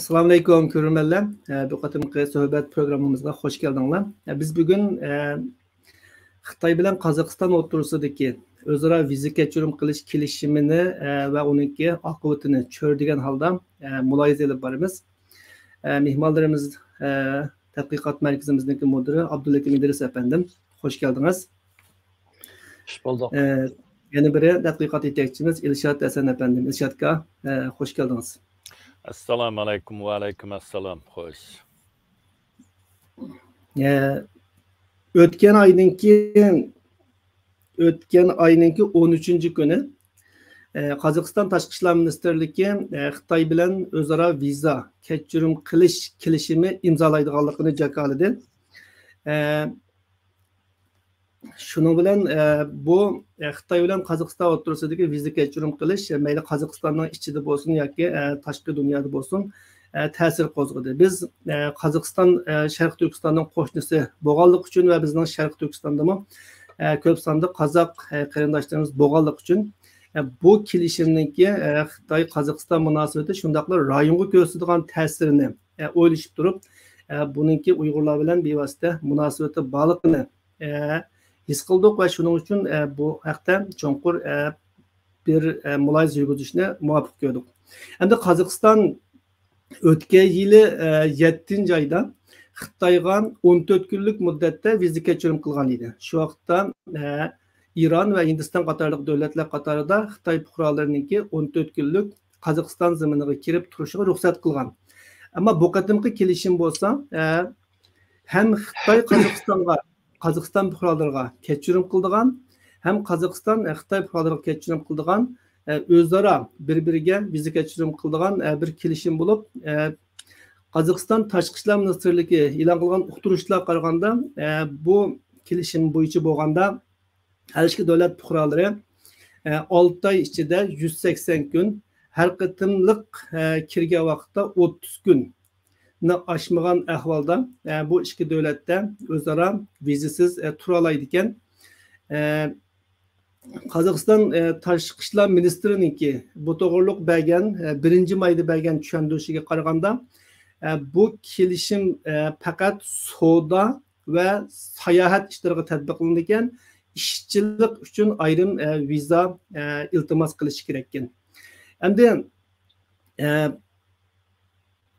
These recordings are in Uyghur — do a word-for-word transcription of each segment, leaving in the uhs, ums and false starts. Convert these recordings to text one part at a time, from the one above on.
ئەسسالامۇئەلەيكۇم، كۆرۈرمەنلەر. ئە، بۇ قېتىمقى سۆھبەت پروگراممىمىزغا خوش كەلدىڭلار. ئە، بىز بۈگۈن، ئە، خىتاي بىلەن قازاقىستان ئوتتۇرىسىدىكى ئۆزئارا ۋىزا كەچۈرۈم قىلىش كېلىشىمىنى، ئە، ۋە ئۇنىڭكى ئاقىۋىتىنى چۆرىدىگەن ھالدا، ئە، مۇلاھىزە ئېلىپ بارىمىز. ئە، مېھمانلىرىمىز، ئە، تەتقىقات مەركىزىمىزنىڭكى مۇدىرى ئابدۇللېتىپ ئىدرىس ئەپەندىم، خوش كەلدىڭىز. خۇش بولدۇق. ئە، يەنە بىرى تەتقىقات يېتەكچىمىز ئىلشات ھەسەن ئەپەندىم. ئىلشات ئاكا، ئە، خوش كەلدىڭىز. ئەسسالامۇئەلەيكۇم. ۋەئەلەيكۇم ئەسسالام. خوش. ئە، ئۆتكەن ئاينىڭكى، ئۆتكەن ئاينىڭكى ئون ئۈچىنچى كۈنى، ئە، قازاقىستان تاشقى ئىشلار مىنىستىرلىكى، ئە، خىتاي بىلەن ئۆزئارا ۋىزا كەچۈرۈم قىلىش كېلىشىمى ئىمزالايدىغانلىقىنى جاكارلىدى. ئە، شۇنىڭ بىلەن، ئە، بۇ، ئە، خىتاي بىلەن قازاقىستان ئوتتۇرىسىدىكى ۋىزا كەچۈرۈم قىلىش، ئە، مەيلى قازاقىستاننىڭ ئىچىدە بولسۇن ياكى، ئە، تاشقى دۇنيادا بولسۇن، ئە، تەسىر قوزغىدى. بىز، ئە، قازاقىستان، ئە، شەرقىي تۈركىستاننىڭ قوشنىسى بولغانلىقى ئۈچۈن ۋە بىزنىڭ شەرقىي تۈركىستاندىمۇ، ئە، كۆپ ساندا قازاق، ئە، قېرىنداشلىرىمىز بولغانلىقى ئۈچۈن، ئە، بۇ كېلىشىمنىڭكى، ئە، خىتاي-قازاقىستان مۇناسىۋىتى شۇنداقلا رايونغا كۆرسىتىدىغان تەسىرىنى، ئە، ئويلىشىپ تۇرۇپ، ئە، بۇنىڭكى ئۇيغۇرلار بىلەن بىۋاسىتە مۇناسىۋىتى بارلىقىنى، ئە، ھېس قىلدۇق ۋە شۇنىڭ ئۈچۈن، ئە، بۇ ھەقتە چوڭقۇر، ئە، بىر، ئە، مۇلاھىزە يۈرگۈزۈشنى مۇۋاپىق كۆردۇق. ئەمدى قازاقىستان ئۆتكەن يىلى، ئە، يەتتىنچى ئايدا خىتايغا ئون تۆت كۈنلۈك مۇددەتتە ۋىزا كەچۈرۈم قىلغان ئىدى. شۇ ۋاقىتتا، ئە، ئىران ۋە ھىندىستان قاتارلىق دۆلەتلەر قاتارىدا خىتاي پۇقرالىرىنىڭكى ئون تۆت كۈنلۈك قازاقىستان زېمىنىغا كىرىپ تۇرۇشىغا رۇخسەت قىلغان. ئەمما بۇ قېتىمقى كېلىشىم بولسا، ئە، ھەم خىتاي قازاقىستانغا، قازاقىستان پۇقرالىرىغا كەچۈرۈم قىلىدىغان، ھەم قازاقىستان، ئە، خىتاي پۇقرالىرىغا كەچۈرۈم قىلىدىغان، ئە، ئۆزئارا بىر-بىرىگە ۋىزا كەچۈرۈم قىلىدىغان، ئە، بىر كېلىشىم بولۇپ، ئە، قازاقىستان تاشقى ئىشلار مىنىستىرلىكى ئېلان قىلغان ئۇقتۇرۇشلارغا قارىغاندا، ئە، بۇ كېلىشىم بويىچە بولغاندا، ھەر ئىككى دۆلەت پۇقرالىرى، ئە، ئالتە ئاي ئىچىدە يۈز سەكسەن كۈن، ھەر قېتىملىق، ئە، كىرگەن ۋاقىتتا ئوتتۇز كۈننى ئاشمىغان ئەھۋالدا، ئە، بۇ ئىككى دۆلەتتە ئۆزئارا ۋىزىسىز، ئە، تۇرالايدىكەن. ئە، قازاقىستان، ئە، تاشقى ئىشلار مىنىستىرىنىڭكى بۇ توغرۇلۇق بەرگەن، ئە، بىرىنچى مايدا بەرگەن چۈشەندۈرۈشىگە قارىغاندا، ئە، بۇ كېلىشىم، ئە، پەقەت سودا ۋە ساياھەت ئىشلىرىغا تەتبىقلىنىدىكەن، ئىشچىلىق ئۈچۈن ئايرىم، ئە، ۋىزا، ئە، ئىلتىماس قىلىشى كېرەككەن. ئەمدى، ئە،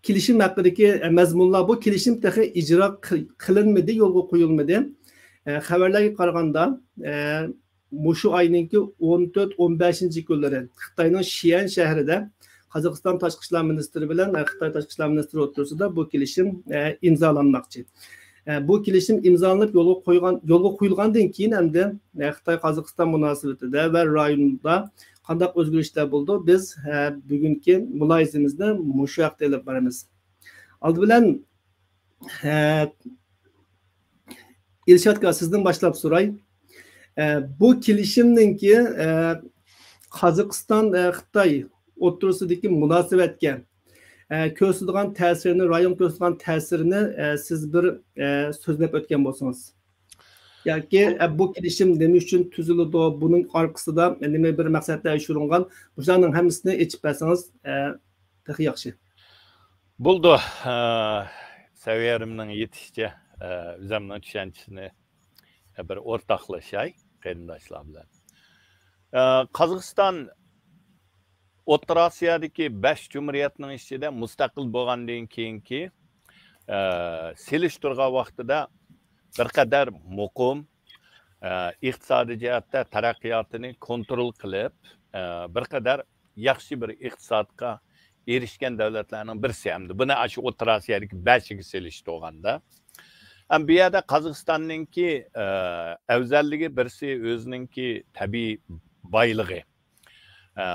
كېلىشىم ھەققىدىكى، ئە، مەزمۇنلار، بۇ كېلىشىم تېخى ئىجرا قىل-، قىلىنمىدى، يولغا قويۇلمىدى. ئە، خەۋەرلەرگە قارىغاندا، ئە، مۇشۇ ئاينىڭكى ئون تۆت، ئون بەشىنچى كۈنلىرى خىتاينىڭ شيەن شەھىرىدە قازاقىستان تاشقى ئىشلار مىنىستىرى بىلەن، ئە، خىتاي تاشقى ئىشلار مىنىستىرى ئوتتۇرىسىدا بۇ كېلىشىم، ئە، ئىمزالانماقچى. ئە، بۇ كېلىشىم ئىمزالىنىپ يولغا قويغان، يولغا قويۇلغاندىن كېيىن ئەمدى، ئە، خىتاي قازاقىستان مۇناسىۋىتىدە ۋە رايوندا قانداق ئۆزگىرىشلەر بولىدۇ؟ بىز، ئە، بۈگۈنكى مۇلاھىزىمىزنى مۇشۇ ھەقتە ئېلىپ بارىمىز. ئالدى بىلەن، ئە، ئىلشات ئاكا، سىزدىن باشلاپ سوراي. ئە، بۇ كېلىشىمنىڭكى، ئە، قازاقىستان، ئە، خىتاي ئوتتۇرىسىدىكى مۇناسىۋەتكە، ئە، كۆرسىتىدىغان تەسىرىنى، رايونغا كۆرسىتىدىغان تەسىرىنى، ئە، سىز بىر، ئە، سۆزلەپ ئۆتكەن بولسىڭىز. ياكى، ئە، بۇ كېلىشىم نېمە ئۈچۈن تۈزۈلىدۇ، بۇنىڭ ئارقىسىدا نېمە بىر مەقسەتلەر يوشۇرۇنغان، مۇشۇلارنىڭ ھەممىسىنى ئېچىپ بەرسىڭىز، ئە، تېخى ياخشى. بولدى. ئە، سەۋىيەمنىڭ يېتىشىچە، ئە، ئۆزۈمنىڭ چۈشەنچىسىنى، ئە، بىر ئورتاقلىشاي قېرىنداشلار بىلەن. ئە، قازاقىستان ئوتتۇرا ئاسىيادىكى بەش جۇمھۇرىيەتنىڭ ئىچىدە مۇستەقىل بولغاندىن كېيىنكى، ئە، سېلىشتۇرغان ۋاقتىدا بىر قەدەر مۇقىم، ئە، ئىقتىسادىي جەھەتتە تەرەققىياتىنى كونترول قىلىپ، ئە، بىر قەدەر ياخشى بىر ئىقتىسادقا ئېرىشكەن دۆلەتلەرنىڭ بىرسى ھەمدە بۇنى ئاشۇ ئوتتۇرا ئاسىيادىكى بەشىگە سېلىشتۇرغاندا. ھەم بۇ يەردە قازاقىستاننىڭكى، ئە، ئەۋزەللىكى بىرسى ئۆزىنىڭكى تەبىئىي بايلىقى. ئە،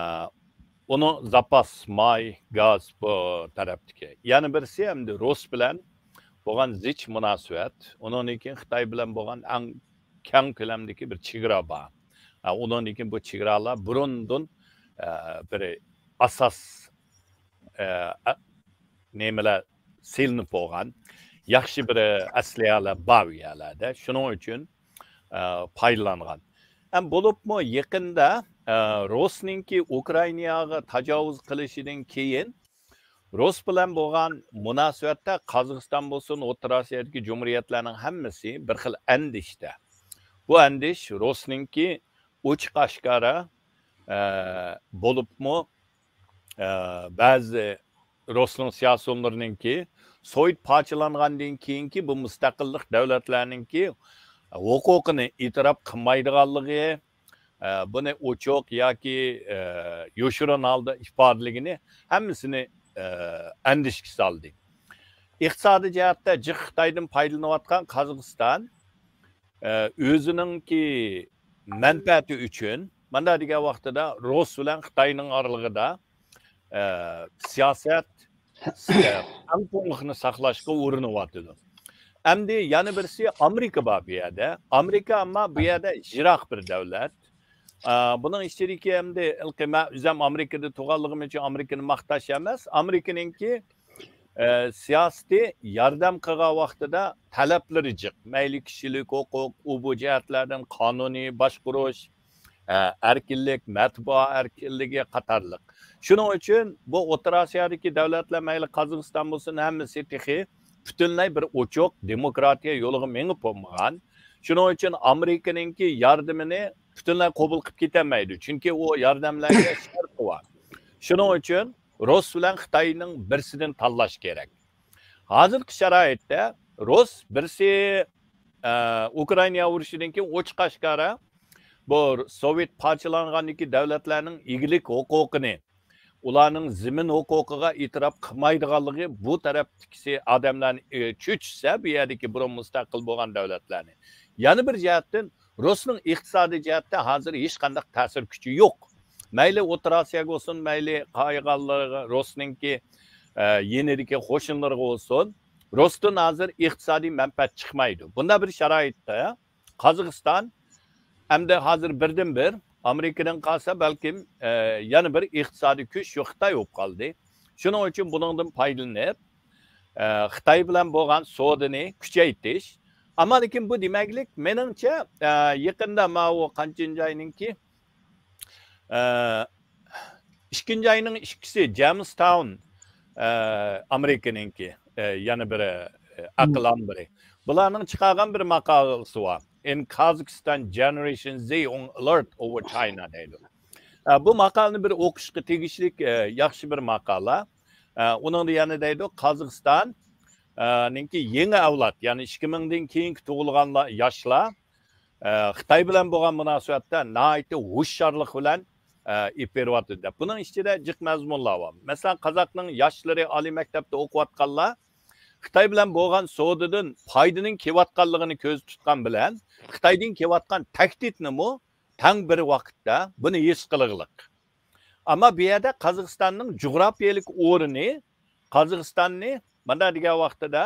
ئۇنىڭ زاپاس ماي، گاز بۇ تەرەپتىكى. يەنە بىرسى ئەمدى رۇس بىلەن بولغان زىچ مۇناسىۋەت. ئۇنىڭدىن كېيىن خىتاي بىلەن بولغان ئەڭ كەڭ كۆلەمدىكى بىر چېگرا بار. ئە، ئۇنىڭدىن كېيىن بۇ چېگرالار بۇرۇندىن، ئە، بىر ئاساس، ئە، ئە، نېمىلەر سېلىنىپ بولغان، ياخشى بىر ئەسلىھەلەر بار ئۇ يەرلەردە. شۇنىڭ ئۈچۈن، ئە، پايدىلانغان. ھەم بولۇپمۇ يېقىندا، ئە، رۇسنىڭكى ئۇكرائىناغا تاجاۋۇز قىلىشىدىن كېيىن، رۇس بىلەن بولغان مۇناسىۋەتتە قازاقىستان بولسۇن، ئوتتۇرا ئاسىيادىكى جۇمھۇرىيەتلەرنىڭ ھەممىسى بىر خىل ئەندىشىدە. بۇ ئەندىش رۇسنىڭكى ئوچۇق ئاشكارا، ئە، بولۇپمۇ، ئە، بەزى رۇسنىڭ سىياسىيونلىرىنىڭكى سوۋېت پارچىلانغاندىن كېيىنكى بۇ مۇستەقىللىق دۆلەتلەرنىڭكى ھوقۇقىنى ئېتىراپ قىلمايدىغانلىقى، ئە، بۇنى ئوچۇق ياكى، ئە، يوشۇرۇن ھالدا ئىپادىلىگىنى ھەممىسىنى، ئە، ئەندىشىگە سالدى. ئىقتىسادىي جەھەتتە جىق خىتايدىن پايدىلىنىۋاتقان قازاقىستان، ئە، ئۆزىنىڭكى مەنپەئەتى ئۈچۈن، مانا دېگەن ۋاقتىدا رۇس بىلەن خىتاينىڭ ئارىلىقىدا، ئە، سىياسەت، ئە، تەڭپۇڭلۇقنى ساقلاشقا ئۇرۇنۇۋاتىدۇ. ئەمدى يەنە بىرسى ئامېرىكا بار بۇ يەردە. ئامېرىكا ئەمما بۇ يەردە يىراق بىر دۆلەت. ئە، بۇنىڭ ئىچىدىكى ئەمدى ھېلىقى مەن ئۆزۈم ئامېرىكىدا تۇغانلىقىم ئۈچۈن ئامېرىكىنى ماختاش ئەمەس. ئامېرىكىنىڭكى، ئە، سىياسىتى ياردەم قىلغان ۋاقتىدا تەلەپلىرى جىق. مەيلى كىشىلىك ھوقۇق، ئۇ بۇ جەھەتلەردىن قانۇنىي باشقۇرۇش، ئە، ئەركىنلىك، مەتبۇئات ئەركىنلىكى قاتارلىق. شۇنىڭ ئۈچۈن بۇ ئوتتۇرا ئاسىيادىكى دۆلەتلەر، مەيلى قازاقىستان بولسۇن، ھەممىسى تېخى پۈتۈنلەي بىر ئوچۇق دېموكراتىيە يولىغا مېڭىپ بولمىغان. شۇنىڭ ئۈچۈن ئامېرىكىنىڭكى ياردىمىنى پۈتۈنلەي قوبۇل قىلىپ كېتەلمەيدۇ. چۈنكى ئۇ ياردەملەرگە شەرتى بار. شۇنىڭ ئۈچۈن رۇس بىلەن خىتاينىڭ بىرسىدىن تاللاش كېرەك. ھازىرقى شارائىتتا رۇس بىرسى، ئە، ئۇكرائىنا ئۇرۇشىدىن كېيىن ئوچۇق ئاشكارا بۇ سوۋېت پارچىلانغاندىكى دۆلەتلەرنىڭ ئىگىلىك ھوقۇقىنى، ئۇلارنىڭ زېمىن ھوقۇقىغا ئېتىراپ قىلمايدىغانلىقى بۇ تەرەپتىكىسى ئادەملەرنى، ئە، چۆچۈتسە، بۇ يەردىكى بۇرۇن مۇستەقىل بولغان دۆلەتلەرنى. يەنە بىر جەھەتتىن، رۇسنىڭ ئىقتىسادىي جەھەتتە ھازىر ھېچقانداق تەسىر كۈچى يوق. مەيلى ئوتتۇرا ئاسىياغا بولسۇن، مەيلى قالغانلىرىغا، رۇسنىڭكى، ئە، يېنىدىكى قوشۇنلىرىغا بولسۇن، رۇستىن ھازىر ئىقتىسادىي مەنپەئەت چىقمايدۇ. بۇنداق بىر شارائىتتا قازاقىستان ئەمدى ھازىر بىردىنبىر ئامېرىكىدىن قالسا بەلكىم، ئە، يەنە بىر ئىقتىسادىي كۈچ شۇ خىتاي بولۇپ قالدى. شۇنىڭ ئۈچۈن بۇنىڭدىن پايدىلىنىپ، ئە، خىتاي بىلەن بولغان سودىنى كۈچەيتىش. ئەمما لېكىن بۇ دېمەكلىك، مېنىڭچە، ئە، يېقىندا ماۋۇ قانچىنچى ئاينىڭكى، ئە، ئىككىنچى ئاينىڭ ئىككىسى جېمىستاۋن، ئە، ئامېرىكىنىڭكى، ئە، يەنە بىر، ئە، ئەقىل ئامبىرى. بۇلارنىڭ چىقارغان بىر ماقالىسى بار. In Kazakhstan, Generation Z on Alert Over China دەيدۇ. ئە، بۇ ماقالىنى بىر ئوقۇشقا تېگىشلىك، ئە، ياخشى بىر ماقالە. ئە، ئۇنىڭدا يەنە دەيدۇ، قازاقىستان، ئە، نىڭكى يېڭى ئەۋلاد، يەنى ئىككى مىڭدىن كېيىنكى تۇغۇلغانلار، ياشلار، ئە، خىتاي بىلەن بولغان مۇناسىۋەتتە ناھايىتى ھوشيارلىق بىلەن، ئە، ئېلىپ بېرىۋاتىدۇ دەپ. بۇنىڭ ئىچىدە جىق مەزمۇنلار بار. مەسىلەن، قازاقنىڭ ياشلىرى، ئالىي مەكتەپتە ئوقۇۋاتقانلار خىتاي بىلەن بولغان سودىدىن پايدىنىڭ كېلىۋاتقانلىقىنى كۆزدە تۇتقان بىلەن، خىتايدىن كېلىۋاتقان تەھدىتنىمۇ تەڭ بىر ۋاقىتتا بۇنى ھېس قىلغىلىق. ئەمما بۇ يەردە قازاقىستاننىڭ جۇغراپىيەلىك ئورنى، قازاقىستاننى مانا دېگەن ۋاقتىدا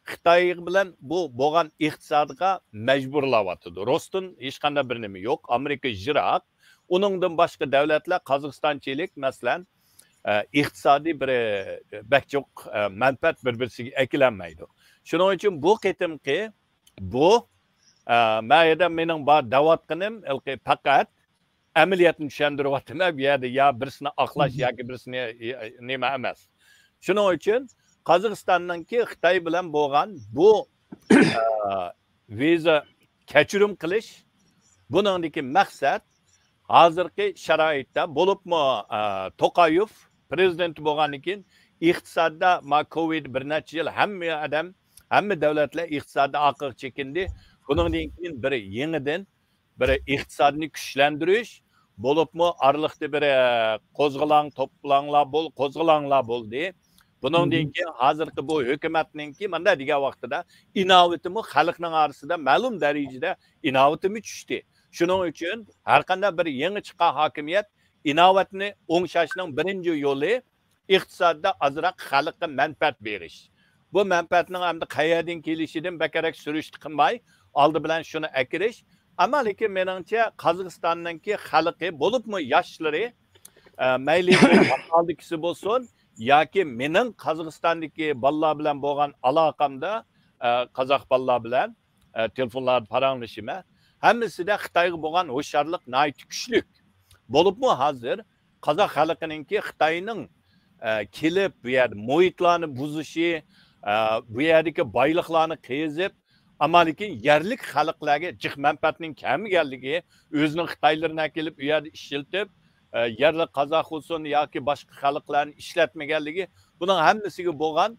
خىتاي بىلەن بۇ بولغان ئىقتىسادىغا مەجبۇرلاۋاتىدۇ. رۇستىن ھېچقانداق بىر نېمە يوق. ئامېرىكا يىراق. ئۇنىڭدىن باشقا دۆلەتلەر قازاقىستانچىلىك، مەسىلەن، ئە، ئىقتىسادىي بىر، ئە، بەك جىق، ئە، مەنپەئەت بىر-بىرسىگە ئەكېلەلمەيدۇ. شۇنىڭ ئۈچۈن بۇ قېتىمقى بۇ، ئە، مەيەدە مېنىڭ بار دەۋاتقىنىم ھېلىقى پەقەت ئەمەلىيەتنى چۈشەندۈرۈۋاتىمەن. بۇ يەردە يا بىرسىنى ئاقلاش ياكى بىرسىنى، ئە، نېمە ئەمەس. شۇنىڭ ئۈچۈن قازاقىستاننىڭكى خىتاي بىلەن بولغان بۇ، ئە، ۋىزا كەچۈرۈم قىلىش، بۇنىڭدىكى مەقسەت ھازىرقى شارائىتتا بولۇپمۇ، ئە، توقايېف پرېزىدېنت بولغاندىن كېيىن ئىقتىسادتا ما كوۋىد بىر نەچچە يىل ھەممە ئادەم، ھەممە دۆلەتلەر ئىقتىسادىي ئارقىغا چېكىندى. بۇنىڭدىن كېيىن بىر يېڭىدىن بىر ئىقتىسادنى كۈچلەندۈرۈش، بولۇپمۇ ئارىلىقتا بىر، ئە، قوزغىلاڭ، توپلاڭلار بول-، قوزغىلاڭلار بولدى. بۇنىڭدىن كېيىن ھازىرقى بۇ ھۆكۈمەتنىڭكى مانداق دېگەن ۋاقتىدا ئىناۋىتىمۇ خەلقنىڭ ئارىسىدا مەلۇم دەرىجىدە ئىناۋىتىمۇ چۈشتى. شۇنىڭ ئۈچۈن ھەرقانداق بىر يېڭى چىققان ھاكىمىيەت ئىناۋەتنى ئوڭشاشنىڭ بىرىنچى يولى ئىقتىسادتا ئازراق خەلققە مەنپەئەت بېرىش. بۇ مەنپەئەتنىڭ ئەمدى قەيەردىن كېلىشىدىن بەكرەك سۈرۈشتە قىلماي، ئالدى بىلەن شۇنى ئەكىرىش. ئەمما لېكىن مېنىڭچە قازاقىستاننىڭكى خەلقى، بولۇپمۇ ياشلىرى، ئە، مەيلى بۇ ماقالىدىكىسى بولسۇن ياكى مېنىڭ قازاقىستاندىكى بالىلار بىلەن بولغان ئالاقەمدە، ئە، قازاق بالىلار بىلەن، ئە، تېلېفونلاردا پاراڭلىشىمەن. ھەممىسىدە خىتايغا بولغان ھوشيارلىق ناھايىتى كۈچلۈك. بولۇپمۇ ھازىر قازاق خەلقىنىڭكى خىتاينىڭ ئە، كېلىپ، بۇ يەردە مۇھىتلارنى بۇزۇشى، ئە، بۇ يەردىكى بايلىقلارنى قېزىپ، ئەمما لېكىن يەرلىك خەلقلەرگە جىق مەنپەئەتنىڭ كەلمىگەنلىكى، ئۆزىنىڭ خىتايلىرىنى ئەكېلىپ، ئۇ يەردە ئىشلىتىپ، ئە، يەرلىك قازاق بولسۇن ياكى باشقا خەلقلەرنى ئىشلەتمىگەنلىكى، بۇنىڭ ھەممىسىگە بولغان،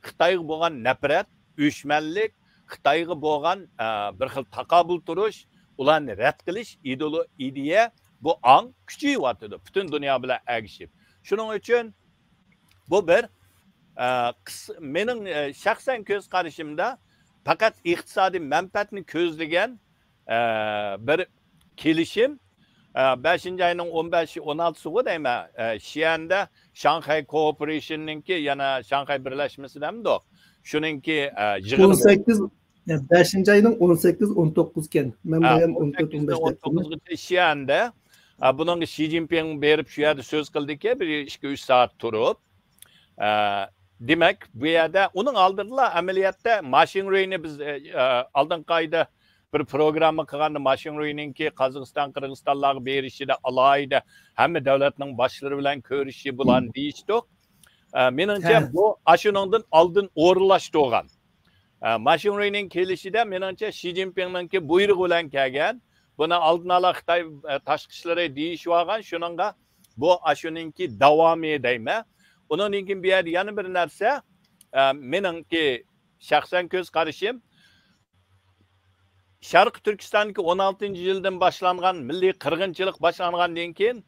خىتايغا بولغان نەپرەت، ئۆچمەنلىك، خىتايغا بولغان، ئە، بىر خىل تاقابىل تۇرۇش، ئۇلارنى رەت قىلىش ئىدېئولو-، ئىدىيە، بۇ ئاڭ كۈچىيىۋاتىدۇ پۈتۈن دۇنيا بىلەن ئەگىشىپ. شۇنىڭ ئۈچۈن بۇ بىر، ئە، قىس-، مېنىڭ، ئە، شەخسەن كۆز قارىشىمدا پەقەت ئىقتىسادىي مەنپەئەتنى كۆزلىگەن، ئە، بىر كېلىشىم. ئە، بەشىنچى ئاينىڭ ئون بەشى، ئون ئالتىسىغۇ دەيمەن، ئە، شيەندە شاڭخەي كوئوپېرېيشننىڭكى، يەنە شاڭخەي بىرلەشمىسى دەمدۇق، شۇنىڭكى، ئە، يىغىنى بولدى. ئون سەككىز، بەشىنچى ئاينىڭ ئون سەككىز، ئون توققۇز ئىكەن. مەن بايام ئون تۆت، ئون بەش دەپ. شيەندە. ئە، بۇنىڭغا شى جىنپىڭ بېرىپ شۇ يەردە سۆز قىلدىكەن، بىر ئىككى، ئۈچ سائەت تۇرۇپ. ئە، دېمەك، بۇ يەردە ئۇنىڭ ئالدىدىلا ئەمەلىيەتتە ماشىڭرۇينى بىز، ئە، ئە، ئالدىنقى ئايدا بىر پروگرامما قىلغاندا، ماشىڭرۇينىڭكى قازاقىستان، قىرغىزىستانلارغا بېرىشىدە ئالاھىدە ھەممە دۆلەتنىڭ باشلىرى بىلەن كۆرۈشۈشى بۇلارنى دېيىشتۇق. ئە، مېنىڭچە، بۇ ئاشۇنىڭدىن ئالدىن ئورۇنلاشتۇرغان. ئە، ماشىڭرۇينىڭ كېلىشىدە، مېنىڭچە، شى جىنپىڭنىڭكى بۇيرۇقى بىلەن كەلگەن. بۇنى ئالدىن ئالا خىتاي، ئە، تاشقى ئىشلىرى دېيىشىۋالغان، شۇنىڭغا بۇ ئاشۇنىڭكى داۋامى دەيمەن. ئۇنىڭدىن كېيىن بۇ يەردە يەنە بىر نەرسە، ئە، مېنىڭكى شەخسەن كۆز قارىشىم، شەرقىي تۈركىستاندىكى ئون ئالتىنچى يىلدىن باشلانغان مىللىي قىرغىنچىلىق باشلانغاندىن كېيىن،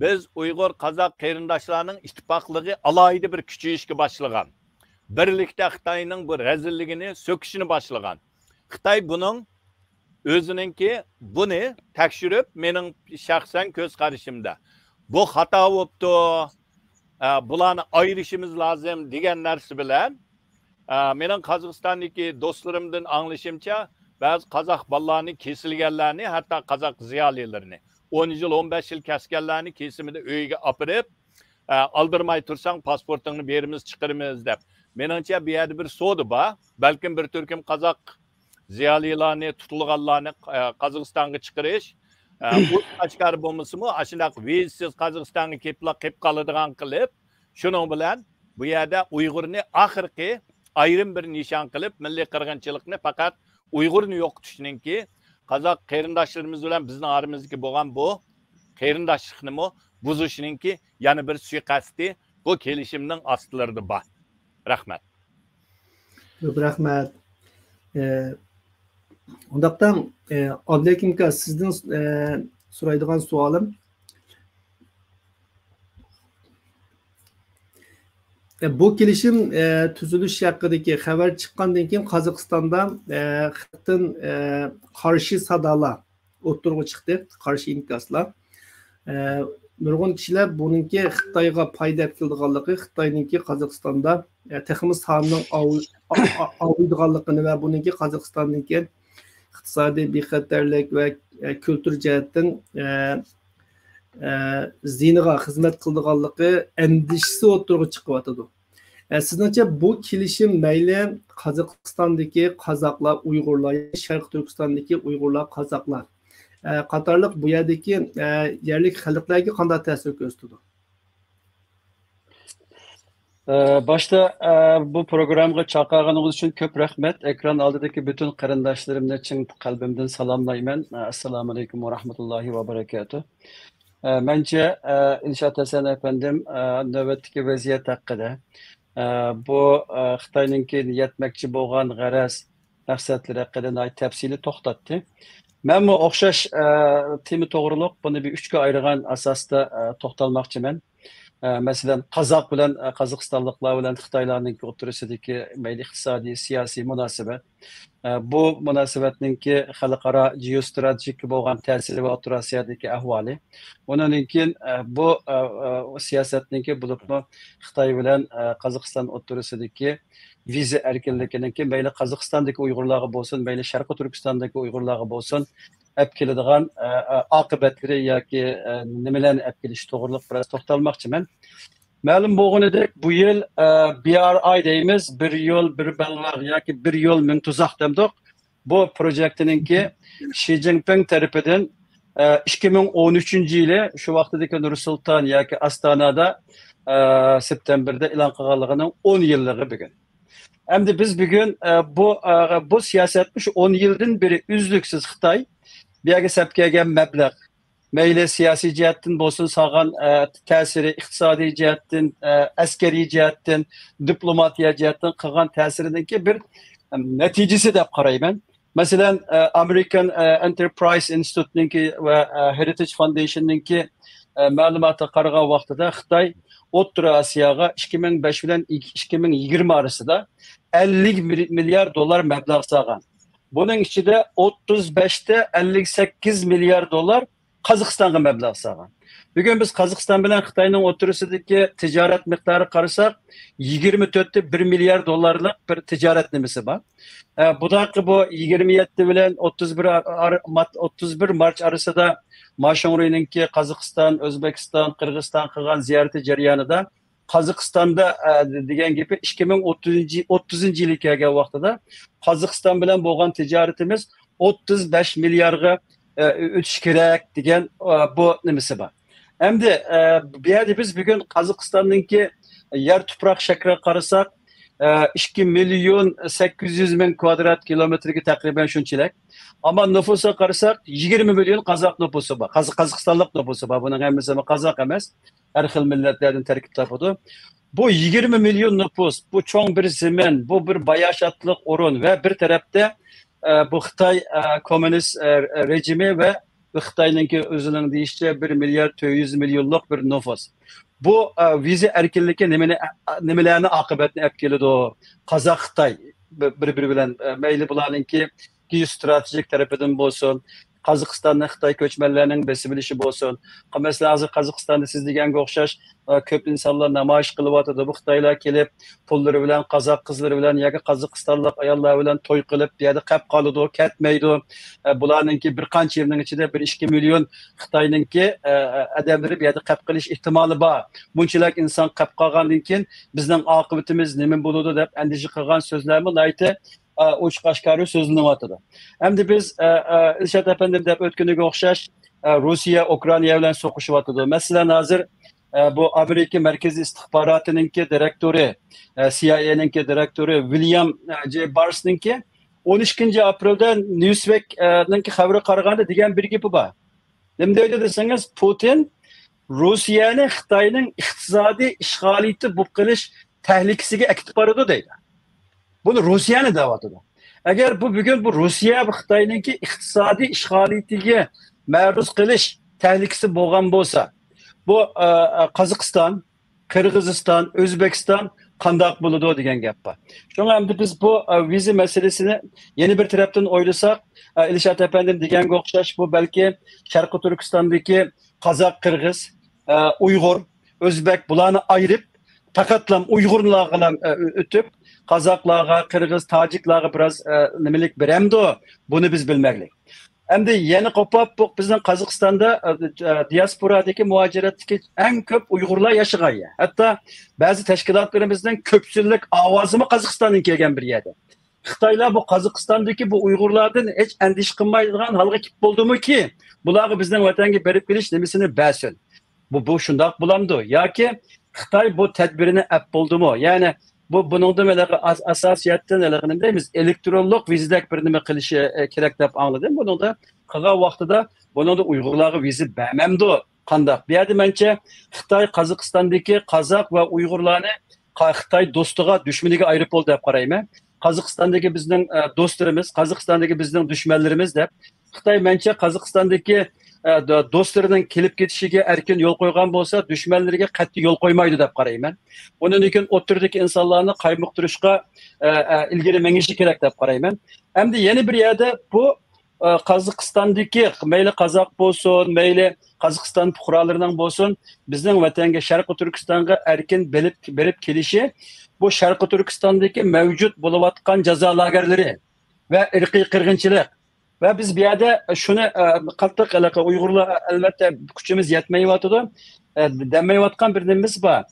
بىز ئۇيغۇر، قازاق قېرىنداشلارنىڭ ئىتتىپاقلىقى ئالاھىدە بىر كۈچىيىشكە باشلىغان. بىرلىكتە خىتاينىڭ بۇ رەزىللىكىنى، سۆكۈشىنى باشلىغان. خىتاي بۇنىڭ ئۆزىنىڭكى، بۇنى تەكشۈرۈپ، مېنىڭ شەخسەن كۆز قارىشىمدا، بۇ خاتا بوپتۇ، ئە، بۇلارنى ئايرىشىمىز لازىم دېگەن نەرسە بىلەن، ئە، مېنىڭ قازاقىستاندىكى دوستلىرىمدىن ئاڭلىشىمچە، بەزى قازاق بالىلارنى، كېسىلگەنلەرنى، ھەتتا قازاق زىيالىيلىرىنى، ئون يىل، ئون بەش يىل كەسكەنلەرنى كېسىمىدە ئۆيىگە ئاپىرىپ، ئە، ئالدىرىماي تۇرساڭ، پاسپورتۇڭنى بېرىمىز، چىقىرىمىز دەپ. مېنىڭچە، بۇ يەردە بىر سودا بار. بەلكىم بىر تۈركۈم قازاق زىيالىيلارنى، تۇتۇلغانلارنى، ئە، قازاقىستانغا چىقىرىش، ئە، ئۇ ئاشكارا بولمىسىمۇ، ئاشۇنداق ۋىزىسىز قازاقىستانغا كېلىپلا قېلىپ قالىدىغان قىلىپ، شۇنىڭ بىلەن بۇ يەردە ئۇيغۇرنى ئاخىرقى ئايرىم بىر نىشان قىلىپ، مىللىي قىرغىنچىلىقنى پەقەت ئۇيغۇرنى يوقىتىشنىڭكى، قازاق قېرىنداشلىرىمىز بىلەن بىزنىڭ ئارىمىزدىكى بولغان بۇ قېرىنداشلىقنىمۇ بۇزۇشنىڭكى يەنە بىر سۇيىقەستى بۇ كېلىشىمنىڭ ئاستىلىرىدا بار. رەھمەت. كۆپ رەھمەت. ئە، ئۇنداقتا، ئە، ئابلىكىم ئاكا، سىزدىن، ئە، سورايدىغان سوئالىم، ئە، بۇ كېلىشىم، ئە، تۈزۈلۈش ھەققىدىكى خەۋەر چىققاندىن كېيىن قازاقىستاندا، ئە، خەلقتىن، ئە، قارشى سادالار ئوتتۇرىغا چىقتى، قارشى ئىنكاسلار. ئە، نۇرغۇن كىشىلەر بۇنىڭكى خىتايغا پايدا ئەپ كېلىدىغانلىقى، خىتاينىڭكى قازاقىستاندا، ئە، تېخىمۇ سانىنىڭ ئاۋ-، ئا-، ئا-، ئاۋۇيدىغانلىقىنى ۋە بۇنىڭكى قازاقىستاندىكى ئىقتىسادىي بىخەتەرلىك ۋە، ئە، كۈلتۈر جەھەتتىن، ئە، ئە، زىيىنىغا خىزمەت قىلىدىغانلىقى ئەندىشىسى ئوتتۇرىغا چىقىۋاتىدۇ. ئە، سىزنىڭچە بۇ كېلىشىم مەيلى قازاقىستاندىكى قازاقلار، ئۇيغۇرلار، شەرقىي تۈركىستاندىكى ئۇيغۇرلار، قازاقلار، ئە، قاتارلىق بۇ يەردىكى، ئە، يەرلىك خەلقلەرگە قانداق تەسىر كۆرسىتىدۇ؟ ئە، باشتا، ئە، بۇ پروگراممىغا چاقىرغىنىڭىز ئۈچۈن كۆپ رەھمەت. ئېكران ئالدىدىكى پۈتۈن قېرىنداشلىرىمنى چىن قەلبىمدىن سالاملايمەن. ئە، ئەسسالامۇئەلەيكۇم ۋە رەھمەتۇللاھى ۋە بەرەكاتۇھ. ئە، مەنچە، ئە، ئىلشات ھەسەن ئەپەندىم، ئە، نۆۋەتتىكى ۋەزىيەت ھەققىدە، ئە، بۇ، ئە، خىتاينىڭكى يەتمەكچى بولغان غەرەز، مەقسەتلىرى ھەققىدە ناھايىتى تەپسىلىي توختاتتى. مەنمۇ ئوخشاش، ئە، تېما توغرۇلۇق بۇنى بىر ئۈچكە ئايرىغان ئاساستا، ئە، توختالماقچىمەن. ئە، مەسىلەن، قازاق بىلەن، ئە، قازاقىستانلىقلار بىلەن خىتايلارنىڭكى ئوتتۇرىسىدىكى مەيلى ئىقتىسادىي، سىياسىي مۇناسىۋەت، ئە، بۇ مۇناسىۋەتنىڭكى خەلقئارا جېئوستراتېگىك بولغان تەسىرى ۋە ئوتتۇرا ئاسىيادىكى ئەھۋالى. ئۇنىڭدىن كېيىن، ئە، بۇ، ئە، ئە، سىياسەتنىڭكى، بولۇپمۇ خىتاي بىلەن، ئە، قازاقىستان ئوتتۇرىسىدىكى ۋىزا ئەركىنلىكىنىڭكى مەيلى قازاقىستاندىكى ئۇيغۇرلارغا بولسۇن، مەيلى شەرقىي تۈركىستاندىكى ئۇيغۇرلارغا بولسۇن، ئەپ كېلىدىغان، ئە، ئە، ئاقىۋەتلىرى ياكى، ئە، نېمىلەرنى ئەپ كېلىشى توغرۇلۇق بىراز توختالماقچىمەن. مەلۇم بولغىنىدەك، بۇ يىل، ئە، بى ئار ئاي دەيمىز، بىر يول، بىر بەلباغ ياكى بىر يول، مىڭ تۇزاق دەمدۇق. بۇ پروژېكتنىڭكى شى جىنپىڭ تەرىپىدىن، ئە، ئىككى مىڭ ئون ئۈچىنچى يىلى شۇ ۋاقتىدىكى نۇر سۇلتان ياكى ئاستانادا، ئە، سېپتەمبىردە ئېلان قىلغانلىقىنىڭ ئون يىللىقى بۈگۈن. ئەمدى بىز بۈگۈن، ئە، بۇ، ئە، بۇ سىياسەت، شۇ ئون يىلدىن بېرى ئۈزلۈكسىز خىتاي بۇ يەرگە سەپ كەلگەن مەبلەغ، مەيلى سىياسىي جەھەتتىن بولسۇن، سالغان، ئە، تەسىرى، ئىقتىسادىي جەھەتتىن، ئە، ئەسكەرىي جەھەتتىن، دىپلوماتىيە جەھەتتىن قىلغان تەسىرىنىڭكى بىر، ئە، نەتىجىسى دەپ قارايمەن. مەسىلەن، ئە، ئامېرىكان، ئە، ئېنتېرپرايز ئىنستىتۇتنىڭكى ۋە، ئە، ھېرىتېج فاندېيشننىڭكى، ئە، مەلۇماتىغا قارىغان ۋاقتىدا خىتاي ئوتتۇرا ئاسىياغا ئىككى مىڭ بەش بىلەن ئىككى مىڭ يىگىرمە ئارىسىدا ئەللىك مىليارد دوللار مەبلەغ سالغان. بۇنىڭ ئىچىدە ئوتتۇز بەشتە ئەللىك سەككىز مىليارد دوللار قازاقىستانغا مەبلەغ سالغان. بۈگۈن بىز قازاقىستان بىلەن خىتاينىڭ ئوتتۇرىسىدىكى تىجارەت مىقدارىغا قارىساق، يىگىرمە تۆتتە بىر مىليارد دوللارلىق بىر تىجارەت نېمىسى بار. ئە، بۇداقى بۇ يىگىرمە يەتتە بىلەن ئوتتۇز بىر ئار-، ئار-، مات-، ئوتتۇز بىر مارت ئارىسىدا ما شۇڭرۇينىڭكى قازاقىستان، ئۆزبېكىستان، قىرغىزىستان قىلغان زىيارىتى جەريانىدا قازاقىستاندا، ئە، دېگەن گېپى ئىككى مىڭ ئوتتۇزىنچى، ئوتتۇزىنچى يىلى كەلگەن ۋاقتىدا قازاقىستان بىلەن بولغان تىجارىتىمىز ئوتتۇز بەش مىليارغا، ئە، ئۆتۈش كېرەك دېگەن، ئە، بۇ نېمىسى بار. ئەمدى، ئە، بۇ يەردە بىز بۈگۈن قازاقىستاننىڭكى يەر تۇپراق شەكلىگە قارىساق، ئە، ئىككى مىليون سەككىز يۈز مىڭ كۋادرات كىلومېتىرگە تەقرىبەن شۇنچىلىك. ئەمما نوپۇسىغا قارىساق، يىگىرمە مىليون قازاق نوپۇسى بار. قازا-، قازاقىستانلىق نوپۇسى بار. بۇنىڭ ھەممىسى قازاق ئەمەس. ھەر خىل مىللەتلەردىن تەركىب تاپىدۇ. بۇ يىگىرمە مىليون نوپۇس، بۇ چوڭ بىر زېمىن، بۇ بىر باياشاتلىق ئورۇن ۋە بىر تەرەپتە، ئە، بۇ خىتاي، ئە، كوممۇنىست، ئە، رېجىمى ۋە خىتاينىڭكى ئۆزىنىڭ دېيىشىچە بىر مىليارد تۆت يۈز مىليونلۇق بىر نوپۇس. بۇ، ئە، ۋىزا ئەركىنلىكى نېمىنى، ئە، نېمىلەرنى ئاقىۋەتنى ئەپ كېلىدۇ؟ قازاق، خىتاي بىر-، بىر-بىرى بىلەن، ئە، مەيلى بۇلارنىڭكى گېئوستراتېگىك تەرىپىدىن بولسۇن، قازاقىستاننى خىتاي كۆچمەنلەرنىڭ بېسىۋېلىشى بولسۇن. مەسىلەن، ھازىر قازاقىستاندا سىز دېگەنگە ئوخشاش، ئە، كۆپ ئىنسانلار نامايىش قىلىۋاتىدۇ. بۇ خىتايلار كېلىپ، پۇللىرى بىلەن قازاق قىزلىرى بىلەن ياكى قازاقىستانلىق ئاياللار بىلەن توي قىلىپ، بۇ يەردە قېلىپ قالىدۇ، كەتمەيدۇ. ئە، بۇلارنىڭكى بىر قانچە يىلنىڭ ئىچىدە بىر ئىككى مىليون خىتاينىڭكى، ئە، ئادەملىرى بۇ يەردە قېلىپ قېلىش ئېھتىمالى بار. بۇنچىلىك ئىنسان قېلىپ قالغاندىن كېيىن بىزنىڭ ئاقىۋىتىمىز نېمە بولىدۇ دەپ ئەندىشە قىلغان سۆزلەرمۇ ناھايىتى ئە، ئوچۇق ئاشكارا سۆزلىنىۋاتىدۇ. ئەمدى بىز، ئە، ئە، ئىلشات ئەپەندىم دەپ ئۆتكىنىگە ئوخشاش، ئە، روسىيە ئۇكرائىنا بىلەن سوقۇشۇۋاتىدۇ. مەسىلەن، ھازىر، ئە، بۇ ئامېرىكا مەركىزىي ئىستىخباراتىنىڭكى دىرېكتورى، ئە، سىي ئاي ئېنىڭكى دىرېكتورى ۋىليام، ئە، جې بارسنىڭكى ئون ئىككىنچى ئاپرېلدا نيۇسۋېك، ئە، نىڭكى خەۋىرىگە قارىغاندا دېگەن بىر گېپى بار. نېمە دەيدۇ دېسىڭىز، پۇتىن روسىيەنى خىتاينىڭ ئىقتىسادىي ئىشغالىيىتى بولۇپ قېلىش تەھلىكىسىگە ئەكېتىپ بارىدۇ دەيدۇ. بۇنى روسىيەنى دەۋاتىدۇ. ئەگەر بۇ بۈگۈن بۇ روسىيە بۇ خىتاينىڭكى ئىقتىسادىي ئىشغالىيىتىگە مەرۇز قىلىش تەھلىكىسى بولغان بولسا، بۇ، ئە، ئە، قازاقىستان، قىرغىزىستان، ئۆزبېكىستان قانداق بولىدۇ دېگەن گەپ بار. شۇڭا ئەمدى بىز بۇ، ئە، ۋىزا مەسىلىسىنى يەنە بىر تەرەپتىن ئويلىساق، ئە، ئىلشات ئەپەندىم دېگەنگە ئوخشاش، بۇ بەلكى شەرقىي تۈركىستاندىكى قازاق، قىرغىز، ئە، ئۇيغۇر، ئۆزبەك بۇلارنى ئايرىپ، پەقەتلا ئۇيغۇرلارغىلا، ئە، ئۆتۈپ، قازاقلارغا، قىرغىز، تاجىكلارغا بىراز، ئە، نېمىلىك بېرەمدۇ؟ بۇنى بىز بىلمەكلىك. ئەمدى يەنە قوپاپ، بۇ بىزنىڭ قازاقىستاندا، ئە، ئە، دىياسپورادىكى مۇھاجىرەتتىكى ئەڭ كۆپ ئۇيغۇرلار ياشىغان يەر. ھەتتا بەزى تەشكىلاتلىرىمىزنىڭ كۆپچىلىك ئاۋازىمۇ قازاقىستاندىن كەلگەن بىر يەردە. خىتايلار بۇ قازاقىستاندىكى بۇ ئۇيغۇرلاردىن ھېچ ئەندىشە قىلمايدىغان ھالغا كېلىپ بولدىمۇكى، بۇلارغا بىزنىڭ ۋەتەنگە بېرىپ كېلىش نېمىسىنى بەرسۇن؟ بۇ، بۇ شۇنداق بولامدۇ؟ ياكى خىتاي بۇ تەدبىرىنى ئەپ بولدىمۇ؟ يەنى بۇ، بۇنىڭدىن ھېلىقى ئاس-، ئاساسىيەتتىن ھېلىقى نېمە دەيمىز، ئېلېكترونلۇق ۋىزىدەك بىر نېمە قىلىشى، ئە، كېرەك دەپ ئاڭلىدىم. بۇنىڭدا قىلغان ۋاقتىدا بۇنىڭدا ئۇيغۇرلارغا ۋىزا بەرمەمدۇ؟ قانداق؟ بۇ يەردە مەنچە خىتاي قازاقىستاندىكى قازاق ۋە ئۇيغۇرلارنى قا-، خىتاي دوستىغا، دۈشمىنىگە ئايرىپ بولدى دەپ قارايمەن. قازاقىستاندىكى بىزنىڭ، ئە، دوستلىرىمىز، قازاقىستاندىكى بىزنىڭ دۈشمەنلىرىمىز دەپ. خىتاي مەنچە قازاقىستاندىكى، ئە، دو-، دوستلىرىنىڭ كېلىپ كېتىشىگە ئەركىن يول قويغان بولسا، دۈشمەنلىرىگە قەتئىي يول قويمايدۇ دەپ قارايمەن. بۇنىڭدىن كېيىن ئوتتۇرىدىكى ئىنسانلارنى قايمۇقتۇرۇشقا، ئە، ئە، ئىلگىرى مېڭىشى كېرەك دەپ قارايمەن. ئەمدى يەنە بىر يەردە بۇ، ئە، قازاقىستاندىكى، مەيلى قازاق بولسۇن، مەيلى قازاقىستان پۇقرالىرىنىڭ بولسۇن، بىزنىڭ ۋەتەنگە، شەرقىي تۈركىستانغا ئەركىن بېلىپ، بېرىپ كېلىشى، بۇ شەرقىي تۈركىستاندىكى مەۋجۇت بولۇۋاتقان جازا لاگېرلىرى ۋە ئىرقىي قىرغىنچىلىق ۋە بىز بۇ يەردە شۇنى، ئە، قاتتىق ھېلىقى ئۇيغۇرلار، ئەلۋەتتە، كۈچىمىز يەتمەيۋاتىدۇ، ئە، دەمەيۋاتقان بىر نېمىمىز بار.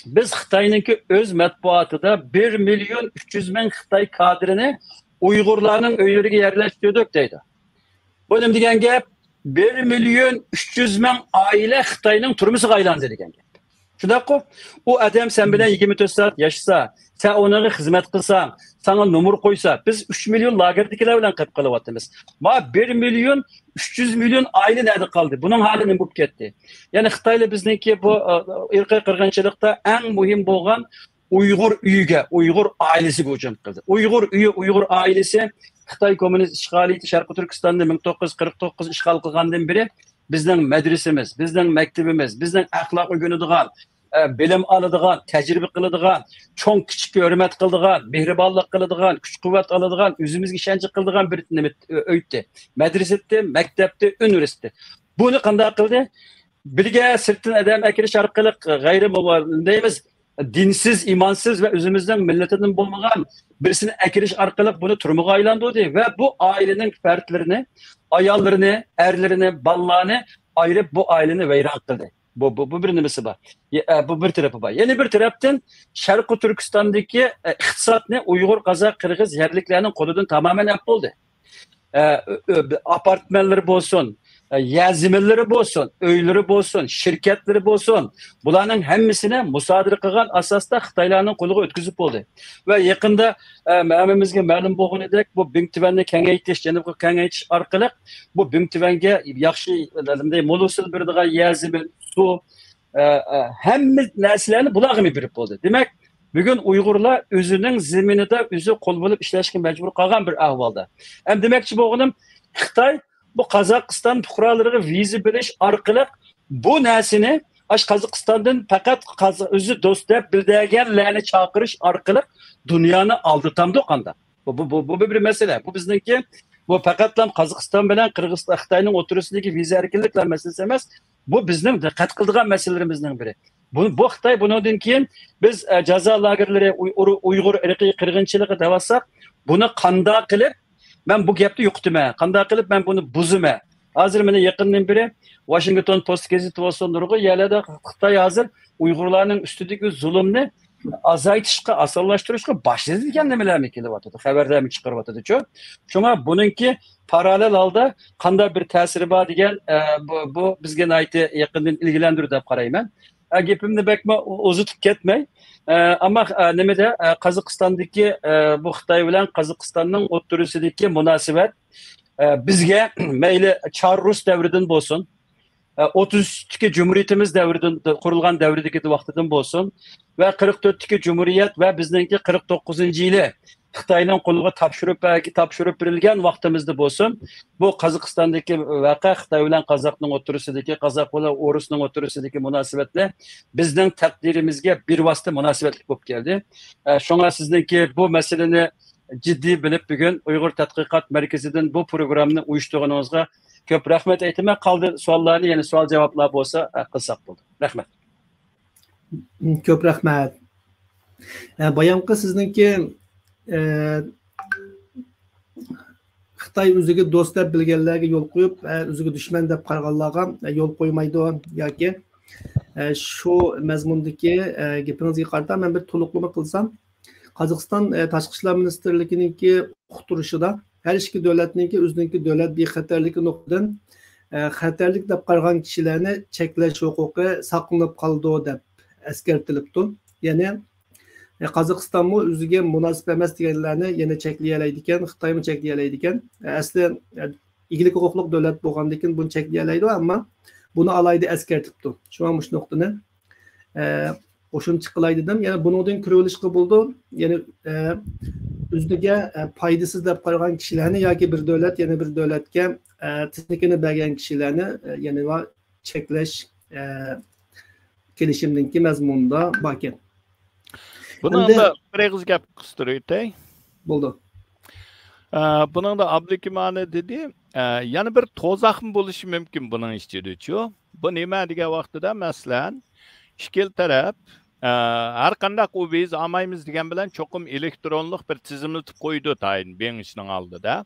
بىز خىتاينىڭكى ئۆز مەتبۇئاتىدا بىر مىليون ئۈچ يۈز مىڭ خىتاي كادىرىنى ئۇيغۇرلارنىڭ ئۆيلىرىگە يەرلەشتۈردۇق دەيدۇ. بۇ نېمە دېگەن گەپ؟ بىر مىليون ئۈچ يۈز مىڭ ئائىلە خىتاينىڭ تۈرمىسىگە ئايلاندى دېگەن گەپ. شۇنداققۇ؟ ئۇ ئادەم سەن بىلەن يىگىرمە تۆت سائەت ياشىسا، سەن ئۇنىڭغا خىزمەت قىلساڭ، ساڭا نومۇر قويسا، بىز ئۈچ مىليون لاگېردىكىلەر بىلەن قېلىپ قېلىۋاتىمىز. ما بىر مىليون ئۈچ يۈز مىليون ئائىلە نەدە قالدى؟ بۇنىڭ ھالى نېمە بولۇپ كەتتى؟ يەنى خىتايلار بىزنىڭكى بۇ، ئا، ئىرقىي قىرغىنچىلىقتا ئەڭ مۇھىم بولغان ئۇيغۇر ئۆيىگە، ئۇيغۇر ئائىلىسىگە ھۇجۇم قىلدى. ئۇيغۇر ئۆيى، ئۇيغۇر ئائىلىسى خىتاي كوممۇنىست ئىشغالىيىتى شەرقىي تۈركىستاننى مىڭ توققۇز يۈز قىرىق توققۇز ئىشغال قىلغاندىن بېرى بىزنىڭ مەدرىسىمىز، بىزنىڭ مەكتىپىمىز، بىزنىڭ ئەخلاق ئۆگىنىدىغان، ئە، بىلىم ئالىدىغان، تەجرىبە قىلىدىغان، چوڭ كىچىككە ھۆرمەت قىلىدىغان، مېھرىبانلىق قىلىدىغان، كۈچ قۇۋۋەت ئالىدىغان، ئۆزىمىزگە ئىشەنچ قىلىدىغان بىر نېمە ئۆيتتى. مەدرىسىتتى، مەكتەپتى، ئۇنىۋېرسىتېتتى. بۇنى قانداق قىلدى؟ بىرگە سىرتتىن ئادەم ئەكىرىش ئارقىلىق غەيرىي مۇ-، دەيمىز، دىنسىز، ئىمانسىز ۋە ئۆزىمىزنىڭ مىللىتىدىن بولمىغان بىرسىنى ئەكىرىش ئارقىلىق بۇنى تۈرمىگە ئايلاندۇردى ۋە بۇ ئائىلىنىڭ پەردلىرىنى، ئاياللىرىنى، ئەرلىرىنى، بالىلارنى ئايرىپ، بۇ ئائىلىنى ۋەيران قىلدى. بۇ، بۇ، بۇ بىر نېمىسى بار. يە-، ئە، بۇ بىر تەرىپى بار. يەنە بىر تەرەپتىن شەرقىي تۈركىستاندىكى، ئە، ئىقتىسادنى ئۇيغۇر، قازاق، قىرغىز، يەرلىكلەرنىڭ قولىدىن تامامەن ئەپ بولدى. ئە، ئۆ-، ئۆ-، ئاپارتمانلىرى بولسۇن، ئە، يەر زېمىنلىرى بولسۇن، ئۆيلىرى بولسۇن، شىركەتلىرى بولسۇن، بۇلارنىڭ ھەممىسىنى مۇسادىرە قىلغان ئاساستا خىتايلارنىڭ قولىغا ئۆتكۈزۈپ بولدى. ۋە يېقىندا، ئە، ھەممىمىزگە مەلۇم بولغىنىدەك، بۇ بىڭتۈەننى كېڭەيتىش، جەنۇبقا كېڭەيتىش ئارقىلىق بۇ بىڭتۈەنگە ياخشى، نېمە دەي، مول ھوسۇل بېرىدىغان يەر زېمىن، سۇ، ئە، ئە، ھەممە نەرسىلەرنى بۇلارغىمۇ بېرىپ بولدى. دېمەك، بۈگۈن ئۇيغۇرلار ئۆزىنىڭ زېمىنىدا ئۆزى قۇل بولۇپ ئىشلەشكە مەجبۇر قالغان بىر ئەھۋالدا. ئەمدى دېمەكچى بولغىنىم، خىتاي بۇ قازاقىستان پۇقرالىرىغا ۋىزا بېرىش ئارقىلىق بۇ نەرسىنى ئاش قازاقىستاندىن پەقەت قازا-، ئۆزى دوست دەپ بىلدۈرگەنلەرنى چاقىرىش ئارقىلىق دۇنيانى ئالدىتامدۇ قانداق؟ بۇ، بۇ، بۇ، بۇ بىر مەسىلە. بۇ بىزنىڭكى، بۇ پەقەتلا قازاقىستان بىلەن قىرغىزىستان، خىتاينىڭ ئوتتۇرىسىدىكى ۋىزا ئەركىنلىكلەر مەسىلىسى ئەمەس. بۇ بىزنىڭ دىققەت قىلىدىغان مەسىلىلىرىمىزنىڭ بىرى. بۇ، بۇ خىتاي بۇنىڭدىن كېيىن بىز، ئە، جازا لاگېرلىرى، ئۇي-، ئۇر-، ئۇيغۇر ئىرقىي قىرغىنچىلىقى دەۋاتساق، بۇنى قانداق قىلىپ مەن بۇ گەپنى يوقىتىمەن، قانداق قىلىپ مەن بۇنى بۇزىمەن؟ ھازىر مانا يېقىندىن بېرى ۋاشىنگتون پوست گېزىتى بولسۇن، نۇرغۇن يەرلەردە خىتاي ھازىر ئۇيغۇرلارنىڭ ئۈستىدىكى زۇلۇمنى ئازايتىشقا، ئاسانلاشتۇرۇشقا باشلىدى دېگەن نېمىلەرمۇ كېلىۋاتىدۇ، خەۋەرلەرمۇ چىقىرىۋاتىدۇچۇ. شۇڭا بۇنىڭكى پاراللېل ھالدا قانداق بىر تەسىرى بار دېگەن، ئە، بۇ، بۇ بىزگە ناھايىتى يېقىندىن ئىلگىلەندۈر دەپ قارايمەن. ئە، گېپىمنى بەكمۇ ئۇزىتىپ كەتمەي، ئە، ئەمما، ئە، نېمىدە، ئە، قازاقىستاندىكى، ئە، بۇ خىتاي بىلەن قازاقىستاننىڭ ئوتتۇرىسىدىكى مۇناسىۋەت، ئە، بىزگە مەيلى چار رۇس دەۋرىدىن بولسۇن، ئە، ئوتتۇز ئۈچتىكى جۇمھۇرىيىتىمىز دەۋرىدىن، قۇرۇلغان دەۋرىدىكى ۋاقتىدىن بولسۇن ۋە قىرىق تۆتتىكى جۇمھۇرىيەت ۋە بىزنىڭكى قىرىق توققۇزىنچى يىلى خىتاينىڭ قولىغا تاپشۇرۇپ، تاپشۇرۇپ بېرىلگەن ۋاقتىمىزدا بولسۇن، بۇ قازاقىستاندىكى ۋەقە، خىتاي بىلەن قازاقنىڭ ئوتتۇرىسىدىكى، قازاق بىلەن ئورۇسنىڭ ئوتتۇرىسىدىكى مۇناسىۋەتنى بىزنىڭ تەقدىرىمىزگە بىۋاسىتە مۇناسىۋەتلىك بولۇپ كەلدى. ئە، شۇڭا سىزنىڭكى بۇ مەسىلىنى جىددىي بىلىپ، بۈگۈن ئۇيغۇر تەتقىقات مەركىزىدىن بۇ پروگراممىنى ئۇيۇشتۇرغىنىڭىزغا كۆپ رەھمەت ئېيتىمەن. قالدى سوئاللارنى، يەنە سوئال جاۋابلار بولسا، ئە، قىلساق بولدى. رەھمەت. كۆپ رەھمەت. ئە، بايامقى سىزنىڭكى، ئە، خىتاي ئۆزىگە دوست دەپ بىلگەنلەرگە يول قويۇپ، ئە، ئۆزىگە دۈشمەن دەپ قارىغانلارغا، ئە، يول قويمايدۇ ياكى، ئە، شۇ مەزمۇندىكى، ئە، گېپىڭىزگە قارىتا مەن بىر تولۇقلىما قىلسام، قازاقىستان، ئە، تاشقى ئىشلار مىنىستىرلىكىنىڭكى ئۇقتۇرۇشىدا، ھەر ئىككى دۆلەتنىڭكى ئۆزىنىڭكى دۆلەت بىخەتەرلىكى نۇقتىدىن، ئە، خەتەرلىك دەپ قارىغان كىشىلەرنى چەكلەش ھوقۇقى ساقلىنىپ قالىدۇ دەپ ئەسكەرتىلىپتۇ. يەنى، ئە، قازاقىستانمۇ ئۆزىگە مۇناسىپ ئەمەس دېگەنلەرنى يەنە چەكلىيەلەيدىكەن، خىتايمۇ چەكلىيەلەيدىكەن. ئەسلى، ئە، ئىگىلىك ھوقۇقلۇق دۆلەت بولغاندىن كېيىن بۇنى چەكلىيەلەيدۇ، ئەمما بۇنى ئالاھىدە ئەسكەرتىپتۇ. شۇڭا مۇشۇ نۇقتىنى، ئە، قوشۇمچە قىلاي دېدىم. يەنە بۇنىڭدىن كۆرۈۋېلىشقا بولىدۇ. يەنى، ئە، ئۆزىگە، ئە، پايدىسىز دەپ قارىغان كىشىلەرنى ياكى بىر دۆلەت يەنە بىر دۆلەتكە، ئە، تېزلىكىنى بەرگەن كىشىلەرنى، ئە، يەنە چەكلەش، ئە، كېلىشىمنىڭكى مەزمۇنىدا باركەن. بۇنىڭدا بىر ئېغىز گەپ قىستۇرۇۋېتەي. بولدى. ئە، بۇنىڭدا ئابلىكىمانى دېدى، ئە، يەنە بىر توزاقمۇ بولۇشى مۇمكىن بۇنىڭ ئىچىدىچۇ. بۇ نېمە دېگەن ۋاقتىدا، مەسىلەن، ئىككىلا تەرەپ، ئە، ھەر قانداق ئۇ ۋىزا ئالمايمىز دېگەن بىلەن چوقۇم ئېلېكترونلۇق بىر تىزىملىتىپ قويىدۇ تايىن بېڭىشنىڭ ئالدىدا.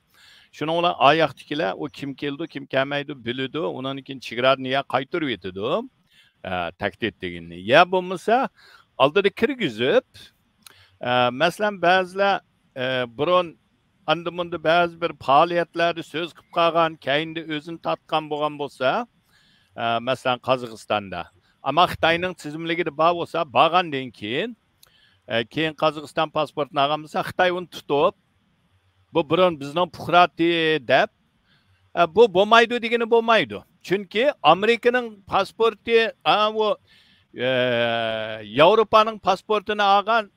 شۇنىڭ بىلەن ئاياقتىكىلەر ئۇ كىم كېلىدۇ، كىم كەلمەيدۇ بىلىدۇ، ئۇنىڭدىن كېيىن چېگرادىن يا قايتۇرۇۋېتىدۇ، ئە، تەھدىت دېگىنىنى. يا بولمىسا ئالدىدا كىرگۈزۈپ، ئە، مەسىلەن، بەزىلەر، ئە، بۇرۇن ئاندا مۇندا بەزى بىر پائالىيەتلەردە سۆز قىلىپ قالغان، كەينىدە ئۆزىنى تارتقان بولغان بولسا، ئە، مەسىلەن، قازاقىستاندا، ئەمما خىتاينىڭ تىزىملىكىدە بار بولسا، بارغاندىن كېيىن، ئە، كېيىن قازاقىستان پاسپورتىنى ئالغان بولسا، خىتاي ئۇنى تۇتۇپ، بۇ بۇرۇن بىزنىڭ پۇقراتى دەپ، ئە، بۇ بولمايدۇ دېگىنى بولمايدۇ. چۈنكى ئامېرىكىنىڭ پاسپورتى، ئا، ئۇ، ئە، ياۋروپانىڭ پاسپورتىنى ئالغان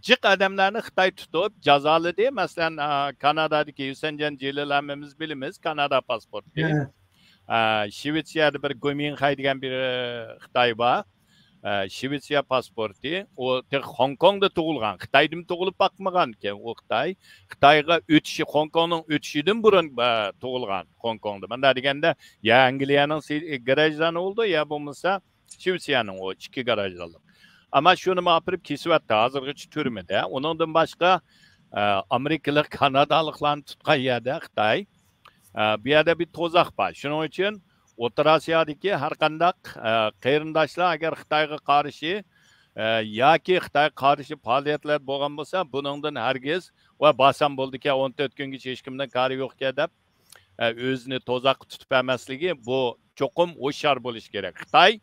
جىق ئادەملەرنى خىتاي تۇتۇپ جازالىدى. مەسىلەن، ئا، كانادادىكى ھۈسەنجان جېلىل ھەممىمىز بىلىمىز، كانادا پاسپورتى. ھە. ئا، شىۋېتسىيەدە بىر گومىڭخەي دېگەن بىر، ئە، خىتاي بار. ئە، شىۋېتسىيە پاسپورتى. ئۇ تېخى خوڭكوڭدا تۇغۇلغان. خىتايدىمۇ تۇغۇلۇپ باقمىغان ئىكەن ئۇ خىتاي. خىتايغا ئۆتۈشى، خوڭكوڭنىڭ ئۆتۈشىدىن بۇرۇن، ئە، تۇغۇلغان خوڭكوڭدا. مۇنداق دېگەندە، يا ئەنگلىيەنىڭ سى-، گراژدانى بولىدۇ، يا بولمىسا شىۋېتسىيەنىڭ ئۇ ئىككى گراژدانلىق. ئەمما شۇنىمۇ ئاپىرىپ كېسىۋەتتى. ھازىرغىچە تۈرمىدە. ئۇنىڭدىن باشقا، ئە، ئامېرىكىلىق، كانادالىقلارنى تۇتقان يەردە خىتاي، ئە، بۇ يەردە بىر توزاق بار. شۇنىڭ ئۈچۈن ئوتتۇرا ئاسىيادىكى ھەر قانداق، ئە، قېرىنداشلار ئەگەر خىتايغا قارشى، ئە، ياكى خىتايغا قارشى پائالىيەتلەر بولغان بولسا، بۇنىڭدىن ھەرگىز، ۋە بارسام بولدىكەن، ئون تۆت كۈنگىچە ھېچكىمنىڭ كارى يوقكەن دەپ، ئە، ئۆزىنى توزاققا تۇتۇپ بەرمەسلىكى، بۇ چوقۇم ھوشيار بولۇش كېرەك. خىتاي،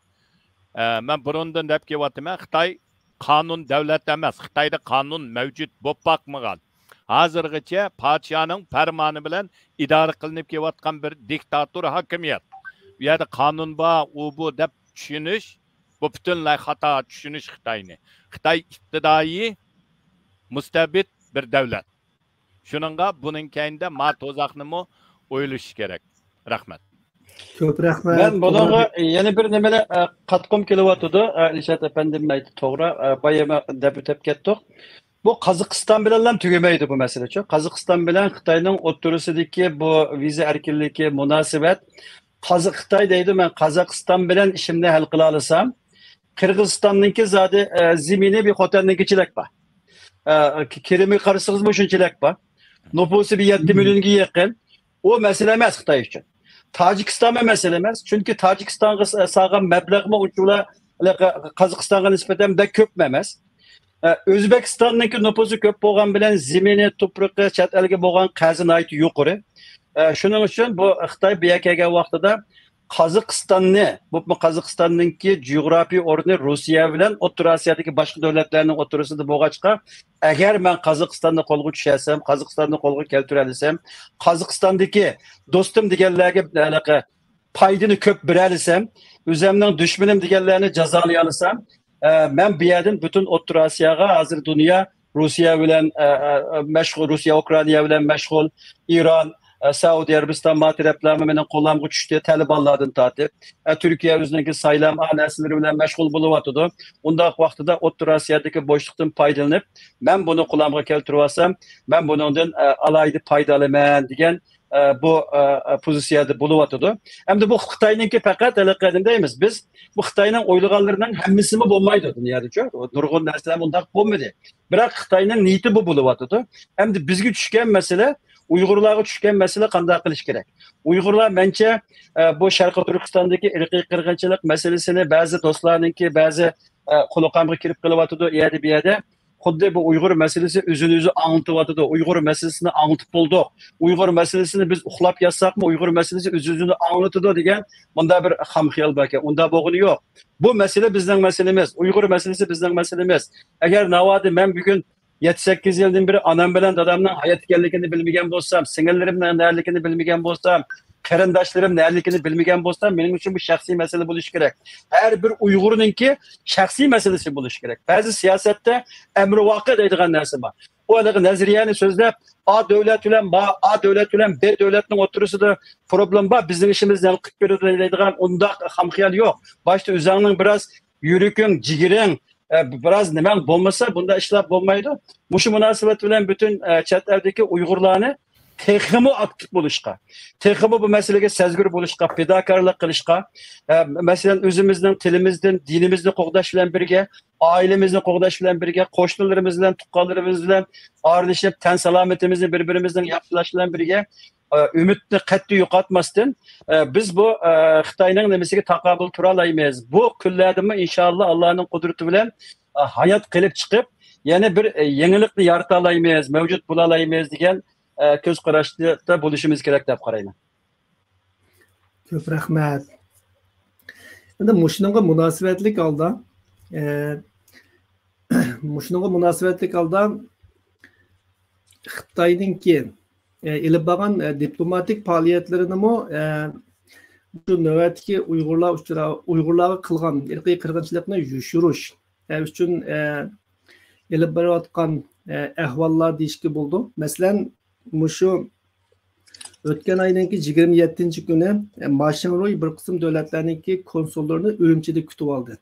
ئە، مەن بۇرۇندىن دەپ كېلىۋاتىمەن، خىتاي قانۇن دۆلەت ئەمەس، خىتايدا قانۇن مەۋجۇت بولۇپ باقمىغان. ھازىرغىچە پادىشاھنىڭ پەرمانى بىلەن ئىدارە قىلىنىپ كېلىۋاتقان بىر دىكتاتور ھاكىمىيەت. بۇ يەردە قانۇن بار، ئۇ بۇ دەپ چۈشىنىش، بۇ پۈتۈنلەي خاتا چۈشىنىش خىتاينى. خىتاي ئىپتىدائىي مۇستەبىت بىر دۆلەت. شۇنىڭغا بۇنىڭ كەينىدە ما توزاقنىمۇ ئويلىشىش كېرەك. رەھمەت. كۆپ رەھمەت. مەن بۇنىڭغا يەنە بىر نېمىنى، ئە، قاتقۇم كېلىۋاتىدۇ. ئە، ئىلشات ئەپەندىم ئېيتتى، توغرا. ئە، بايا دەپ ئۆتۈپ كەتتۇق. بۇ قازاقىستان بىلەنلا تۈگىمەيدۇ بۇ مەسىلىچۇ. قازاقىستان بىلەن خىتاينىڭ ئوتتۇرىسىدىكى بۇ ۋىزا ئەركىنلىكى، مۇناسىۋەت، قازاق، خىتاي دەيدۇ، مەن قازاقىستان بىلەن ئىشىمنى ھەل قىلالىسام، قىرغىزىستاننىڭكى زادى، ئە، زېمىنى بىر خوتەننىڭكىچىلەك بار. ئە، ك-، كىرىمىگە قارىسىڭىزمۇ شۇنچىلەك بار. نوپۇسى بىر يەتتە مىليونغا يېقىن. ئۇ مەسىلە ئەمەس خىتاي ئۈچۈن. تاجىكىستانمۇ مەسىلە ئەمەس. چۈنكى تاجىكىستانغا س-، سالغان مەبلەغمۇ ئۇنچىۋالا قازاقىستانغا نىسبەتەن بەك كۆپمۇ ئەمەس. ئە، ئۆزبېكىستاننىڭكى نوپۇسى كۆپ بولغان بىلەن زېمىنى، توپرىقى، چەت ئەلگە بولغان قەرزى ناھايىتى يۇقىرى. ئە، شۇنىڭ ئۈچۈن بۇ خىتاي بۇ يەرگە كەلگەن ۋاقتىدا قازاقىستاننى، بولۇپمۇ قازاقىستاننىڭكى جۇغراپىي ئورنى روسىيە بىلەن ئوتتۇرا ئاسىيادىكى باشقا دۆلەتلەرنىڭ ئوتتۇرىسىدا بولغاچقا، ئەگەر مەن قازاقىستاننى قولغا چۈشۈرسەم، قازاقىستاننى قولغا كەلتۈرەلىسەم، قازاقىستاندىكى دوستۇم دېگەنلەرگە ھېلىقى پايدىنى كۆپ بېرەلىسەم، ئۆزۈمنىڭ دۈشمىنىم دېگەنلەرنى جازالىيالىسام، ئە، مەن بۇ يەردىن پۈتۈن ئوتتۇرا ئاسىياغا، ھازىر دۇنيا روسىيە بىلەن، ئە، ئە، مەشغۇل، روسىيە ئۇكرائىنا بىلەن مەشغۇل، ئىران، ئە، سەئۇدى ئەرەبىستان، ما تەرەپلەرمۇ مېنىڭ قولۇمغا چۈشتى، تالىبانلاردىن تارتىپ. ئە، تۈركىيە ئۆزىنىڭكى سايلام، ئا، نەرسىلىرى بىلەن مەشغۇل بولۇۋاتىدۇ. ئۇنداق ۋاقتىدا ئوتتۇرا ئاسىيادىكى بوشلۇقتىن پايدىلىنىپ، مەن بۇنى قولۇمغا كەلتۈرۈۋالسام، مەن بۇنىڭدىن، ئە، ئالاھىدە پايدا ئالىمەن دېگەن، ئە، بۇ، ئە، ئە، پوزىتسىيەدە بولۇۋاتىدۇ. ئەمدى بۇ خىتاينىڭكى پەقەت ھېلىقى نېمە دەيمىز، بىز بۇ خىتاينىڭ ئويلىغانلىرىنىڭ ھەممىسىمۇ بولمايدۇ دۇنيادىچۇ. نۇرغۇن نەرسىلەر ئۇنداق بولمىدى. بىراق خىتاينىڭ نىيىتى بۇ بولۇۋاتىدۇ. ئەمدى بىزگە چۈشكەن مەسىلە، ئۇيغۇرلارغا چۈشكەن مەسىلە قانداق قىلىش كېرەك؟ ئۇيغۇرلار مەنچە، ئە، بۇ شەرقىي تۈركىستاندىكى ئىرقىي قىرغىنچىلىق مەسىلىسىنى بەزى دوستلارنىڭكى بەزى، ئە، قۇلىقىمغا كىرىپ قېلىۋاتىدۇ، ئۇ يەردە، بۇ يەردە. خۇددى بۇ ئۇيغۇر مەسىلىسى ئۆزىنى ئۆزى ئاڭلىتىۋاتىدۇ. ئۇيغۇر مەسىلىسىنى ئاڭلىتىپ بولدۇق. ئۇيغۇر مەسىلىسىنى بىز ئۇخلاپ ياتساقمۇ، ئۇيغۇر مەسىلىسى ئۆز-ئۆزىنى ئاڭلىتىدۇ دېگەن مۇنداق بىر خام خىيال باركەن. ئۇنداق بولغىنى يوق. بۇ مەسىلە بىزنىڭ مەسىلىمىز. ئۇيغۇر مەسىلىسى بىزنىڭ مەسىلىمىز. ئەگەر ناۋادا مەن بۈگۈن يەتتە سەككىز يىلدىن بېرى ئانام بىلەن دادامنىڭ ھايات ئىكەنلىكىنى بىلمىگەن بولسام، سىڭىللىرىمنىڭ نەلىكىنى بىلمىگەن بولسام، قېرىنداشلىرىم نەلىكىنى بىلمىگەن بولسام، مېنىڭ ئۈچۈن بۇ شەخسىي مەسىلە بولۇشى كېرەك. ھەر بىر ئۇيغۇرنىڭكى شەخسىي مەسىلىسى بولۇشى كېرەك. بەزى سىياسەتتە ئەمرىۋاقىئ دەيدىغان نەرسە بار. ئۇ ھېلىقى نەزەرىيەنى سۆزلەپ، ئا دۆلەت بىلەن با-، ئا دۆلەت بىلەن بې دۆلەتنىڭ ئوتتۇرىسىدا پروبلېم بار، بىزنىڭ ئىشىمىزنى ھەل قىلىپ بېرىدۇ دەيدىغان ئۇنداق خام خىيال يوق. باشتا ئۆزۈڭنىڭ بىراز يۈرىكىڭ، جىگىرىڭ، ئە، بىراز نېمەڭ بولمىسا، بۇنداق ئىشلار بولمايدۇ. مۇشۇ مۇناسىۋەت بىلەن پۈتۈن، ئە، چەت ئەلدىكى ئۇيغۇرلارنى تېخىمۇ ئاكتىپ بولۇشقا، تېخىمۇ بۇ مەسىلىگە سەزگۈر بولۇشقا، پىداكارلىق قىلىشقا، ئە، مەسىلەن، ئۆزىمىزنىڭ تىلىمىزدىن، دىنىمىزنى قوغداش بىلەن بىرگە، ئائىلىمىزنى قوغداش بىلەن بىرگە، قوشنىلىرىمىز بىلەن، تۇغقانلىرىمىز بىلەن ئارىلىشىپ، تەن سالامىتىمىزنى بىر-بىرىمىزنىڭ ياخشىلاش بىلەن بىرگە، ئە، ئۈمىدنى قەتئىي يوقاتماستىن، ئە، بىز بۇ، ئە، خىتاينىڭ نېمىسىگە تاقابىل تۇرالايمىز. بۇ كۈنلەردىمۇ ئىنشاللا ئاللانىڭ قۇدرىتى بىلەن، ئە، ھايات قېلىپ چىقىپ، يەنە بىر، ئە، يېڭىلىقنى يارىتالايمىز، مەۋجۇت بولالايمىز دېگەن، ئە، كۆز قاراشتا بولۇشىمىز كېرەك دەپ قارايمەن. كۆپ رەھمەت. ئەمدى مۇشۇنىڭغا مۇناسىۋەتلىك ھالدا، ئە، مۇشۇنىڭغا مۇناسىۋەتلىك ھالدا خىتاينىڭكى، ئە، ئېلىپ بارغان، ئە، دىپلوماتىك پائالىيەتلىرىنىمۇ، ئە، شۇ نۆۋەتتىكى ئۇيغۇرلار ئۇچرا-، ئۇيغۇرلارغا قىلغان ئىرقىي قىرغىنچىلىقنى يوشۇرۇش، ئە، ئۈچۈن، ئە، ئېلىپ بېرىۋاتقان، ئە، ئەھۋاللار دېيىشكە بولىدۇ. مەسىلەن، مۇشۇ ئۆتكەن ئاينىڭكى يىگىرمە يەتتىنچى كۈنى، ئە، ما شىڭرۇي بىر قىسىم دۆلەتلەرنىڭكى كونسۇللىرىنى ئۈرۈمچىدە كۈتۈۋالدى.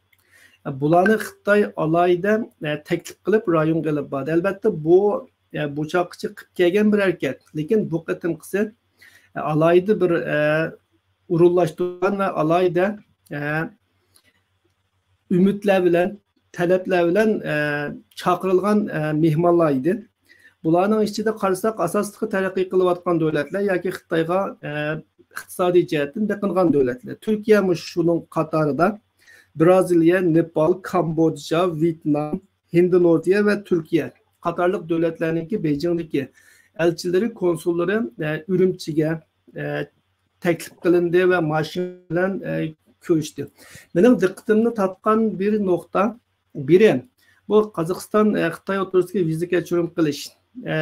ئە، بۇلارنى خىتاي ئالاھىدە، ئە، تەكلىپ قىلىپ رايونغا ئېلىپ باردى. ئەلۋەتتە، بۇ، ئە، بۇ چاغقىچە قىلىپ كەلگەن بىر ھەرىكەت. لېكىن بۇ قېتىمقىسى، ئە، ئالاھىدە بىر، ئە، ئورۇنلاشتۇرغان ۋە ئالاھىدە، ئە، ئۈمىدلەر بىلەن، تەلەپلەر بىلەن، ئە، چاقىرىلغان، ئە، مېھمانلار ئىدى. بۇلارنىڭ ئىچىدە قارىساق، ئاساسلىقى تەرەققىي قىلىۋاتقان دۆلەتلەر ياكى خىتايغا، ئە، ئىقتىسادىي جەھەتتىن بېقىنغان دۆلەتلەر. تۈركىيەمۇ شۇنىڭ قاتارىدا. بىرازىلىيە، نېپال، كامبودژا، ۋيېتنام، ھىندونېزىيە ۋە تۈركىيە قاتارلىق دۆلەتلەرنىڭكى بېيجىڭدىكى ئەلچىلىرى، كونسۇللىرى، ئە، ئۈرۈمچىگە، ئە، تەكلىپ قىلىندى ۋە ما شىڭرۇي بىلەن، ئە، كۆرۈشتى. مېنىڭ دىققىتىمنى تارتقان بىر نۇقتا، بىرى، بۇ قازاقىستان، ئە، خىتاي ئوتتۇرىسىدىكى ۋىزا كەچۈرۈم قىلىش، ئە،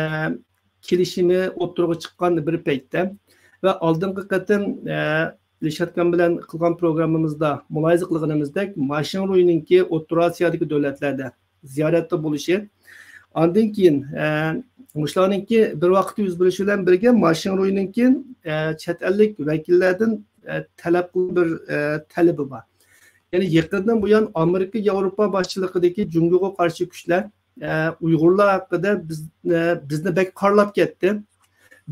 كېلىشىمى ئوتتۇرىغا چىققان بىر پەيتتە ۋە ئالدىنقى قېتىم، ئە، رىشات ئاكام بىلەن قىلغان پروگراممىمىزدا مۇلاھىزە قىلغىنىمىزدەك، ما شىڭرۇينىڭكى ئوتتۇرا ئاسىيادىكى دۆلەتلەردە زىيارەتتە بولۇشى، ئاندىن كېيىن، ئە، مۇشۇلارنىڭكى بىر ۋاقىتتا يۈز بېرىشى بىلەن بىرگە، ما شىڭرۇينىڭكى، ئە، چەت ئەللىك ۋەكىللەردىن، ئە، تەلەپ قىلغان بىر، ئە، تەلىپى بار. يەنى يېقىندىن بۇيان ئامېرىكا، ياۋروپا باشچىلىقىدىكى جۇڭگوغا قارشى كۈچلەر، ئە، ئۇيغۇرلار ھەققىدە بىز، ئە، بىزنى بەك قارىلاپ كەتتى.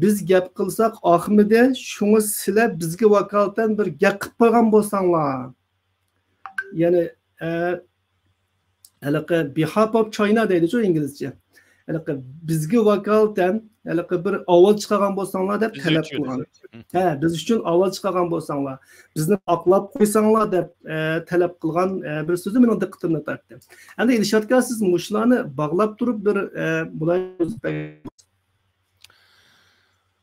بىز گەپ قىلساق ئاقمىدى، شۇڭا سىلەر بىزگە ۋاكالىتەن بىر گەپ قىلىپ قويغان بولساڭلار. يەنى، ئە، ھېلىقى behalf of China دەيدىچۇ ئىنگلىزچە. ھېلىقى بىزگە ۋاكالىتەن، ھېلىقى بىر ئاۋاز چىقارغان بولساڭلار دەپ بىز تەلەپ ئۈچۈن. قىلغان. ھە، بىز ئۈچۈن ئاۋاز چىقارغان بولساڭلار، بىزنى ئاقلاپ قويساڭلار دەپ، ئە، تەلەپ قىلغان، ئە، بىر سۆزى مېنىڭ دىققىتىمنى تارتتى. ئەمدى ئىلشات ئاكا، سىز مۇشۇلارنى باغلاپ تۇرۇپ بىر، ئە، مۇلاھىزە بەرگەن.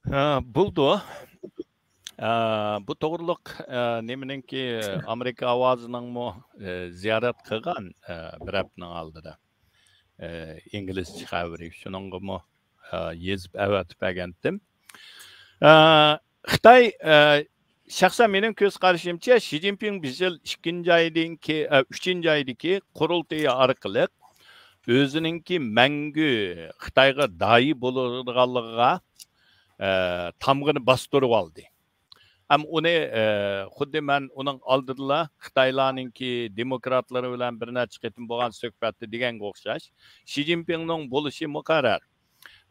ھە، بولىدۇ. ئە، بۇ توغرۇلۇق، ئە، نېمىنىڭكى، ئامېرىكا ئاۋازىنىڭمۇ، ئە، زىيارەت قىلغان، ئە، بىر ھەپتىنىڭ ئالدىدا، ئە، ئىنگلىزچە خەۋىرى. شۇنىڭغىمۇ، ئە، يېزىپ ئەۋەتىپ بەرگەنتىم. ئە، خىتاي، ئە، شەخسەن مېنىڭ كۆز قارىشىمچە، شى جىنپىڭ بىر يىل ئىككىنچى ئايدىكى، ئە، ئۈچىنچى ئايدىكى قۇرۇلتىيى ئارقىلىق ئۆزىنىڭكى مەڭگۈ خىتايغا داھىي بولىدىغانلىقىغا، ئە، تامغىنى باستۇرۇۋالدى. ھەم ئۇنى، ئە، خۇددى مەن ئۇنىڭ ئالدىدىلا خىتايلارنىڭكى دېموكراتلىرى بىلەن بىر نەچچە قېتىم بولغان سۆھبەتتە دېگەنگە ئوخشاش، شى جىنپىڭنىڭ بولۇشى مۇقەررەر.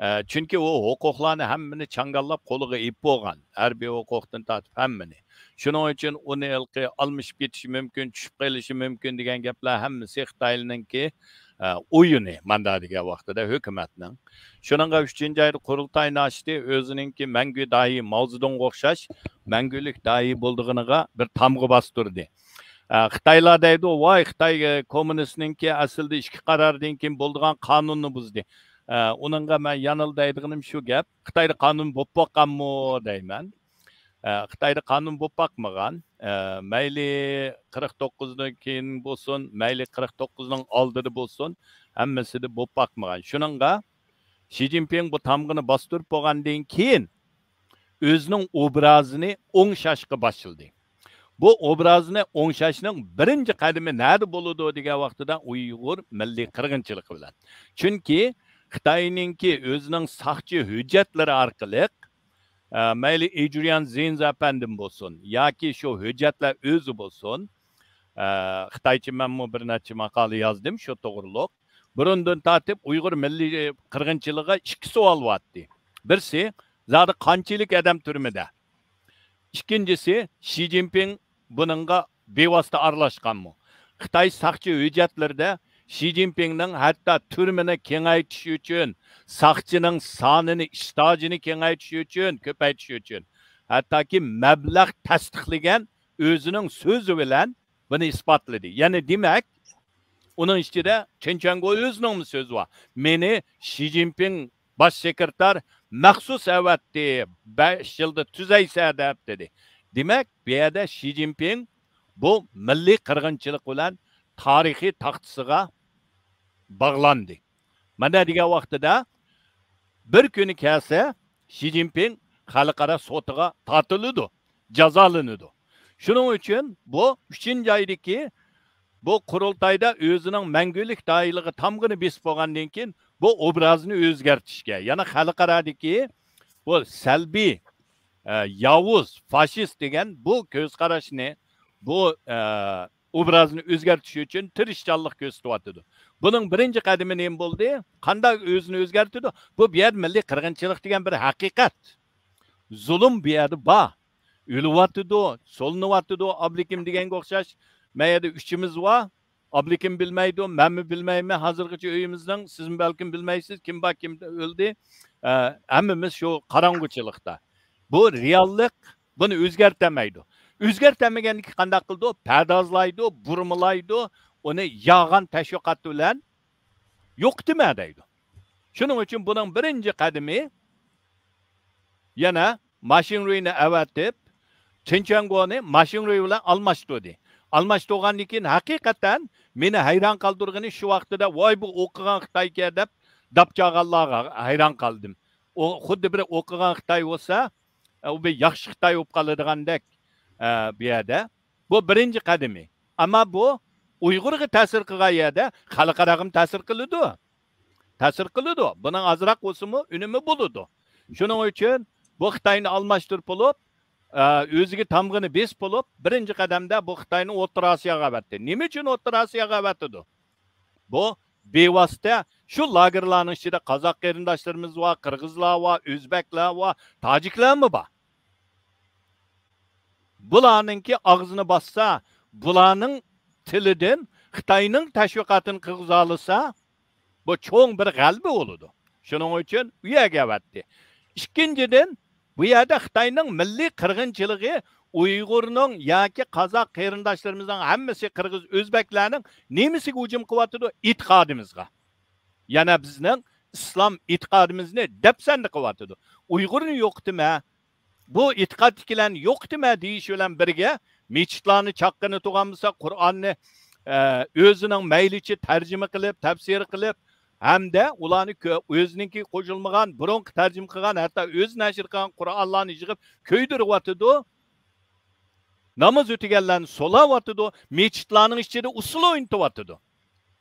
ئە، چۈنكى ئۇ ھوقۇقلارنى ھەممىنى چاڭگاللاپ قولىغا ئېلىپ بولغان، ھەربىي ھوقۇقتىن تارتىپ ھەممىنى. شۇنىڭ ئۈچۈن ئۇنى ھېلىقى ئالمىشىپ كېتىشى مۇمكىن، چۈشۈپ قېلىشى مۇمكىن دېگەن گەپلەر ھەممىسى خىتايلارنىڭكى، ئە، ئويۇنى ماندا دېگەن ۋاقتىدا ھۆكۈمەتنىڭ. شۇنىڭغا ئۈچىنچى ئايدا قۇرۇلتاينى ئاچتى، ئۆزىنىڭكى مەڭگۈ داھىي ماۋزېدۇڭغا ئوخشاش مەڭگۈلۈك داھىي بولىدىغىنىغا بىر تامغا باستۇردى. ئە، خىتايلار دەيدۇ، ۋاي، خىتاي، ئە، كوممۇنىستنىڭكى ئەسلىدە ئىچكى قاراردىن كېيىن بولىدىغان قانۇننى بۇزدى. ئە، ئۇنىڭغا مەن يەنىلا دەيدىغىنىم شۇ گەپ، خىتايدا قانۇن بولۇپ باققانمۇ دەيمەن. ئە، خىتايدا قانۇن بولۇپ باقمىغان. ئە، مەيلى قىرىق توققۇزدىن كېيىن بولسۇن، مەيلى قىرىق توققۇزنىڭ ئالدىدا بولسۇن، ھەممىسىدە بولۇپ باقمىغان. شۇنىڭغا شى جىنپىڭ بۇ تامغىنى باستۇرۇپ بولغاندىن كېيىن، ئۆزىنىڭ ئوبرازىنى ئوڭشاشقا باشلىدى. بۇ ئوبرازنى ئوڭشاشنىڭ بىرىنچى قەدىمى نەدە بولىدۇ دېگەن ۋاقتىدا، ئۇيغۇر مىللىي قىرغىنچىلىقى بىلەن. چۈنكى خىتاينىڭكى ئۆزىنىڭ ساقچى ھۆججەتلىرى ئارقىلىق، ئە، مەيلى ئېدرىيان زىنز ئەپەندىم بولسۇن ياكى شۇ ھۆججەتلەر ئۆزى بولسۇن، ئە، خىتايچە مەنمۇ بىر نەچچە ماقالە يازدىم شۇ توغرۇلۇق. بۇرۇندىن تارتىپ ئۇيغۇر مىللىي قىرغىنچىلىقىغا ئىككى سوئال بارتتى. بىرسى، زادى قانچىلىك ئادەم تۈرمىدە؟ ئىككىنچىسى، شى جىنپىڭ بۇنىڭغا بىۋاسىتە ئارىلاشقانمۇ؟ خىتاي ساقچى ھۆججەتلىرىدە شى جىنپىڭنىڭ ھەتتا تۈرمىنى كېڭەيتىش ئۈچۈن، ساقچىنىڭ سانىنى، ئىشتاجىنى كېڭەيتىش ئۈچۈن، كۆپەيتىش ئۈچۈن، ھەتتاكى مەبلەغ تەستىقلىگەن ئۆزىنىڭ سۆزى بىلەن بۇنى ئىسپاتلىدى. يەنى دېمەك، ئۇنىڭ ئىچىدە چېن چۈەنگو ئۆزىنىڭمۇ سۆزى بار. مېنى شى جىنپىڭ باش سېكرېتار مەخسۇس ئەۋەتتى، بەش يىلدا تۈزەيسە دەپ دېدى. دېمەك، بۇ يەردە شى جىنپىڭ بۇ مىللىي قىرغىنچىلىق بىلەن تارىخىي تاختىسىغا باغلاندى. مانا دېگەن ۋاقتىدا بىر كۈنى كەلسە، شى جىنپىڭ خەلقئارا سوتىغا تارتىلىدۇ، جازالىنىدۇ. شۇنىڭ ئۈچۈن بۇ ئۈچىنچى ئايدىكى بۇ قۇرۇلتايدا ئۆزىنىڭ مەڭگۈلۈك دائىرىلىكى تامغىنى بېسىپ بولغاندىن كېيىن، بۇ ئوبرازنى ئۆزگەرتىشكە، يەنى خەلقئارادىكى بۇ سەلبىي، ئە، ياۋۇز، فاشىست دېگەن بۇ كۆز قاراشنى، بۇ، ئە، ئوبرازنى ئۆزگەرتىش ئۈچۈن تىرىشچانلىق كۆرسىتىۋاتىدۇ. بۇنىڭ بىرىنچى قەدىمى نېمە بولدى؟ قانداق ئۆزىنى ئۆزگەرتىدۇ؟ بۇ، بۇ يەردە مىللىي قىرغىنچىلىق دېگەن بىر ھەقىقەت. زۇلۇم بۇ يەردە بار. ئۆلۈۋاتىدۇ، سولىنىۋاتىدۇ، ئابلىكىم دېگەنگە ئوخشاش. مەن يەردە ئۈچىمىز بار. ئابلىكىم بىلمەيدۇ، مەنمۇ بىلمەيمەن. ھازىرغىچە ئۆيىمىزنىڭ، سىزمۇ بەلكىم بىلمەيسىز، كىم بار، كىم ئۆلدى. ئە، ھەممىمىز شۇ قاراڭغۇچىلىقتا. بۇ رېئاللىق، بۇنى ئۆزگەرتەلمەيدۇ. ئۆزگەرتەلمىگەندىكى قانداق قىلىدۇ؟ پەردازلايدۇ، بۇرمىلايدۇ، ئۇنى يالغان تەشۋىقات بىلەن يوقىتىمەن دەيدۇ. شۇنىڭ ئۈچۈن بۇنىڭ بىرىنچى قەدىمى يەنە ماشىڭرۇينى ئەۋەتىپ، چېن چۈەنگونى ماشىڭرۇي بىلەن ئالماشتۇردى. ئالماشتۇرغاندىن كېيىن ھەقىقەتەن مېنى ھەيران قالدۇرغىنى شۇ ۋاقتىدا، ۋاي، بۇ ئوقۇغان خىتايكەن دەپ داپ چالغانلارغا ھەيران قالدىم. ئۇ خۇددى بىر ئوقۇغان خىتاي بولسا، ئۇ بىر ياخشى خىتاي بولۇپ قالىدىغاندەك، ئە، بۇ يەردە. بۇ بىرىنچى قەدىمى. ئەمما بۇ ئۇيغۇرغا تەسىر قىلغان يەردە خەلقئاراغىمۇ تەسىر قىلىدۇ. تەسىر قىلىدۇ. بۇنىڭ ئازراق بولسىمۇ ئۈنۈمى بولىدۇ. شۇنىڭ ئۈچۈن بۇ خىتاينى ئالماشتۇرۇپ بولۇپ، ئە، ئۆزىگە تامغىنى بېسىپ بولۇپ، بىرىنچى قەدەمدە بۇ خىتاينى ئوتتۇرا ئاسىياغا ئەۋەتتى. نېمە ئۈچۈن ئوتتۇرا ئاسىياغا ئەۋەتىدۇ؟ بۇ بىۋاسىتە شۇ لاگېرلارنىڭ ئىچىدە قازاق قېرىنداشلىرىمىز بار، قىرغىزلار بار، ئۆزبەكلەر بار، تاجىكلارمۇ بار. بۇلارنىڭكى ئاغزىنى باسسا، بۇلارنىڭ تىلىدىن خىتاينىڭ تەشۋىقاتىنى قىلغۇزالىسا، بۇ چوڭ بىر غەلىبە بولىدۇ. شۇنىڭ ئۈچۈن ئۇ يەرگە ئەۋەتتى. ئىككىنچىدىن، بۇ يەردە خىتاينىڭ مىللىي قىرغىنچىلىقى، ئۇيغۇرنىڭ ياكى قازاق قېرىنداشلىرىمىزنىڭ ھەممىسى، قىرغىز، ئۆزبەكلەرنىڭ نېمىسىگە ھۇجۇم قىلىۋاتىدۇ؟ ئېتىقادىمىزغا. يەنە بىزنىڭ ئىسلام ئېتىقادىمىزنى دەپسەندە قىلىۋاتىدۇ. ئۇيغۇرنى يوقىتىمەن، بۇ ئېتىقادتىكىلەرنى يوقىتىمەن دېيىش بىلەن بىرگە، مېچىتلارنى چاققىنى تۇغان بولسا، قۇرئاننى، ئە، ئۆزىنىڭ مەيلىچە تەرجىمە قىلىپ، تەپسىر قىلىپ، ھەمدە ئۇلارنى كۆ-، ئۆزىنىڭكى قوشۇلمىغان، بۇرۇنقى تەرجىمە قىلغان، ھەتتا ئۆزى نەشر قىلغان قۇرئانلارنى يىغىپ كۆيدۈرۈۋاتىدۇ. ناماز ئۆتىگەنلەرنى سولاۋاتىدۇ، مېچىتلارنىڭ ئىچىدە ئۇسسۇل ئوينىتىۋاتىدۇ.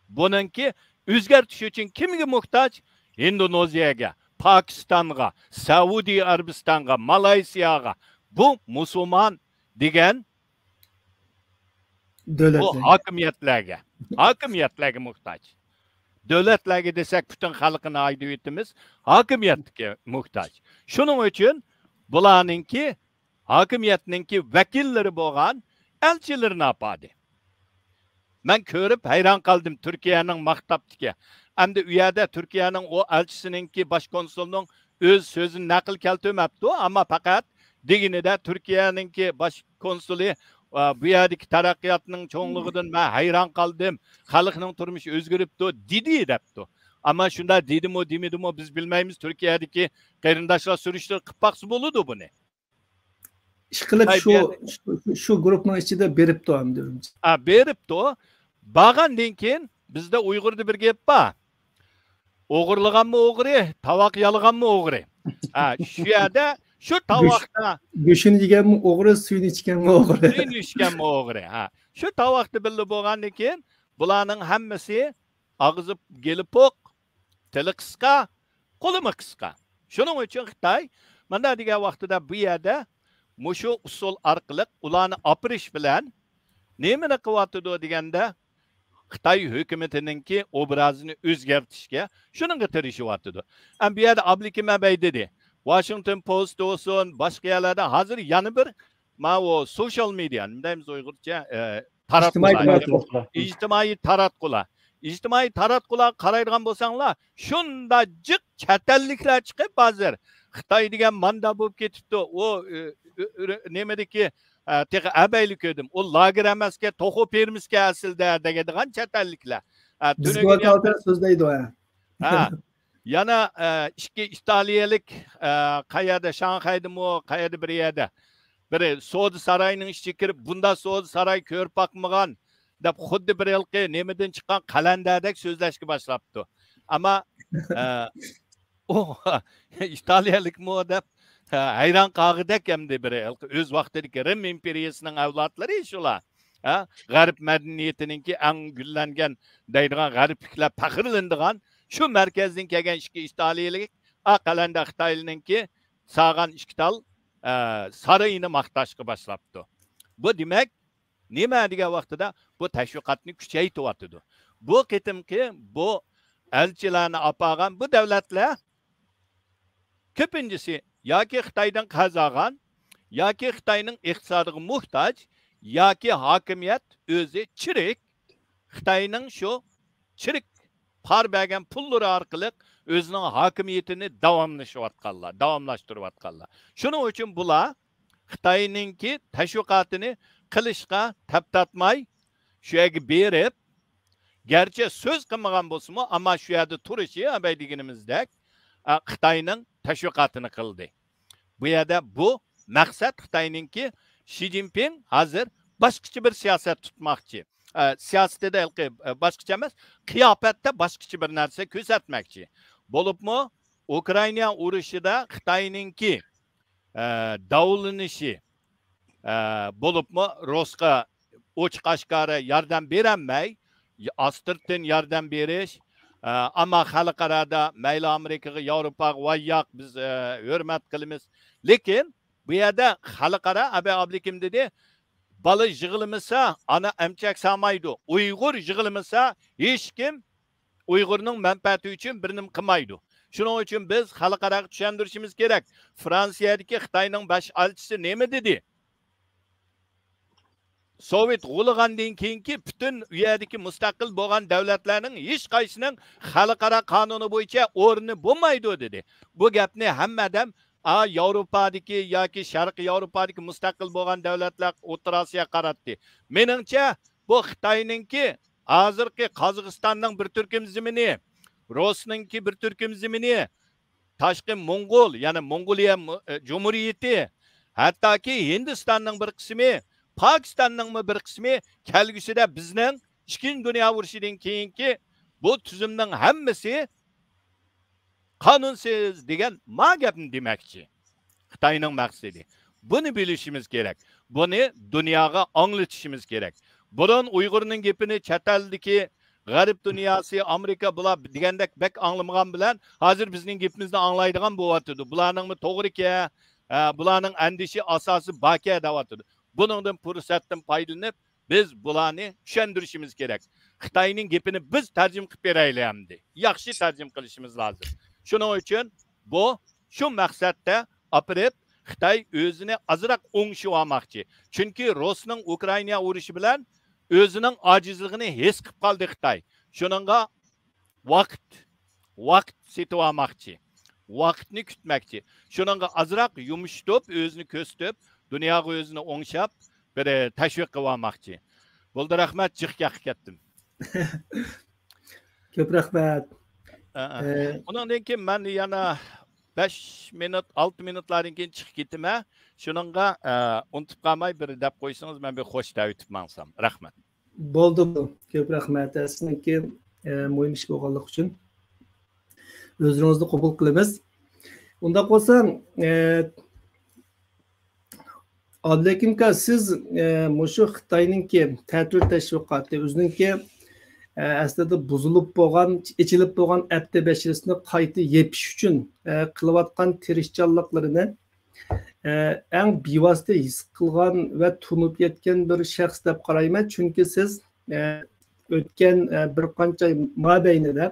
بۇنىڭكى ئۆزگەرتىش ئۈچۈن كىمگە موھتاج؟ ھىندونېزىيەگە، پاكىستانغا، سەئۇدى ئەرەبىستانغا، مالايسىياغا. بۇ مۇسۇلمان دېگەن بۇ دۆلەتلەر. ھاكىمىيەتلەرگە، ھاكىمىيەتلەرگە موھتاج. دۆلەتلەرگە دېسەك، پۈتۈن خەلقىنى ھايدىۋېتىمىز، ھاكىمىيەتكە موھتاج. شۇنىڭ ئۈچۈن بۇلارنىڭكى، ھاكىمىيەتنىڭكى ۋەكىللىرى بولغان ئەلچىلىرىنى ئاپاردى. مەن كۆرۈپ ھەيران قالدىم تۈركىيەنىڭ ماختاپتىكى. ئەمدى ئۇ يەردە تۈركىيەنىڭ ئۇ ئەلچىسىنىڭكى، باش كونسۇلنىڭ ئۆز سۆزىنى نەقىل كەلتۈرمەپتۇ، ئەمما پەقەت دېگىنىدە تۈركىيەنىڭكى باش كونسۇلى، ئا، بۇ يەردىكى تەرەققىياتنىڭ چوڭلۇقىدىن مەن ھەيران قالدىم، خەلقنىڭ تۇرمۇشى ئۆزگىرىپتۇ، دېدى دەپتۇ. ئەمما شۇنداق دېدىمۇ، دېمىدىمۇ، بىز بىلمەيمىز، تۈركىيەدىكى قېرىنداشلار سۈرۈشتە قىلىپ باقسا بولىدۇ بۇنى. ئىشقىلىپ، خىتاي شۇ، بۇ يەردە شۇ، شۇ گۇرۇپنىڭ ئىچىدە بېرىپتۇ ئەمدى ئۈرۈمچى. ھە، بېرىپتۇ. بارغاندىن كېيىن بىزدە ئۇيغۇردا بىر گەپ بار. ئوغرىلىغانمۇ ئوغرى، تاۋاق يالىغانمۇ ئوغرى. ھە، شۇ يەردە شۇ گۆش-، تاۋاقتا گۆشىنى يېگەنمۇ ئوغرى، سۈيىنى ئىچكەنمۇ ئوغرى. سۈيىنى ئىچكەنمۇ ئوغرى. ھە، شۇ تاۋاقتا بىللە بولغاندىن كېيىن بۇلارنىڭ ھەممىسى ئاغزى گېلى پوق، تىلى قىسقا، قولىمۇ قىسقا. شۇنىڭ ئۈچۈن خىتاي مانا دېگەن ۋاقتىدا بۇ يەردە مۇشۇ ئۇسۇل ئارقىلىق ئۇلارنى ئاپىرىش بىلەن نېمىنى قىلىۋاتىدۇ دېگەندە، خىتاي ھۆكۈمىتىنىڭكى ئوبرازىنى ئۆزگەرتىشكە، شۇنىڭغا تىرىشىۋاتىدۇ. ئەمما بۇ يەردە ئابلىكىم ئەبەي دېدى، ۋاشىنگتون پوست بولسۇن، باشقا يەرلەردە ھازىر يەنە بىر، ماۋۇ سوشال مېدىيا، نېمە دەيمىز ئۇيغۇرچە؟ ئە، تاراتقۇلار. ئىجتىمائىي تاراتقۇلار. ئىجتىمائىي تاراتقۇلار. ئىجتىمائىي تاراتقۇلارغا قارايدىغان بولساڭلار، شۇنداق جىق چەت ئەللىكلەر چىقىپ ھازىر، خىتاي دېگەن ماندا بولۇپ كېتىپتۇ، ئۇ، ئۆ-، ئۆ-، ئۆ-، نېمىدىكى، ئە، تېخى ئەبەيلىك كۆردۈم. ئۇ لاگېر ئەمەسكەن، توخۇ فېرمىسىكەن ئەسلىدە دېگەن چەت ئەللىكلەر. ئە، بىزگە تۈنۈگۈن ۋاكالىتەن سۆزلەيدۇ، ھە. ھە. يەنە، ئە، ئىككى ئىتالىيەلىك، ئە، قەيەردە، شاڭخەيدىمۇ، قەيەردە بىر يەردە. بىر سودا ساراينىڭ ئىچىگە كىرىپ، بۇنداق سودا ساراي كۆرۈپ باقمىغان دەپ، خۇددى بىر ھېلىقى نېمىدىن چىققان قەلەندەردەك سۆزلەشكە باشلاپتۇ. ئەمما، ئە، ئۇ ئىتالىيەلىكمۇ دەپ، ھە، ھەيران قالغۇدەك ئەمدى بىر ھېلىقى ئۆز ۋاقتىدىكى رىم ئىمپېرىيىسىنىڭ ئەۋلادلىرى شۇلار. ھە، غەرب مەدەنىيىتىنىڭكى ئەڭ گۈللەنگەن دەيدىغان، غەربلىكلەر پەخىرلىنىدىغان شۇ مەركەزدىن كەلگەن ئىككى ئىتالىيەلىك، ئا، قەلەندەر خىتايلىنىڭكى سالغان ئىككى تال، ئە، سارىيىنى ماختاشقا باشلاپتۇ. بۇ دېمەك، نېمە دېگەن ۋاقتىدا بۇ تەشۋىقاتنى كۈچەيتىۋاتىدۇ. بۇ قېتىمقى بۇ ئەلچىلەرنى ئاپارغان بۇ دۆلەتلەر كۆپىنچىسى ياكى خىتايدىن قەرز ئالغان، ياكى خىتاينىڭ ئىقتىسادىغا موھتاج، ياكى ھاكىمىيەت ئۆزى چىرىك، خىتاينىڭ شۇ چىرىك پار بەرگەن پۇللىرى ئارقىلىق ئۆزىنىڭ ھاكىمىيىتىنى داۋاملىشىۋاتقانلار، داۋاملاشتۇرۇۋاتقانلار. شۇنىڭ ئۈچۈن بۇلار خىتاينىڭكى تەشۋىقاتىنى قىلىشقا تەپ تارتماي، شۇ يەرگە بېرىپ، گەرچە سۆز قىلمىغان بولسىمۇ، ئەمما شۇ يەردە تۇرۇشى، ئەبەي دېگىنىمىزدەك، ئە، خىتاينىڭ تەشۋىقاتىنى قىلدى. بۇ يەردە بۇ مەقسەت خىتاينىڭكى، شى جىنپىڭ ھازىر باشقىچە بىر سىياسەت تۇتماقچى. ئە، سىياسىتىدە ھېلىقى، ئە، باشقىچە ئەمەس، قىياپەتتە باشقىچە بىر نەرسە كۆرسەتمەكچى. بولۇپمۇ ئۇكرائىنا ئۇرۇشىدا خىتاينىڭكى، ئە، داۋلىنىشى، ئە، بولۇپمۇ رۇسقا ئوچۇق ئاشكارا ياردەم بېرەلمەي، ئاستىرتىن ياردەم بېرىش، ئە، ئەمما خەلقئارادا مەيلى ئامېرىكىغا، ياۋروپاغا ۋاي ياق، بىز، ئە، ھۆرمەت قىلىمىز. لېكىن بۇ يەردە خەلقئارا، ئەبەي ئابلىكىم دېدى، بالا يىغلىمىسا، ئانا ئەمچەك سالمايدۇ، ئۇيغۇر يىغلىمىسا، ھېچكىم ئۇيغۇرنىڭ مەنپەئەتى ئۈچۈن بىر نېمە قىلمايدۇ. شۇنىڭ ئۈچۈن بىز خەلقئاراغا چۈشەندۈرۈشىمىز كېرەك. فرانسىيەدىكى خىتاينىڭ باش ئەلچىسى نېمە دېدى؟ سوۋېت غۇلىغاندىن كېيىنكى پۈتۈن ئۇ يەردىكى مۇستەقىل بولغان دۆلەتلەرنىڭ ھېچقايسىنىڭ خەلقئارا قانۇنى بويىچە ئورنى بولمايدۇ، دېدى. بۇ گەپنى ھەممە ئادەم، ئا، ياۋروپادىكى ياكى شەرقىي ياۋروپادىكى مۇستەقىل بولغان دۆلەتلەر، ئوتتۇرا ئاسىياغا قاراتتى. مېنىڭچە، بۇ خىتاينىڭكى ھازىرقى قازاقىستاننىڭ بىر تۈركۈم زېمىنى، رۇسنىڭكى بىر تۈركۈم زېمىنى، تاشقى موڭغۇل، يەنى موڭغۇلىيە مۇ-، ئە، جۇمھۇرىيىتى، ھەتتاكى ھىندىستاننىڭ بىر قىسمى، پاكىستاننىڭمۇ بىر قىسمى كەلگۈسىدە بىزنىڭ ئىككىنچى دۇنيا ئۇرۇشىدىن كېيىنكى بۇ تۈزۈمنىڭ ھەممىسى قانۇنسىز دېگەن ما گەپنى دېمەكچى. خىتاينىڭ مەقسىتى. بۇنى بىلىشىمىز كېرەك. بۇنى دۇنياغا ئاڭلىتىشىمىز كېرەك. بۇرۇن ئۇيغۇرنىڭ گېپىنى چەت ئەلدىكى غەرب دۇنياسى، ئامېرىكا بۇلار دېگەندەك بەك ئاڭلىمىغان بىلەن، ھازىر بىزنىڭ گېپىمىزنى ئاڭلايدىغان بولۇۋاتىدۇ. بۇلارنىڭمۇ توغرىكەن، ئە، بۇلارنىڭ ئەندىشە ئاساسى باركەن دەۋاتىدۇ. بۇنىڭدىن، پۇرسەتتىن پايدىلىنىپ، بىز بۇلارنى چۈشەندۈرۈشىمىز كېرەك. خىتاينىڭ گېپىنى بىز تەرجىمە قىلىپ بېرەيلى ئەمدى. ياخشى تەرجىمە قىلىشىمىز لازىم. شۇنىڭ ئۈچۈن بۇ، شۇ مەقسەتتە ئاپىرىپ، خىتاي ئۆزىنى ئازراق ئوڭشىۋالماقچى. چۈنكى رۇسنىڭ ئۇكرائىنا ئۇرۇشى بىلەن ئۆزىنىڭ ئاجىزلىقىنى ھېس قىلىپ قالدى خىتاي. شۇنىڭغا ۋاقىت، ۋاقىت سېتىۋالماقچى. ۋاقىتنى كۈتمەكچى. شۇنىڭغا ئازراق يۇمشىتىپ، ئۆزىنى كۆرسىتىپ، دۇنياغا ئۆزىنى ئوڭشاپ، بىر، ئە، تەشۋىق قىلىۋالماقچى. بولدى، رەھمەت، جىق گەپكە كەتتىم. كۆپ رەھمەت. ئە، ئە. ئە، ئۇنىڭدىن كېيىن مەن يەنە بەش مىنۇت، ئالتە مىنۇتلاردىن كېيىن چىقىپ كېتىمەن. شۇنىڭغا، ئە، ئۇنتۇپ قالماي بىر دەپ قويسىڭىز، مەن بىر خوش دەۋېتىپ ماڭسام. رەھمەت. بولدى، بۇ. كۆپ رەھمەت. سىزنىڭكى، ئە، مۇھىم ئىش بولغانلىقى ئۈچۈن ئۆزرىڭىزنى قوبۇل قىلىمىز. ئۇنداق بولسا، ئە، ئابلىكىم ئاكا، سىز، ئە، مۇشۇ خىتاينىڭكى تەتۈر تەشۋىقاتى، ئۆزىنىڭكى، ئە، ئەسلىدە بۇزۇلۇپ بولغان، ئېچىلىپ بولغان ئەپتە بەشىرىسىنى قايتا يېپىش ئۈچۈن، ئە، قىلىۋاتقان تىرىشچانلىقلىرىنى، ئە، ئەڭ بىۋاسىتە ھېس قىلغان ۋە تونۇپ يەتكەن بىر شەخس دەپ قارايمەن. چۈنكى سىز، ئە، ئۆتكەن، ئە، بىر قانچە مابەينىدە،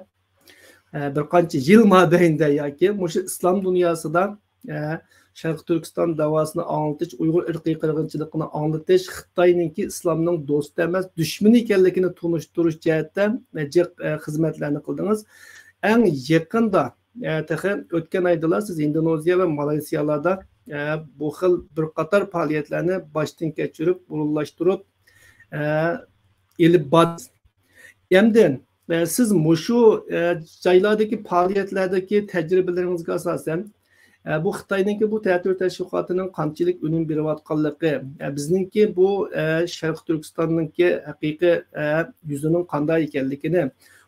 ئە، بىر قانچە يىل مابەينىدە ياكى مۇشۇ ئىسلام دۇنياسىدا، ئە، شەرقىي تۈركىستان داۋاسىنى ئاڭلىتىش، ئۇيغۇر ئىرقىي قىرغىنچىلىقىنى ئاڭلىتىش، خىتاينىڭكى ئىسلامنىڭ دوستى ئەمەس، دۈشمىنى ئىكەنلىكىنى تونۇشتۇرۇش جەھەتتە، ئە، جىق، ئە، خىزمەتلەرنى قىلدىڭىز. ئەڭ يېقىندا، ئە، تېخى ئۆتكەن ئايدىلا سىز ئىندونېزىيە ۋە مالايسىيالاردا، ئە، بۇ خىل بىر قاتار پائالىيەتلەرنى باشتىن كەچۈرۈپ، ئورۇنلاشتۇرۇپ، ئە، ئېلىپ باردىڭىز. ئەمدى، ئە، سىز مۇشۇ، ئە، جايلاردىكى پائالىيەتلەردىكى تەجرىبىلىرىڭىزگە ئاساسەن، ئە، بۇ خىتاينىڭكى بۇ تەتۈر تەشۋىقاتىنىڭ قانچىلىك ئۈنۈم بېرىۋاتقانلىقى، ئە، بىزنىڭكى بۇ، ئە، شەرقىي تۈركىستاننىڭكى ھەقىقىي، ئە، يۈزىنىڭ قانداق ئىكەنلىكىنى،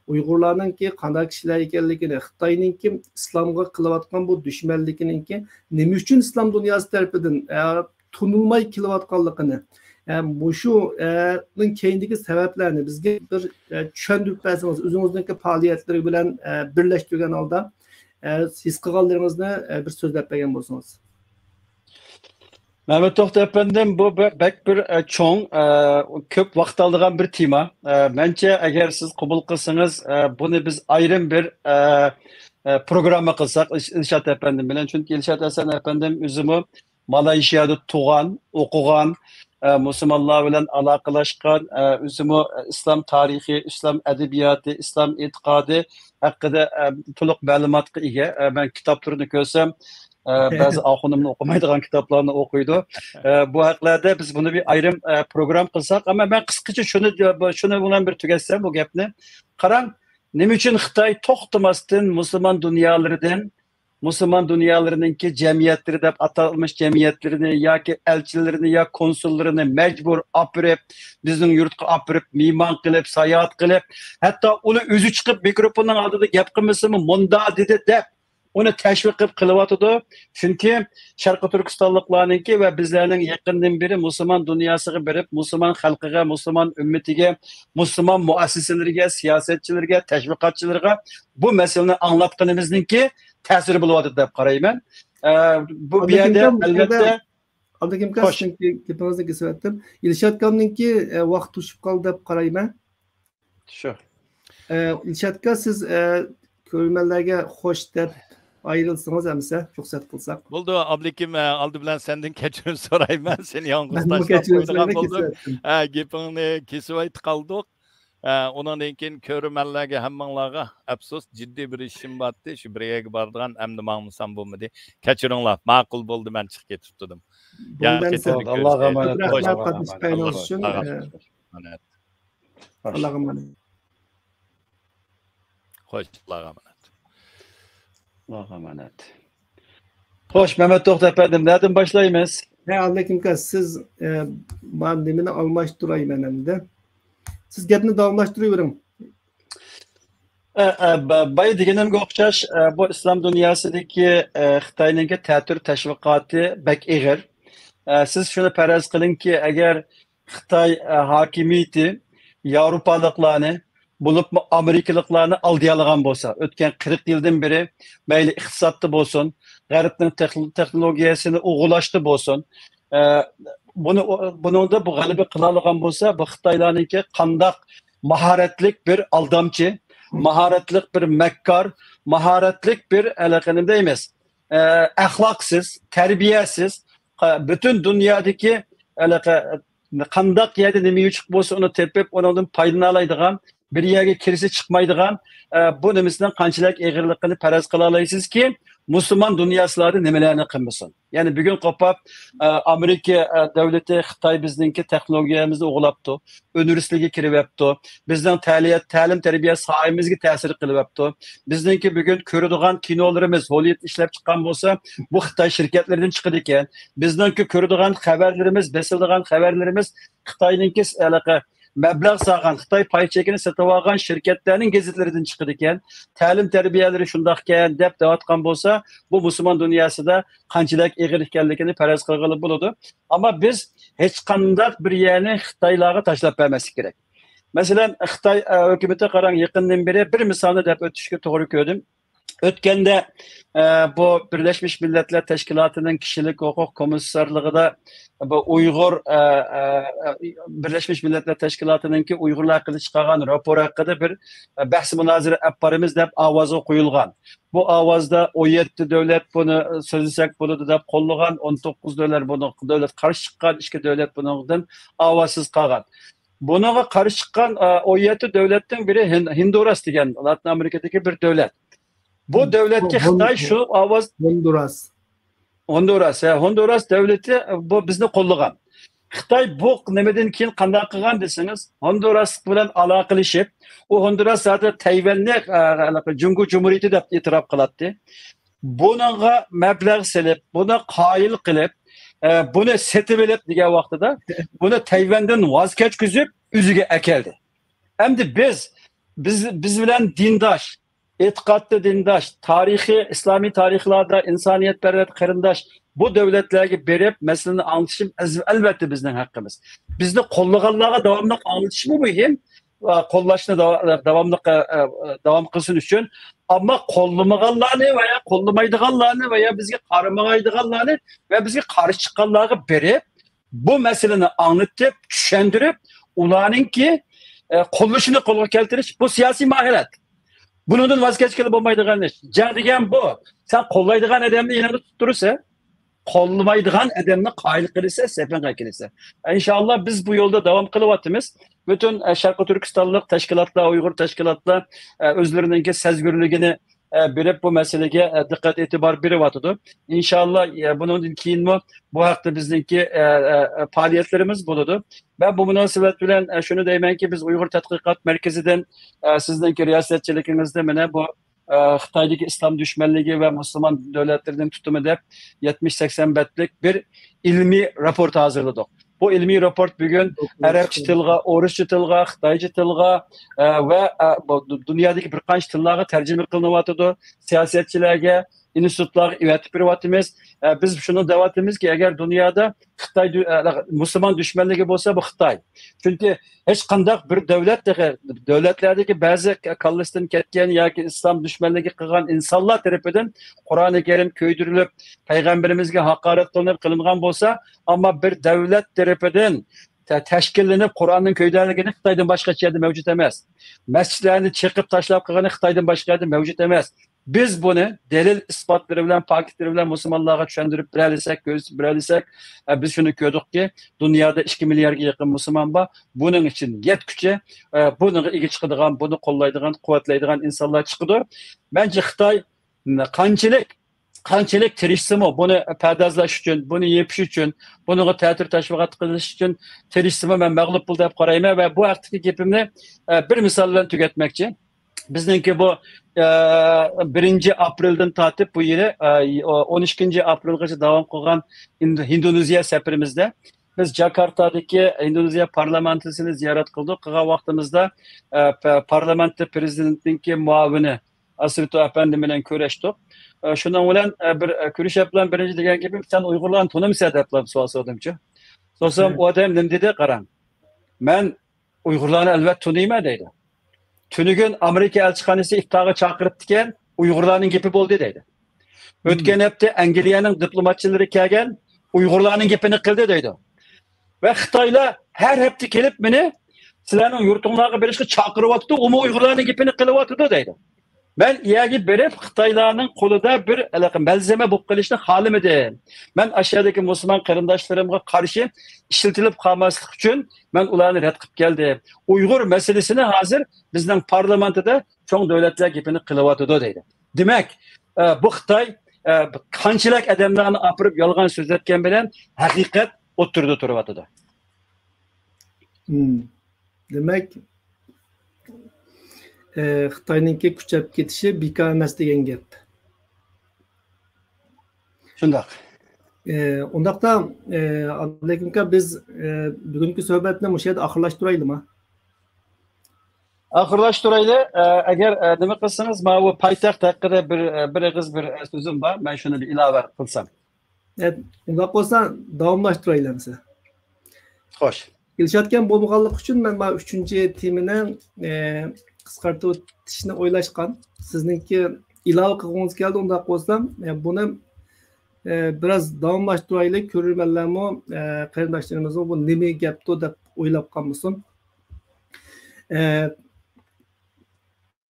ئۇيغۇرلارنىڭكى قانداق كىشىلەر ئىكەنلىكىنى، خىتاينىڭكى ئىسلامغا قىلىۋاتقان بۇ دۈشمەنلىكىنىڭكى نېمە ئۈچۈن ئىسلام دۇنياسى تەرىپىدىن، ئە، تونۇلماي كېلىۋاتقانلىقىنى، ئە، مۇشۇ، ئە، نىڭ كەينىدىكى سەۋەبلەرنى بىزگە بىر، ئە، چۈشەندۈرۈپ بەرسىڭىز، ئۆزىڭىزنىڭكى پائالىيەتلىرى بىلەن، ئە، بىرلەشتۈرگەن ھالدا، ئە، ھېس قىلغانلىرىڭىزنى، ئە، بىر سۆزلەپ بەرگەن بولسىڭىز. مەمەت توختى ئەپەندىم، بۇ بە-، بەك بىر، ئە، چوڭ، ئە، كۆپ ۋاقىت ئالىدىغان بىر تېما. ئە، مەنچە، ئەگەر سىز قوبۇل قىلسىڭىز، ئە، بۇنى بىز ئايرىم بىر، ئە، ئە، پروگرامما قىلساق، ئىلش-، ئىلشات ئەپەندىم بىلەن. چۈنكى ئىلشات ھەسەن ئەپەندىم ئۆزىمۇ مالايشىيادا تۇغان، ئوقۇغان، ئە، مۇسۇلمانلار بىلەن ئالاقىلەشكەن، ئە، ئۆزىمۇ ئىسلام تارىخى، ئىسلام ئەدەبىياتى، ئىسلام ئېتىقادى ھەققىدە، ئە، تولۇق مەلۇماتقا ئىگە. ئە، مەن كىتابلىرىنى كۆرسەم، ئە، بەزى ئاخۇنۇمنى ئوقۇمايدىغان كىتابلارنى ئوقۇيدۇ. ئە، بۇ ھەقلەردە بىز بۇنى بىر ئايرىم، ئە، پروگرام قىلساق، ئەمما مەن قىسقىچە شۇنى، شۇنى بىلەن بىر تۈگەتسەم بۇ گەپنى. قاراڭ، نېمە ئۈچۈن خىتاي توختىماستىن مۇسۇلمان دۇنيالىرىدىن، مۇسۇلمان دۇنيالىرىنىڭكى جەمئىيەتلىرى دەپ ئاتالمىش جەمئىيەتلىرىنى ياكى ئەلچىلىرىنى يا كونسۇللىرىنى مەجبۇر ئاپىرىپ، بىزنىڭ يۇرتقا ئاپىرىپ، مېھمان قىلىپ، ساياھەت قىلىپ، ھەتتا ئۇلار ئۆزى چىقىپ مىكروفوننىڭ ئالدىدا گەپ قىلمىسىمۇ، مۇندا دېدى دەپ، ئۇنى تەشۋىق قىلىپ قىلىۋاتىدۇ. چۈنكى شەرقىي تۈركىستانلىقلارنىڭكى ۋە بىزلەرنىڭ يېقىندىن بېرى مۇسۇلمان دۇنياسىغا بېرىپ، مۇسۇلمان خەلقىگە، مۇسۇلمان ئۈممىتىگە، مۇسۇلمان مۇئەسسىسىلىرىگە، سىياسەتچىلىرىگە، تەشۋىقاتچىلىرىغا بۇ مەسىلىنى ئاڭلاتقىنىمىزنىڭكى تەسىرى بولۇۋاتىدۇ دەپ قارايمەن. ئە، بۇ، بۇ يەردە، ئەلۋەتتە، ئابلىكىم ئاكا، سىزنىڭكى گېپىڭىزنى كېسىۋەتتىم. ئىلشات ئاكامنىڭكى، ئە، ۋاقتى توشۇپ قالدى دەپ قارايمەن. شۇ. ئە، ئىلشات ئاكا، سىز، ئە، كۆرۈرمەنلەرگە خوش دەپ ئايرىلسىڭىز ئەمىسە، رۇخسەت قىلساق. بولدى، ئابلىكىم، ئە، ئالدى بىلەن سەندىن كەچۈرۈم سورايمەن. سېنى يالغۇز تاشلاپ قويىدىغان بولدۇم. ئە، گېپىڭنى كېسىۋەتتى قالدۇق. ئە، ئۇنىڭدىن كېيىن كۆرۈرمەنلەرگە، ھەممىڭلارغا ئەپسۇس، جىددىي بىر ئىشىم بارتتى. شۇ بىر يەرگە بارىدىغان، ئەمدى ماڭمىسام بولمىدى. كەچۈرۈڭلار، ماقۇل بولدى، مەن چىقىپ كېتىپ تۇردۇم. ياخشى، ئاللاغا ئامانەت. كۆپ رەھمەت قاتنىشىپ كەلگىنىڭىز ئۈچۈن. ئاللاغا ئامانەت. ئاللاغا ئامانەت. خوش، ئاللاغا ئامانەت. ئاللاغا ئامانەت. خوش، مەمەت توختى ئەپەندىم، نەدىن باشلايمىز؟ ھە، ئابلىكىم ئاكا، سىز، ئە، ما-، نېمىنى ئالماشتۇراي مەن ئەمدى. سىز گەپنى داۋاملاشتۇرۇۋېرىڭ. ئە، ئە، با-، بايا دېگىنىمگە ئوخشاش، ئە، بۇ ئىسلام دۇنياسىدىكى، ئە، خىتاينىڭكى تەتۈر تەشۋىقاتى بەك ئېغىر. ئە، سىز شۇنى پەرەز قىلىڭكى، ئەگەر خىتاي، ئە، ھاكىمىيىتى ياۋروپالىقلارنى، بولۇپمۇ ئامېرىكىلىقلارنى ئالدىيالىغان بولسا، ئۆتكەن قىرىق يىلدىن بېرى مەيلى ئىقتىسادتا بولسۇن، غەربنىڭ تېخ-، تېخنولوگىيەسىنى ئوغۇلاشتا بولسۇن، ئە، بۇنى، بۇنىڭدا بۇ غەلىبە قىلالىغان بولسا، بۇ خىتايلارنىڭكى قانداق ماھارەتلىك بىر ئالدامچى، ماھارەتلىك بىر مەككار، ماھارەتلىك بىر، ھېلىقى نېمە دەيمىز، ئە، ئەخلاقسىز، تەربىيەسىز، قا-، پۈتۈن دۇنيادىكى، ھېلىقى، قانداق يەردە نېمە يوچۇق بولسا، ئۇنى تېپىپ، ئۇنىڭدىن پايدىلىنالايدىغان، بىر يەرگە كىرسە چىقمايدىغان، ئە، بۇ نېمىسىنىڭ قانچىلىك ئېغىرلىقىنى پەرەز قىلالايسىزكى، مۇسۇلمان دۇنياسىلاردا نېمىلەرنى قىلمىسۇن. يەنى بۈگۈن قوپاپ، ئە، ئامېرىكا، ئە، دۆلىتى، خىتاي بىزنىڭكى تېخنولوگىيەمىزنى ئوغۇلاپتۇ، ئۇنىۋېرسىتېتلارغا كىرىۋەپتۇ، بىزنىڭ تەلىيە-، تەلىم-تەربىيە ساھەمىزگە تەسىر قىلىۋەپتۇ. بىزنىڭكى بۈگۈن كۆرىدىغان كىنولىرىمىز، ھوللىۋۇد ئىشلەپ چىققان بولسا، بۇ خىتاي شىركەتلىرىدىن چىقىدىكەن. بىزنىڭكى كۆرىدىغان خەۋەرلىرىمىز، بېسىلىدىغان خەۋەرلىرىمىز خىتاينىڭكى ھېلىقى مەبلەغ سالغان، خىتاي پاي چېكىنى سېتىۋالغان شىركەتلەرنىڭ گېزىتلىرىدىن چىقىدىكەن، تەلىم-تەربىيەلىرى شۇنداقكەن دەپ دەۋاتقان بولسا، بۇ مۇسۇلمان دۇنياسىدا قانچىلىك ئېغىر ئىكەنلىكىنى پەرەز قىلغىلى بولىدۇ. ئەمما بىز ھېچقانداق بىر يەرنى خىتايلارغا تاشلاپ بەرمەسلىك كېرەك. مەسىلەن، خىتاي، ئە، ھۆكۈمىتى قاراڭ، يېقىندىن بېرى بىر مىسالنى دەپ ئۆتۈشكە توغرا كۆردۈم. ئۆتكەندە، ئە، بۇ بىرلەشمىش مىللەتلەر تەشكىلاتىنىڭ كىشىلىك ھوقۇق كومىسسارلىقىدا بۇ ئۇيغۇر، ئە، ئە، ئە، بىرلەشمىش مىللەتلەر تەشكىلاتىنىڭكى ئۇيغۇرلار ھەققىدە چىقارغان راپورى ھەققىدە بىر، ئە، بەھس مۇنازىرە ئەپ بارىمىز دەپ ئاۋازغا قويۇلغان. بۇ ئاۋازدا ئون يەتتە دۆلەت بۇنى، ئە، سۆزلىسەك بولىدۇ دەپ قوللىغان، ئون توققۇز دۆلەت بۇنىڭ، دۆلەت قارشى چىققان، ئىككى دۆلەت بۇنىڭدىن ئاۋازسىز قالغان. بۇنىڭغا قارشى چىققان، ئە، ئون يەتتە دۆلەتنىڭ بىرى ھىن-، ھىندۇراس دېگەن لاتىن ئامېرىكىدىكى بىر دۆلەت. بۇ دۆلەتكە خىتاي شۇ ئاۋاز، ھوندۇراس. ھوندۇراس، ھە، ھوندۇراس دۆلىتى، بۇ بىزنى قوللىغان. خىتاي بۇ نېمىدىن كېيىن قانداق قىلغان دېسىڭىز، ھوندۇراس بىلەن ئالاقىلىشىپ، ئۇ ھوندۇراس زادى تەيۋەننى، ئە، جۇڭگو جۇمھۇرىيىتى دەپ ئېتىراپ قىلاتتى. بۇنىڭغا مەبلەغ سېلىپ، بۇنى قايىل قىلىپ، ئە، بۇنى سېتىۋېلىپ دېگەن ۋاقتىدا، بۇنى تەيۋەندىن ۋاز كەچكۈزۈپ، ئۆزىگە ئەكەلدى. ئەمدى بىز، بىز، بىز بىلەن دىنداش، ئېتىقادتا دىنداش، تارىخىي، ئىسلامىي تارىخلاردا ئىنسانىيەتپەرۋەر قېرىنداش بۇ دۆلەتلەرگە بېرىپ، مەسىلىنى ئەڭلىتىشىم ئەز-، ئەلۋەتتە بىزنىڭ ھەققىمىز. بىزنى قوللىغانلارغا داۋاملىق ئەڭلىتىشمۇ مۇھىم. ئا، قوللاشنى داۋا-، داۋاملىق، ئا، ئا، داۋام قىلسۇن ئۈچۈن. ئەمما قوللىمىغانلارنى ۋە يا قوللىمايدىغانلارنى ۋە يا بىزگە قارىمايدىغانلارنى ۋە بىزگە قارشى چىققانلارغا بېرىپ، بۇ مەسىلىنى ئاڭلىتىپ، چۈشەندۈرۈپ، ئۇلارنىڭكى، ئە، قوللىشىنى قولغا كەلتۈرۈش، بۇ سىياسىي ماھىرەت. بۇنىڭدىن ۋاز كەچكىلى بولمايدىغان ئىش. جەڭ دېگەن بۇ. سەن قوللايدىغان ئادەمنى يېنىڭدا تۇتۇپ تۇرىسەن. قوللىمايدىغان ئادەمنى قايىل قىلىسەن، سېپىڭغا كېلىسەن. ئىنشائاللا، بىز بۇ يولدا داۋام قىلىۋاتىمىز. پۈتۈن، ئە، شەرقىي تۈركىستانلىق تەشكىلاتلار، ئۇيغۇر تەشكىلاتلار، ئە، ئۆزلىرىنىڭكى سەزگۈرلۈكىنى، ئە، بېرىپ بۇ مەسىلىگە، ئە، دىققەت ئېتىبار بېرىۋاتىدۇ. ئىنشائاللا، ئە، بۇنىڭدىن كېيىنمۇ بۇ ھەقتە بىزنىڭكى، ئە، ئە، ئە، پائالىيەتلىرىمىز بولىدۇ. ۋە بۇ مۇناسىۋەت بىلەن، ئە، شۇنى دەيمەنكى، بىز ئۇيغۇر تەتقىقات مەركىزىدىن، ئە، سىزنىڭكى رىياسەتچىلىكىڭىزدە مانا بۇ، ئە، خىتايدىكى ئىسلام دۈشمەنلىكى ۋە مۇسۇلمان دۆلەتلىرىنىڭ تۇتۇمى دەپ يەتمىش سەكسەن بەتلىك بىر ئىلمىي راپورت ھازىرلىدۇق. بۇ ئىلمىي راپورت بۈگۈن ئەرەبچە تىلغا، ئورۇسچە تىلغا، خىتايچە تىلغا، ئە، ۋە، ئە، بۇ دۇ-، دۇنيادىكى بىر قانچە تىللارغا تەرجىمە قىلىنىۋاتىدۇ. سىياسەتچىلەرگە، ئىنستىتۇتلارغا ئېۋەتىپ بېرىۋاتىمىز. ئە، بىز شۇنى دەۋاتىمىزكى، ئەگەر دۇنيادا خىتاي دۇ-، ئە، مۇسۇلمان دۈشمەنلىكى بولسا، بۇ خىتاي. چۈنكى ھېچقانداق بىر دۆلەت تېخى، دۆلەتلەردىكى بەزى كاللىسىدىن كەتكەن ياكى ئىسلام دۈشمەنلىكى قىلغان ئىنسانلار تەرىپىدىن قۇرئانى كەرىم كۆيدۈرۈلۈپ، پەيغەمبىرىمىزگە ھاقارەت قىلىنىپ قىلىنغان بولسا، ئەمما بىر دۆلەت تەرىپىدىن تە-، تەشكىللىنىپ قۇرئاننىڭ كۆيدۈرۈلگىنى خىتايدىن باشقا ھېچ يەردە مەۋجۇت ئەمەس. مەسچىتلەرنى چېقىپ تاشلاپ قىلغىنى خىتايدىن باشقا يەردە مەۋجۇت ئەمەس. بىز بۇنى دەلىل ئىسپاتلىرى بىلەن، پاكىتلىرى بىلەن مۇسۇلمانلارغا چۈشەندۈرۈپ بېرەلىسەك، كۆرسىتىپ بېرەلىسەك، ئە، بىز شۇنى كۆردۇقكى، دۇنيادا ئىككى مىلياردقا يېقىن مۇسۇلمان بار. بۇنىڭ ئىچىدىن يەتكۈچە، ئە، بۇنىڭغا ئىگە چىقىدىغان، بۇنى قوللايدىغان، قۇۋۋەتلەيدىغان ئىنسانلار چىقىدۇ. مەنچە خىتاي قانچىلىك، قانچىلىك تىرىشسىمۇ، بۇنى پەردازلاش ئۈچۈن، بۇنى يېپىش ئۈچۈن، بۇنىڭغا تەتۈر تەشۋىقات قىلىش ئۈچۈن تىرىشسىمۇ، مەن مەغلۇپ بولدى دەپ قارايمەن ۋە بۇ ھەقتىكى گېپىمنى، ئە، بىر مىسال بىلەن تۈگەتمەكچى. بىزنىڭكى بۇ، ئە، بىرىنچى ئاپرېلدىن تارتىپ بۇ يىلى، ئە، ئون ئىككىنچى ئاپرېلغىچە داۋام قىلغان ھىند-، ھىندونېزىيە سەپىرىمىزدە بىز جاكارتادىكى ھىندونېزىيە پارلامېنتىسىنى زىيارەت قىلدۇق. قىلغان ۋاقتىمىزدا، ئە، پە-، پارلامېنتتا پرېزىدېنتنىڭكى مۇئاۋىنى ئاسىرتو ئەپەندى بىلەن كۆرۈشتۇق. ئە، شۇنىڭ بىلەن، ئە، بىر، ئە، كۆرۈشۈپ بىلەن بىرىنچى دېگەن گېپىم، «سەن ئۇيغۇرلارنى تونۇمسەن؟» دەپلا سوئال سورىدىمچۇ. سورىسام، ئۇ ئادەم نېمە دېدى؟ قاراڭ، «مەن ئۇيغۇرلارنى ئەلۋەتتە تونۇيمەن» دەيدۇ. «تۈنۈگۈن ئامېرىكا ئەلچىخانىسى ئىپتارغا چاقىرىپتىكەن، ئۇيغۇرلارنىڭ گېپى بولدى» دەيدۇ. «ئۆتكەن ھەپتە ئەنگلىيەنىڭ دىپلوماتچىلىرى كەلگەن، ئۇيغۇرلارنىڭ گېپىنى قىلدى» دەيدۇ. ۋە خىتايلار ھەر ھەپتە كېلىپ مېنى سىلەرنىڭ يۇرتۇڭلارغا بېرىشقا چاقىرىۋاتىدۇ، ئۇمۇ ئۇيغۇرلارنىڭ گېپىنى قىلىۋاتىدۇ دەيدۇ. مەن ئۇ يەرگە بېرىپ خىتايلارنىڭ قولىدا بىر ھېلىقى مەلزەمە بولۇپ قېلىشنى خالىمىدىم. مەن ئاشۇ يەردىكى مۇسۇلمان قېرىنداشلىرىمغا قارشى ئىشلىتىلىپ قالماسلىق ئۈچۈن مەن ئۇلارنى رەت قىلىپ كەلدىم. ئۇيغۇر مەسىلىسىنى ھازىر بىزنىڭ پارلامېنتىدا چوڭ دۆلەتلەر گېپىنى قىلىۋاتىدۇ دەيدۇ. دېمەك، ئە، بۇ خىتاي، ئە، قانچىلىك ئادەملەرنى ئاپىرىپ يالغان سۆزلەتكەن بىلەن ھەقىقەت ئوتتۇرىدا تۇرۇۋاتىدۇ. مم. دېمەك، ئە، خىتاينىڭكى كۈچەپ كېتىشى بىكار ئەمەس دېگەن گەپ. شۇنداق. ئە، ئۇنداقتا، ئە، ئابلىكىم ئاكا، بىز، ئە، بۈگۈنكى سۆھبەتنى مۇشۇ يەردە ئاخىرلاشتۇرايلىما؟ ئاخىرلاشتۇرايلى. ئە، ئەگەر، ئە، نېمە قىلسىڭىز، ماۋۇ پايتەخت ھەققىدە بىر، ئە، بىر ئېغىز بىر، ئە، سۆزۈم بار. مەن شۇنى بىر ئىلاۋە قىلسام. ئە، ئۇنداق بولسا داۋاملاشتۇرايلى ئەمسە. خوش. كېلىشىۋاتقان بولمىغانلىقى ئۈچۈن مەن مانا ئۈچىنچى تېمىنى، ئە، قىسقارتىۋېتىشنى ئويلاشقان. سىزنىڭكى ئىلاۋە قىلغۇڭىز كەلدى، ئۇنداق بولسا، ئە، بۇنى، ئە، بىراز داۋاملاشتۇرايلى. كۆرۈرمەنلەرمۇ، ئە، قېرىنداشلىرىمىزمۇ بۇ نېمە گەپتۇ دەپ ئويلاپ قالمىسۇن. ئە،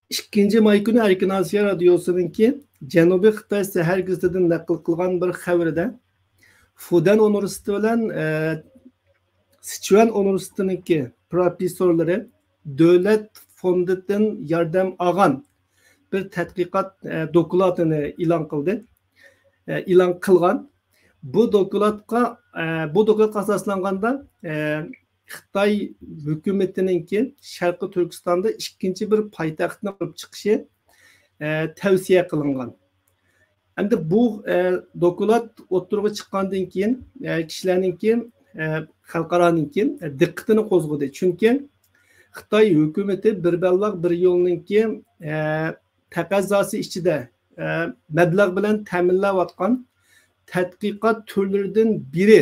ئىككىنچى ماي كۈنى ئەركىن ئاسىيا رادىيوسىنىڭكى جەنۇبىي خىتاي سەھەر گېزىتىدىن نەقىل قىلغان بىر خەۋىرىدە، فۇدەن ئۇنىۋېرسىتېتى بىلەن، ئە، سىچۈەن ئۇنىۋېرسىتېتىنىڭكى پروفېسسورلىرى دۆلەت فوندىدىن ياردەم ئالغان بىر تەتقىقات، ئە، دوكلاتىنى ئېلان قىلدى. ئە، ئېلان قىلغان. بۇ دوكلاتقا، ئە، بۇ دوكلاتقا ئاساسلانغاندا، ئە، خىتاي ھۆكۈمىتىنىڭكى شەرقىي تۈركىستاندا ئىككىنچى بىر پايتەختنى قۇرۇپ چىقىشى، ئە، تەۋسىيە قىلىنغان. ئەمدى بۇ، ئە، دوكلات ئوتتۇرىغا چىققاندىن كېيىن، ئە، كىشىلەرنىڭكى، ئە، خەلقئارانىڭكى، ئە، دىققىتىنى قوزغىدى. چۈنكى خىتاي ھۆكۈمىتى بىر بەلباغ بىر يولنىڭكى، ئە، تەقەززاسى ئىچىدە، ئە، مەبلەغ بىلەن تەمىنلەۋاتقان تەتقىقات تۈرلىرىدىن بىرى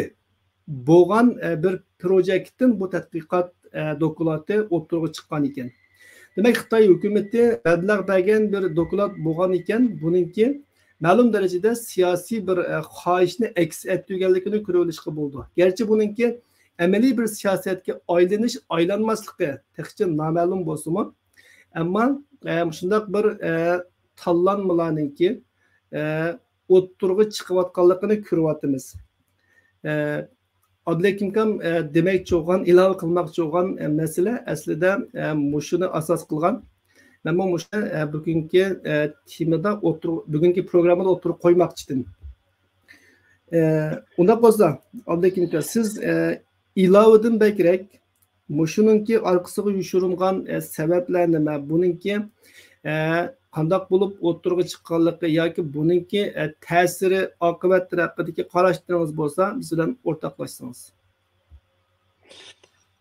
بولغان، ئە، بىر پروجېكتتىن بۇ تەتقىقات، ئە، دوكلاتى ئوتتۇرىغا چىققان ئىكەن. دېمەك، خىتاي ھۆكۈمىتى مەبلەغ بەرگەن بىر دوكلات بولغان ئىكەن، بۇنىڭكى مەلۇم دەرىجىدە سىياسىي بىر، ئە، خاھىشنى ئەكس ئەتتۈرگەنلىكىنى كۆرۈۋېلىشقا بولىدۇ. گەرچە بۇنىڭكى ئەمەلىي بىر سىياسەتكە ئايلىنىش، ئايلانماسلىقى تېخىچە نامەلۇم بولسىمۇ، ئەمما، ئە، مۇشۇنداق بىر، ئە، تاللانمىلارنىڭكى، ئە، ئوتتۇرىغا چىقىۋاتقانلىقىنى كۆرۈۋاتىمىز. ئە، ئابلىكىم ئاكام، ئە، دېمەكچى بولغان، ئىلاۋە قىلماقچى بولغان، ئە، مەسىلە ئەسلىدە، ئە، مۇشۇنى ئاساس قىلغان. مەنمۇ مۇشۇنى، ئە، بۈگۈنكى، ئە، تېمىدا ئوتتۇرا-، بۈگۈنكى پروگراممىدا ئوتتۇرىغا قويماقچىدىم. ئە، ئۇنداق بولسا، ئابلىكىم ئاكا، سىز، ئە، ئىلاۋىدىن بەكرەك مۇشۇنىڭكى ئارقىسىغا يوشۇرۇنغان، ئە، سەۋەبلەر نېمە؟ بۇنىڭكى، ئە، قانداق بولۇپ ئوتتۇرىغا چىققانلىقى ياكى بۇنىڭكى، ئە، تەسىرى، ئاقىۋەتلىرى ھەققىدىكى قاراشلىرىڭىز بولسا، بىز بىلەن ئورتاقلاشسىڭىز.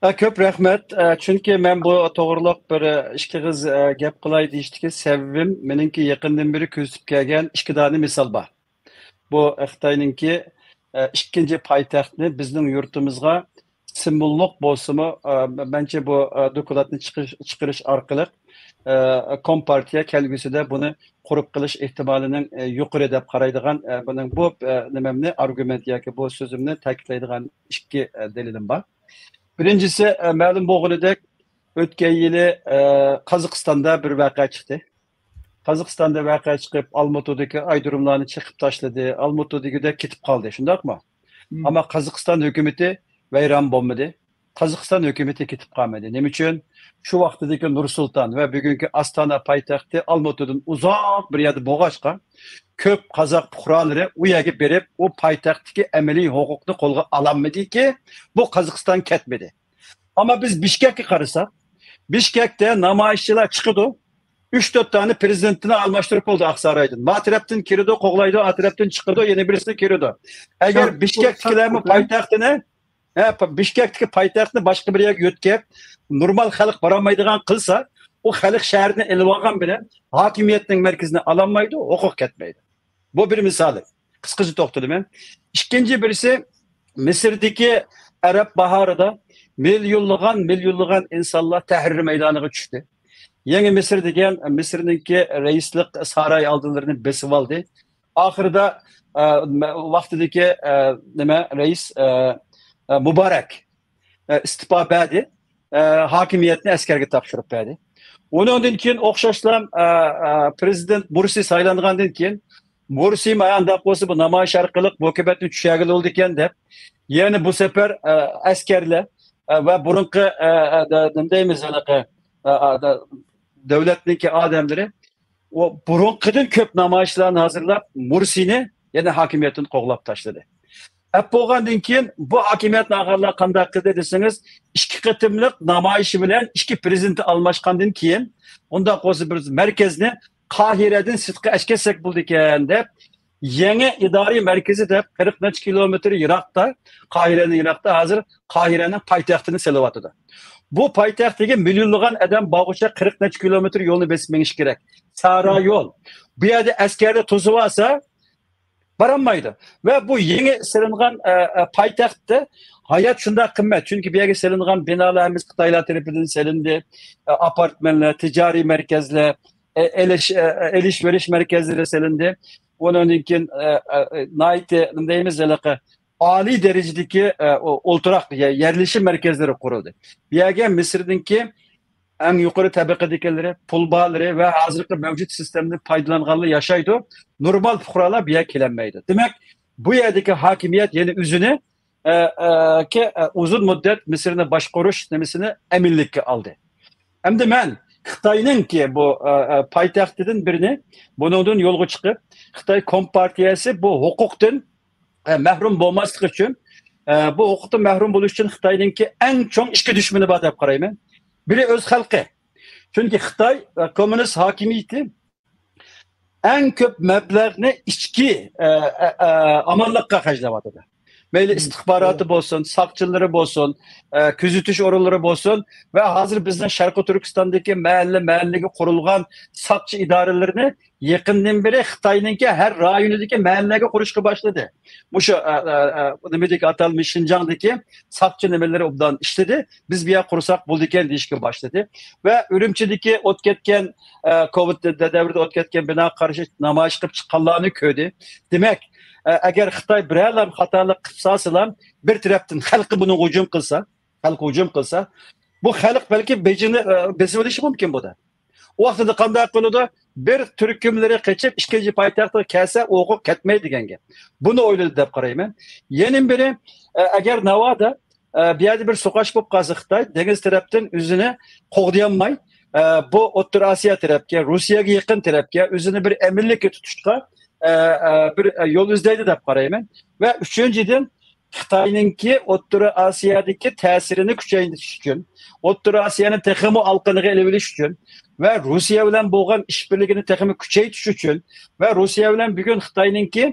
ئە، كۆپ رەھمەت. ئە، چۈنكى مەن بۇ توغرىلىق بىر، ئە، ئىككى ئېغىز، ئە، گەپ قىلاي دېيىشتىكى سەۋەبىم، مېنىڭكى يېقىندىن بېرى كۆزىتىپ كەلگەن ئىككى دانە مىسال بار. بۇ خىتاينىڭكى، ئە، ئىككىنچى پايتەختنى بىزنىڭ يۇرتىمىزغا سىمۋوللۇق بولسىمۇ، ئە، مەنچە بۇ، ئە، دوكلاتنى چىقىرىش، چىقىرىش ئارقىلىق، ئە، كومپارتىيە كەلگۈسىدە بۇنى قۇرۇپ قېلىش ئېھتىمالىنىڭ، ئە، يۇقىرى دەپ قارايدىغان، ئە، بۇنىڭ بۇ، ئە، نېمەمنى، ئارگۇمېنت ياكى بۇ سۆزۈمنى تەكىتلەيدىغان ئىككى، ئە، دەلىلىم بار. بىرىنچىسى، ئە، مەلۇم بولغىنىدەك، ئۆتكەن يىلى، ئە، قازاقىستاندا بىر ۋەقە چىقتى. قازاقىستاندا ۋەقە چىقىپ، ئالمۇتىدىكى ئايرودروملارنى چېقىپ تاشلىدى. ئالمۇتىدىكىدەك كېتىپ قالدى، شۇنداقمۇ؟ مم. ئەمما قازاقىستان ھۆكۈمىتى ۋەيران بولمىدى. قازاقىستان ھۆكۈمىتى كېتىپ قالمىدى. نېمە ئۈچۈن؟ شۇ ۋاقتىدىكى نۇر سۇلتان ۋە بۈگۈنكى ئاستانا پايتەختى ئالمۇتىدىن ئۇزاق بىر يەردە بولغاچقا، كۆپ قازاق پۇقرالىرى ئۇ يەرگە بېرىپ، ئۇ پايتەختتىكى ئەمەلىي ھوقۇقنى قولغا ئالالمىدىكى، بۇ قازاقىستان كەتمىدى. ئەمما بىز بىشكەككە قارىساق، بىشكەكتە نامايىشچىلار چىقىدۇ، ئۈچ تۆت دانە پىرېزىدېنتنى ئالماشتۇرۇپ بولدى ئاقسارايدىن. ما تەرەپتىن كىرىدۇ، قوغلايدۇ، ئا تەرەپتىن چىقىدۇ، يەنە بىرسى كىرىدۇ. ئەگەر بىشكەكتىكىلەرمۇ پايتەختىنى، ھە، پا-، بىشكەكتىكى پايتەختنى باشقا بىر يەرگە يۆتكەپ، نورمال خەلق بارالمايدىغان قىلسا، ئۇ خەلق شەھەرنى ئېلىۋالغان بىلەن ھاكىمىيەتنىڭ مەركىزىنى ئالالمايدۇ، ھوقۇق كەتمەيدۇ. بۇ بىر مىسالى. قىسقىچە توختىلىمەن. ئىككىنچى بىرسى، مىسىردىكى ئەرەب باھارىدا مىليونلىغان، مىليونلىغان ئىنسانلار تەھرىر مەيدانىغا چۈشتى. يېڭى مىسىر دېگەن مىسىرنىڭكى رەئىسلىك ساراي ئالدىلىرىنى بېسىۋالدى. ئاخىرىدا، ئە، مە-، ۋاقتىدىكى، ئە، نېمە، رەئىس، ئە، ئە، مۇبارەك، ئە، ئىستېپا بەردى. ئە، ھاكىمىيەتنى ئەسكەرگە تاپشۇرۇپ بەردى. ئۇنىڭدىن كېيىن ئوخشاشلا، ئە، ئە، پىرېزىدېنت مۇرسى سايلانغاندىن كېيىن، مۇرسى مانداق بولسا بۇ نامايىش ئارقىلىق ھۆكۈمەتنى چۈشۈرگىلى بولىدىكەن دەپ، يەنە بۇ سەپەر، ئە، ئەسكەرلەر، ئە، ۋە بۇرۇنقى، ئە، ئە، دە-، نېمە دەيمىز، ھېلىقى، ئە، ئە، دە-، دۆلەتنىڭكى ئادەملىرى ئۇ بۇرۇنقىدىن كۆپ نامايىشلارنى ھازىرلاپ، مۇرسىنى يەنە ھاكىمىيەتتىن قوغلاپ تاشلىدى. ئەپ بولغاندىن كېيىن بۇ ھاكىمىيەتنى ئالغانلار قانداق قىلدى دېسىڭىز، ئىككى قېتىملىق نامايىشى بىلەن ئىككى پىرېزىدېنت ئالماشقاندىن كېيىن، ئۇنداق بولسا بىز مەركەزنى قاھىرەدىن سىرتقا ئەكەتسەك بولىدىكەن دەپ، يېڭى ئىدارىي مەركىزى دەپ قىرىق نەچچە كىلومېتىر يىراقتا، قاھىرەدىن يىراقتا ھازىر قاھىرەنىڭ پايتەختىنى سېلىۋاتىدۇ. بۇ پايتەختىگە مىليونلىغان ئادەم بارغۇچە قىرىق نەچچە كىلومېتىر يولنى بېسىپ مېڭىش كېرەك. سارا يول. بۇ يەردە ئەسكەرلەر توسۇۋالسا، بارالمايدۇ. ۋە بۇ يېڭى سېلىنغان، ئە، ئە، پايتەختتە ھايات شۇنداق قىممەت. چۈنكى بۇ يەرگە سېلىنغان بىنالار ھەممىسى خىتايلار تەرىپىدىن سېلىندى. ئە، ئاپارتمانلار، تىجارىي مەركەزلەر، ئە، ئېلىش، ئە، ئە، ئېلىش بېرىش مەركەزلىرى سېلىندى. ئۇنىڭدىن كېيىن، ئە، ئە، ئە، ناھايىتى، نېمە دەيمىز، ھېلىقى ئالىي دەرىجىدىكى، ئە، ئو-، ئولتۇراق يە-، يەرلىشىش مەركەزلىرى قۇرۇلدى. بۇ يەرگە مىسىردىكى ئەڭ يۇقىرى تەبىقىدىكىلىرى، پۇل بارلىرى ۋە ھازىرقى مەۋجۇت سىستېمىنى پايدىلانغانلار ياشايدۇ. نورمال پۇقرالار بۇ يەرگە كېلەلمەيدۇ. دېمەك، بۇ يەردىكى ھاكىمىيەت يەنە ئۆزىنى، ئە، ئە، كە-، ئە، ئۇزۇن مۇددەت مىسىرنى باشقۇرۇش نېمىسىنى ئەمىنلىككە ئالدى. ئەمدى مەن خىتاينىڭكى بۇ، ئە، ئە، پايتەختىدىن بىرىنى بۇنىڭدىن يولغا چىقىپ، خىتاي كومپارتىيەسى بۇ ھوقۇقتىن، ئە، مەھرۇم بولماسلىق ئۈچۈن، ئە، بۇ ھوقۇقتىن مەھرۇم بولۇش ئۈچۈن خىتاينىڭكى ئەڭ چوڭ ئىككى دۈشمىنى بار دەپ قارايمەن. بىرى ئۆز خەلقى. چۈنكى خىتاي، ئە، كوممۇنىست ھاكىمىيىتى ئەڭ كۆپ مەبلەغنى ئىچكى، ئە، ئە، ئە، ئامانلىققا خەجلەۋاتىدۇ. مەيلى ئىستىخباراتى بولسۇن، ساقچىلىرى بولسۇن، ئە، كۆزىتىش ئورۇنلىرى بولسۇن ۋە ھازىر بىزنىڭ شەرقىي تۈركىستاندىكى مەھەللە، مەھەللىگە قۇرۇلغان ساقچى ئىدارىلىرىنى يېقىندىن بېرى خىتاينىڭكى ھەر رايونىدىكى مەھەللىلەرگە قۇرۇشقا باشلىدى. مۇشۇ، ئە، ئە، ئە، نېمىدىكى ئاتالمىش شىنجاڭدىكى ساقچى نېمىلىرى ئوبدان ئىشلىدى. بىز بۇ يەر قۇرساق بولىدىكەن دېيىشكە باشلىدى. ۋە ئۈرۈمچىدىكى ئوت كەتكەن، ئە، كوۋىد دە-، دەۋرىدە ئوت كەتكەن بىناغا قارشى نامايىش قىلىپ چىققانلارنى كۆردى. دېمەك، ئە، ئەگەر خىتاي بىرەرلەم خاتالىق قىلىپ سالسىلام، بىر تەرەپتىن خەلقى بۇنىڭغا ھۇجۇم قىلسا، خەلقى ھۇجۇم قىلسا، بۇ خەلق بەلكى بېيجىڭنى، ئە، بېسىۋېلىشى مۇمكىن بۇدا. ئۇ ۋاقتىدا قانداق قىلىدۇ؟ بىر تۈركۈملىرى قېچىپ ئىككىنچى پايتەختىگە كەلسە، ئۇ قېچىپ كەتمەيدۇ دېگەن گەپ. بۇنى ئويلىدى دەپ قارايمەن. يەنە بىرى، ئە، ئەگەر ناۋادا، ئە، بۇ يەردە بىر سوقۇش بولۇپ قالسا خىتاي دېڭىز تەرەپتىن ئۆزىنى قوغدىيالماي، ئە، بۇ ئوتتۇرا ئاسىيا تەرەپكە، روسىيەگە يېقىن تەرەپكە ئۆزىنى بىر ئەمىنلىككە تۇتۇشقا، ئە، ئە، بىر، ئە، يول ئىزدەيدۇ دەپ قارايمەن. ۋە ئۈچىنچىدىن، خىتاينىڭكى ئوتتۇرا ئاسىيادىكى تەسىرىنى كۈچەيتىش ئۈچۈن، ئوتتۇرا ئاسىيانى تېخىمۇ ئالقىنىغا ئېلىۋېلىش ئۈچۈن ۋە روسىيە بىلەن بولغان ئىشبىرلىكىنى تېخىمۇ كۈچەيتىش ئۈچۈن ۋە روسىيە بىلەن بۈگۈن خىتاينىڭكى،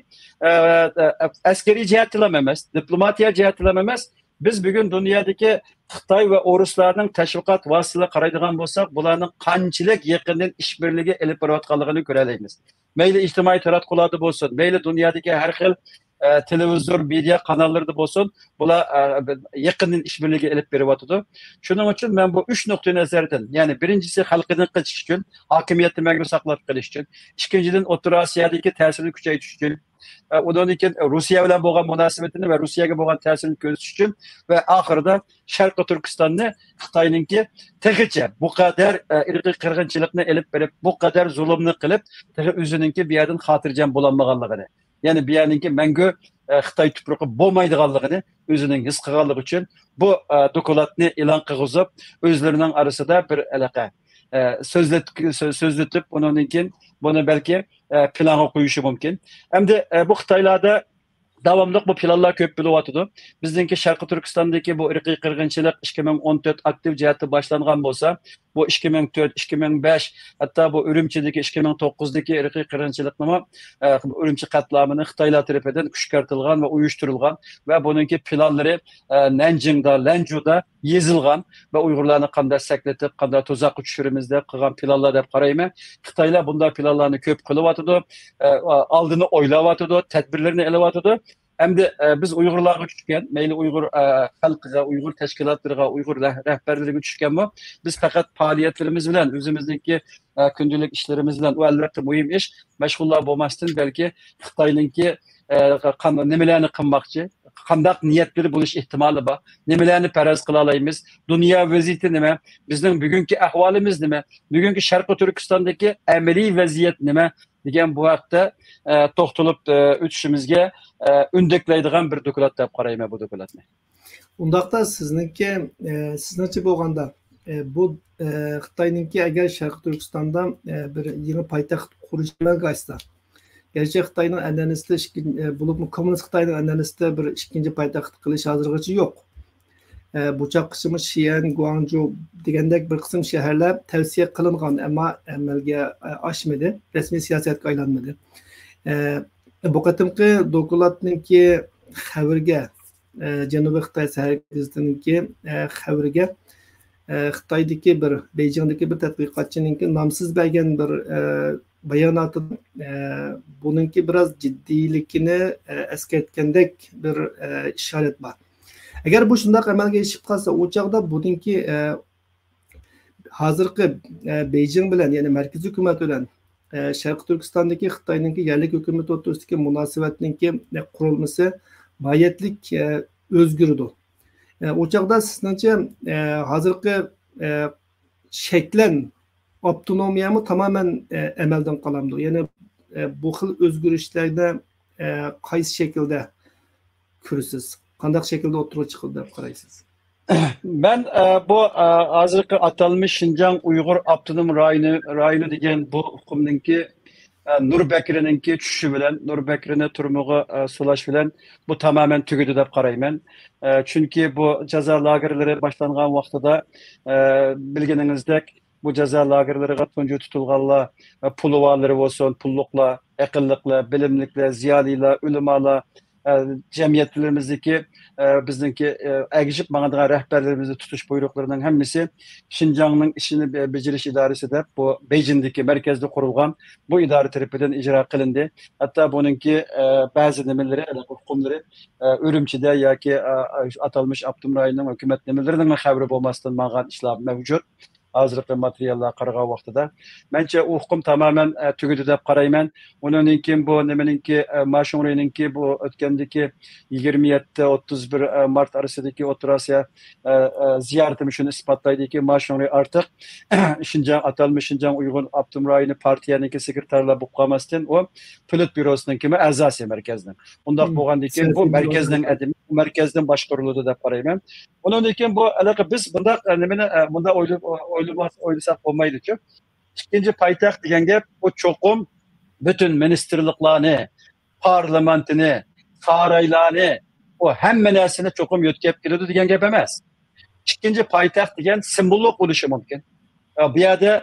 ئە، ئە، ئەسكەرىي جەھەتتىلا ئەمەس، دىپلوماتىيە جەھەتتىلا ئەمەس، بىز بۈگۈن دۇنيادىكى خىتاي ۋە ئورۇسلارنىڭ تەشۋىقات ۋاسىتىلىرىگە قارايدىغان بولساق، بۇلارنىڭ قانچىلىك يېقىندىن ئىشبىرلىكى ئېلىپ بېرىۋاتقانلىقىنى كۆرەلەيمىز. مەيلى ئىجتىمائىي تاراتقۇلاردا بولسۇن، مەيلى دۇنيادىكى ھەر خىل، ئە، تېلېۋىزور، مېدىا قاناللىرىدا بولسۇن، بۇلار، ئە، يېقىندىن ئىشبىرلىكى ئېلىپ بېرىۋاتىدۇ. شۇنىڭ ئۈچۈن مەن بۇ ئۈچ نۇقتىئى نەزەردىن، يەنى بىرىنچىسى خەلقىنى قېچىش ئۈچۈن، ھاكىمىيەتنى مەڭگۈ ساقلاپ قېلىش ئۈچۈن، ئىككىنچىدىن ئوتتۇرا ئاسىيادىكى تەسىرىنى كۈچەيتىش ئۈچۈن، ئە، ئۇنىڭدىن كېيىن روسىيە بىلەن بولغان مۇناسىۋىتىنى ۋە روسىيەگە بولغان تەسىرىنى كۆزىتىش ئۈچۈن ۋە ئاخىرىدا شەرقىي تۈركىستاننى خىتاينىڭكى تېخىچە بۇ قەدەر، ئە، ئىرقىي قىرغىنچىلىقنى ئېلىپ بېرىپ، بۇ قەدەر زۇلۇمنى قىلىپ، تېخى ئۆزىنىڭكى بۇ يەردىن خاتىرجەم بولالمىغانلىقىنى، يەنى بۇ يەرنىڭكى مەڭگۈ، ئە، خىتاي تۇپرىقى بولمايدىغانلىقىنى ئۆزىنىڭ ھېس قىلغانلىقى ئۈچۈن بۇ، ئە، دوكلاتنى ئېلان قىلغۇزۇپ، ئۆزلىرىنىڭ ئارىسىدا بىر ئەلەقە، ئە، سۆزلەت-، سۆ-، سۆزلىتىپ، ئۇنىڭدىن كېيىن بۇنى بەلكى، ئە، پىلانغا قويۇشى مۇمكىن. ئەمدى، ئە، بۇ خىتايلاردا داۋاملىق بۇ پىلانلار كۆپ بولۇۋاتىدۇ. بىزنىڭكى شەرقىي تۈركىستاندىكى بۇ ئىرقىي قىرغىنچىلىق ئىككى مىڭ ئون تۆت ئاكتىپ جەھەتتە باشلانغان بولسا، بۇ ئىككى مىڭ تۆت، ئىككى مىڭ بەش، ھەتتا بۇ ئۈرۈمچىدىكى ئىككى مىڭ توققۇزدىكى ئىرقىي قىرغىنچىلىقنىمۇ، ئە، ئۈرۈمچى قەتلىئامىنى خىتايلار تەرىپىدىن كۈشكۈرتۈلگەن ۋە ئۇيۇشتۇرۇلغان ۋە بۇنىڭكى پىلانلىرى، ئە، نەنجىڭدا، لەنجۇدا يېزىلغان ۋە ئۇيغۇرلارنى قانداق سەكرىتىپ، قانداق تۇزاققا چۈشۈرىمىز دەپ قىلغان پىلانلار دەپ قارايمەن. خىتايلار بۇنداق پىلانلارنى كۆپ قىلىۋاتىدۇ، ئە، ئالدىنى ئويلاۋاتىدۇ، تەدبىرلىرىنى ئېلىۋاتىدۇ. ئەمدى، ئە، بىز ئۇيغۇرلارغا چۈشكەن، مەيلى ئۇيغۇر، ئە، خەلقىگە، ئۇيغۇر تەشكىلاتلىرىغا، ئۇيغۇر رەھ-، رەھبەرلىرىگە چۈشكەنمۇ، بىز پەقەت پائالىيەتلىرىمىز بىلەن، ئۆزىمىزنىڭكى، ئە، كۈندىلىك ئىشلىرىمىز بىلەن، ئۇ ئەلۋەتتە مۇھىم ئىش، مەشغۇللار بولماستىن، بەلكى خىتاينىڭكى، ئە، قان-، نېمىلەرنى قىلماقچى، قانداق نىيەتلىرى بولۇش ئېھتىمالى بار، نېمىلەرنى پەرەز قىلالايمىز، دۇنيا ۋەزىيىتى نېمە، بىزنىڭ بۈگۈنكى ئەھۋالىمىز نېمە، بۈگۈنكى شەرقىي تۈركىستاندىكى ئەمەلىي ۋەزىيەت نېمە دېگەن بۇ ھەقتە، ئە، توختىلىپ، ئە، ئۆتۈشىمىزگە، ئە، ئۈندەكلەيدىغان بىر دوكلات دەپ قارايمەن بۇ دوكلاتنى. ئۇنداقتا سىزنىڭكى، ئە، سىزنىڭچە بولغاندا، ئە، بۇ، ئە، خىتاينىڭكى ئەگەر شەرقىي تۈركىستاندا، ئە، بىر يېڭى پايتەخت قۇرۇش ئەمەلگە ئاشسا، گەرچە خىتاينىڭ ئەنئەنىسىدە ئىككىن-، ئە، بولۇپمۇ كوممۇنىست خىتاينىڭ ئەنئەنىسىدە بىر ئىككىنچى پايتەخت قىلىش ھازىرغىچە يوق. ئە، بۇ چاغقىچىمۇ شىئەن، گۇاڭجۇ دېگەندەك بىر قىسىم شەھەرلەر تەۋسىيە قىلىنغان، ئەمما ئەمەلگە، ئە، ئاشمىدى، رەسمىي سىياسەتكە ئايلانمىدى. ئە، بۇ قېتىمقى دوكلاتنىڭكى خەۋىرىگە، ئە، جەنۇبىي خىتاي سەھەر گېزىتىنىڭكى، ئە، خەۋىرىگە، ئە، خىتايدىكى بىر، بېيجىڭدىكى بىر تەتقىقاتچىنىڭكى نامسىز بەرگەن بىر، ئە، باياناتىدا، ئە، بۇنىڭكى بىراز جىددىيلىكىنى، ئە، ئەسكەرتكەندەك بىر، ئە، ئىشارەت بار. ئەگەر بۇ شۇنداق ئەمەلگە ئېشىپ قالسا، ئۇ چاغدا بۇنىڭكى، ئە، ھازىرقى، ئە، بېيجىڭ بىلەن، يەنى مەركىزىي ھۆكۈمەت بىلەن، ئە، شەرقىي تۈركىستاندىكى خىتاينىڭكى يەرلىك ھۆكۈمىتى ئوتتۇرىسىدىكى مۇناسىۋەتنىڭكى، ئە، قۇرۇلمىسى ناھايەتلىك، ئە، ئۆزگىرىدۇ. ئە، ئۇ چاغدا سىزنىڭچە، ئە، ھازىرقى، ئە، شەكلەن ئاپتونومىيەمۇ تامامەن، ئە، ئەمەلدىن قالامدۇ؟ يەنى، ئە، بۇ خىل ئۆزگىرىشلەردە، ئە، قايسى شەكىلدە كۆرىسىز؟ قانداق شەكىلدە ئوتتۇرىغا چىقىدۇ دەپ قارايسىز؟ مەن، ئە، بۇ، ئە، ھازىرقى ئاتالمىش شىنجاڭ ئۇيغۇر ئاپتونوم رايونى، رايونى دېگەن بۇ ئۇقۇمنىڭكى، ئە، نۇر بەكرىنىڭكى چۈشۈشى بىلەن، نۇر بەكرىنى تۈرمىگە، ئە، سولاش بىلەن بۇ تامامەن تۈگىدى دەپ قارايمەن. ئە، چۈنكى بۇ جازا لاگېرلىرى باشلانغان ۋاقتىدا، ئە، بىلگىنىڭىزدەك، بۇ جازا لاگېرلىرىغا تۇنجى تۇتۇلغانلار، ئە، پۇلۋالىرى بولسۇن، پۇللۇقلار، ئەقىللىقلار، بىلىملىكلەر، زىيالىيلار، ئۆلىمالار، ئە، جەمئىيەتلىرىمىزدىكى، ئە، بىزنىڭكى، ئە، ئەگىشىپ ماڭىدىغان رەھبەرلىرىمىزنى تۇتۇش بۇيرۇقلىرىنىڭ ھەممىسى شىنجاڭنىڭ ئىشىنى بە-، بېجىرىش ئىدارىسى دەپ، بۇ بېيجىڭدىكى مەركەزدە قۇرۇلغان بۇ ئىدارە تەرىپىدىن ئىجرا قىلىندى. ھەتتا بۇنىڭكى، ئە، بەزى نېمىلىرى، ھوقۇقلىرى، ئە، ئۈرۈمچىدە ياكى، ئە، ئاتالمىش ئاپتونوم رايوننىڭ ھۆكۈمەت نېمىلىرىنىڭ خەۋىرى بولماستىن ماڭغان ئىشلار مەۋجۇت. ھازىرقى ماتېرىياللارغا قارىغان ۋاقتىدا، مەنچە ئۇ ئۇقۇم تامامەن، ئە، تۈگىدى دەپ قارايمەن. ئۇنىڭدىن كېيىن بۇ نېمىنىڭكى، ئە، ما شۇڭرۇينىڭكى بۇ ئۆتكەندىكى يىگىرمە يەتتە، ئوتتۇز بىر، ئە، مارت ئارىسىدىكى ئوتتۇرا ئاسىيا، ئە، ئە، زىيارىتىمۇ شۇنى ئىسپاتلايدۇكى، ما شۇڭرۇي ئارتۇق شىنجاڭ، ئاتالمىش شىنجاڭ ئۇيغۇر ئاپتونوم رايونى پارتىيەنىڭكى سېكرېتارلار بولۇپ قالماستىن، ئۇ پولىت بيۇروسىنىڭكىمۇ ئەزاسى مەركەزنىڭ. ئۇنداق بولغاندىن كېيىن بۇ مەركەزنىڭ ئادىمى، مەركەزدىن باشقۇرۇلىدۇ دەپ قارايمەن. ئۇنىڭدىن كېيىن بۇ ھېلىقى بىز بۇنداق، ئە، نېمىنى، ئە، بۇنداق ئويلا-، ئويلىماس-، ئويلىساق بولمايدۇچۇ. ئىككىنچى پايتەخت دېگەن گەپ، بۇ چوقۇم پۈتۈن مىنىستىرلىقلارنى، پارلامېنتنى، سارايلارنى، بۇ ھەممە نەرسىنى چوقۇم يۆتكەپ كېلىدۇ دېگەن گەپ ئەمەس. ئىككىنچى پايتەخت دېگەن سىمۋوللۇق بولۇشى مۇمكىن. ئە، بۇ يەردە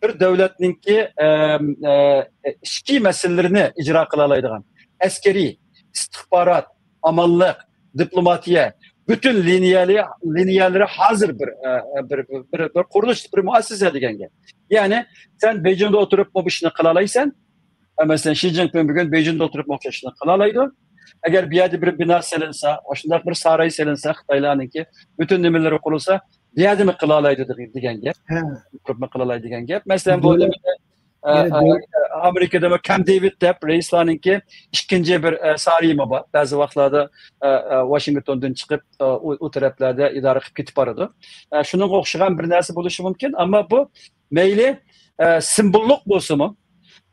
بىر دۆلەتنىڭكى، ئە، ئە، ئىچكى مەسىلىلىرىنى ئىجرا قىلالايدىغان ئەسكىرىي، ئىستىخبارات، ئامانلىق، دىپلوماتىيە، پۈتۈن لىنىيەلى-، لىنىيەلىرى ھازىر بىر، ئە، بىر، بىر، بىر، بىر قۇرۇلۇش، بىر مۇئەسسىسە دېگەن گەپ. يەنى سەن بېيجىڭدا ئولتۇرۇپمۇ بۇ ئىشنى قىلالايسەن. ئە، مەسىلەن، شى جىنپىڭ بۈگۈن بېيجىڭدا ئولتۇرۇپمۇ ئوخشاش ئىشنى قىلالايدۇ. ئەگەر بۇ يەردە بىر بىنا سېلىنسا، ئاشۇنداق بىر ساراي سېلىنسا، خىتايلارنىڭكى پۈتۈن نېمىلىرى قۇرۇلسا، بۇ يەردىمۇ قىلالايدۇ دېگەن گەپ. قۇرۇپمۇ قىلالايدۇ دېگەن گەپ. مەسىلەن، بۇ دۆلەت، ئە، ئە، ئامېرىكىدىمۇ كەمپ دېۋىد دەپ رەئىسلارنىڭكى ئىككىنچى بىر، ئە، سارىيىمۇ بار. بەزى ۋاقىتلاردا، ئە، ئە، ۋاشىنگتوندىن چىقىپ، ئە، ئۇ، ئۇ تەرەپلەردە ئىدارە قىلىپ كېتىپ بارىدۇ. ئە، شۇنىڭغا ئوخشىغان بىر نەرسە بولۇشى مۇمكىن. ئەمما بۇ مەيلى، ئە، سىمۋوللۇق بولسىمۇ،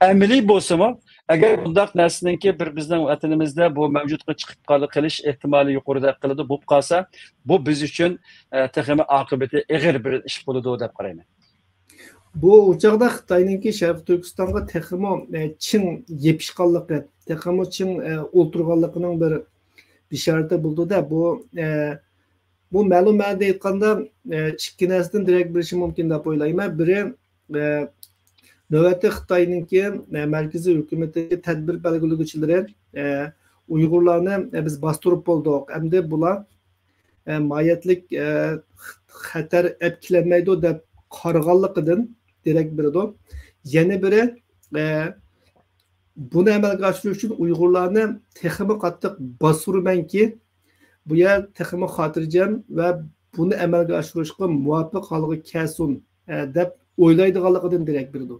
ئەمەلىي بولسىمۇ، ئەگەر بۇنداق نەرسىنىڭكى بىر بىزنىڭ ۋەتىنىمىزدە بۇ مەۋجۇتقا چىقىپ قال-، قېلىش ئېھتىمالى يۇقىرىدەك قىلىدۇ، بولۇپ قالسا، بۇ بىز ئۈچۈن، ئە، تېخىمۇ ئاقىۋىتى ئېغىر بىر ئىش بولىدۇ دەپ قارايمەن. بۇ، ئۇ چاغدا خىتاينىڭكى شەرقىي تۈركىستانغا تېخىمۇ، ئە، چىڭ يېپىشقانلىقى، تېخىمۇ چىڭ، ئە، ئولتۇرغانلىقىنىڭ بىر بېشارىتى بولىدۇ-دە. بۇ، ئە، بۇ مەلۇم مەنىدە ئېيتقاندا، ئە، ئىككى نەرسىدىن دېرەك بېرىشى مۇمكىن دەپ ئويلايمەن. بىرى، ئە، نۆۋەتتە خىتاينىڭكى، ئە، مەركىزىي ھۆكۈمىتىدىكى تەدبىر بەلگىلىگۈچىلىرى، ئە، ئۇيغۇرلارنى، ئە، بىز باستۇرۇپ بولدۇق، ئەمدى بۇلار، ئە، ماھىيەتلىك، ئە، خەتەر ئەپ كېلەلمەيدۇ دەپ قارىغانلىقىدىن دېرەك بېرىدۇ. يەنە بىرى، ئە، بۇنى ئەمەلگە ئاشۇرۇش ئۈچۈن ئۇيغۇرلارنى تېخىمۇ قاتتىق باستۇرىمەنكى، بۇ يەر تېخىمۇ خاتىرجەم ۋە بۇنى ئەمەلگە ئاشۇرۇشقا مۇۋاپىق ھالغا كەلسۇن، ئە، دەپ ئويلايدىغانلىقىدىن دېرەك بېرىدۇ.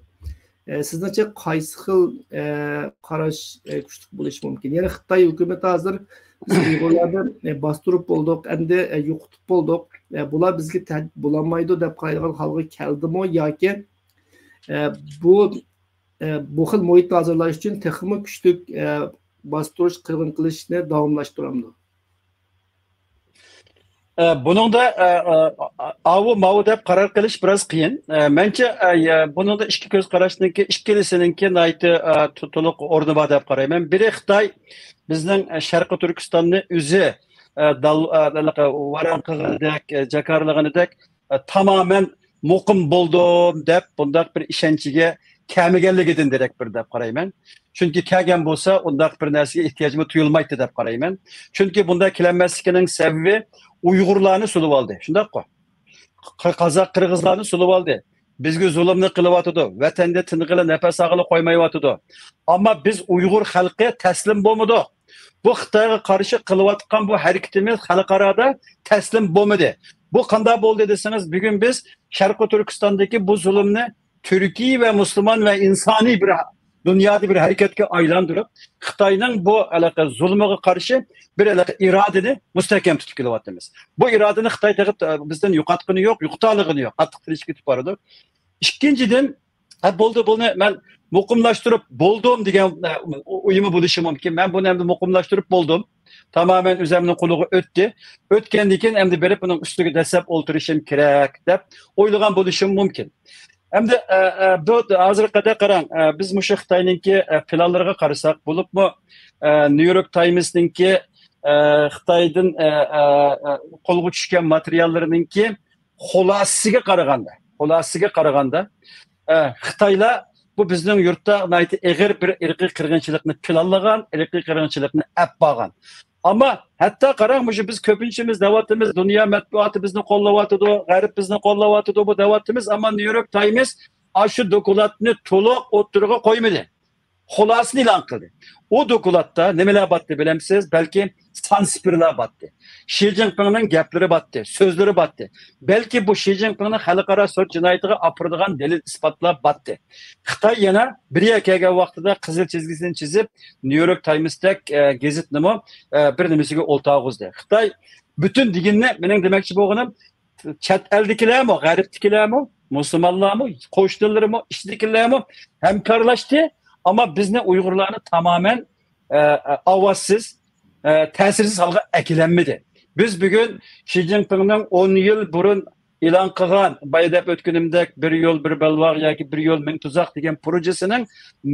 ئە، سىزنىڭچە قايسى خىل، ئە، قاراش، ئە، كۈچلۈك بولۇشى مۇمكىن؟ يەنى خىتاي ھۆكۈمىتى ھازىر بىز ئۇيغۇرلارنى، ئە، باستۇرۇپ بولدۇق، ئەمدى، ئە، يوقىتىپ بولدۇق، ئە، بۇلار بىزگە تەھدىت بولالمايدۇ دەپ قارايدىغان ھالغا كەلدىمۇ ياكى، ئە، بۇ، ئە، بۇ خىل مۇھىتنى ھازىرلاش ئۈچۈن تېخىمۇ كۈچلۈك، ئە، باستۇرۇش، قىرغىن قىلىشنى داۋاملاشتۇرامدۇ؟ ئە، بۇنىڭدا، ئە، ئە، ئاۋۇ ماۋۇ دەپ قارار قىلىش بىراز قىيىن. ئە، مەنچە، ئە، يە، بۇنىڭدا ئىككى كۆز قاراشنىڭكى، ئىككىلىسىنىڭكى ناھايىتى، ئە، تو-، تولۇق ئورنى بار دەپ قارايمەن. بىرى خىتاي بىزنىڭ، ئە، شەرقىي تۈركىستاننى ئۆزى، ئە، دال-، ئە، ۋەيران قىلغىنىدەك، ئە، جاكارلىغىنىدەك، ئە، تامامەن مۇقىم بولدۇم دەپ بۇنداق بىر ئىشەنچىگە كەلمىگەنلىكىدىن دېرەك بېرىدۇ دەپ قارايمەن. چۈنكى كەلگەن بولسا ئۇنداق بىر نەرسىگە ئېھتىياجمۇ تۇيۇلمايتتى دەپ قارايمەن. چۈنكى بۇنداق كېلەلمەسلىكىنىڭ سەۋەبى ئۇيغۇرلارنى سولىۋالدى. شۇنداققۇ؟ ق-، قازاق، قىرغىزلارنى سولىۋالدى. بىزگە زۇلۇمنى قىلىۋاتىدۇ. ۋەتەندە تىنغىلى، نەپەس ئالغىلى قويمايۋاتىدۇ. ئەمما بىز ئۇيغۇر خەلقى تەسلىم بولمىدۇق. بۇ خىتايغا قارشى قىلىۋاتقان بۇ ھەرىكىتىمىز خەلقئارادا تەسلىم بولمىدى. بۇ قانداق بولدى دېسىڭىز، بۈگۈن بىز شەرقىي تۈركىستاندىكى بۇ زۇلۇمنى تۈركىي ۋە مۇسۇلمان ۋە ئىنسانىي بىر ھە-، دۇنيادا بىر ھەرىكەتكە ئايلاندۇرۇپ، خىتاينىڭ بۇ ھېلىقى زۇلمىغا قارشى بىر ھېلىقى ئىرادىنى مۇستەھكەم تۇتۇپ كېلىۋاتىمىز. بۇ ئىرادىنى خىتاي تېخى، ئە، بىزدىن يوقاتقىنى يوق، يوقىتالىغىنى يوق، قاتتىق تىرىشىپ كېتىپ بارىدۇ. ئىككىنچىدىن، ھە، بولدى، بۇنى مەن مۇقىملاشتۇرۇپ بولدۇم دېگەن، ئە، ئويىمۇ بولۇشى مۇمكىن. مەن بۇنى ئەمدى مۇقىملاشتۇرۇپ بولدۇم. تامامەن ئۆزەمنىڭ قولىغا ئۆتتى. ئۆتكەندىن كېيىن ئەمدى بېرىپ بۇنىڭ ئۈستىگە دەسسەپ ئولتۇرۇشۇم كېرەك دەپ ئويلىغان بولۇشۇم مۇمكىن. ئەمدى، ئە، ئە، بۇ ھازىرغا قەدەر قاراڭ، ئە، بىز مۇشۇ خىتاينىڭكى، ئە، پىلانلىرىغا قارىساق، بولۇپمۇ، ئە، نيۇ يورك تايمسنىڭكى، ئە، خىتايدىن، ئە، ئە، ئە، قولغا چۈشكەن ماتېرىياللىرىنىڭكى خۇلاسىسىگە قارىغاندا، خۇلاسىسىگە قارىغاندا، ئە، خىتايلار بۇ بىزنىڭ يۇرتتا ناھايىتى ئېغىر بىر ئىرقىي قىرغىنچىلىقنى پىلانلىغان، ئىرقىي قىرغىنچىلىقنى ئەپ بارغان. ئەمما ھەتتا قاراڭ، مۇشۇ بىز كۆپىنچىمىز دەۋاتىمىز، دۇنيا مەتبۇئاتى بىزنى قوللاۋاتىدۇ، غەرب بىزنى قوللاۋاتىدۇ، بۇ دەۋاتىمىز، ئەمما نيۇ يورك تايمس ئاشۇ دوكلاتنى تولۇق ئوتتۇرىغا قويمىدى. خۇلاسىنى ئېلان قىلدى. ئۇ دوكلاتتا نېمىلەر باتتى بىلەمسىز؟ بەلكى سانسىپىرلار باتتى. شى جىنپىڭنىڭ گەپلىرى باتتى، سۆزلىرى باتتى. بەلكى بۇ شى جىنپىڭنىڭ خەلقئارا سوت جىنايىتىغا ئاپىرىدىغان دەلىل-ئىسپاتلار باتتى. خىتاي يەنە بىر يەرگە كەلگەن ۋاقتىدا قىزىل چىزگىسىنى چىزىپ، نيۇ يورك تايمستەك، ئە، گېزىتنىمۇ، ئە، بىر نېمىسىگە ئولتۇرغۇزدى. خىتاي پۈتۈن دېگىنىنى، مېنىڭ دېمەكچى بولغىنىم، چەت ئەلدىكىلەرمۇ، غەربتىكىلەرمۇ، مۇسۇلمانلارمۇ، قوشنىلىرىمۇ، ئىچىدىكىلەرمۇ ھەمكارلاشتى. ئەمما بىزنى، ئۇيغۇرلارنى تامامەن، ئە، ئە، ئاۋازسىز، ئە، تەسىرسىز ھالغا ئەكېلەلمىدى. بىز بۈگۈن شى جىنپىڭنىڭ ئون يىل بۇرۇن ئېلان قىلغان، بايا دەپ ئۆتكىنىمدەك، بىر يول، بىر بەلباغ ياكى بىر يول، مىڭ تۇزاق دېگەن پروژىسىنىڭ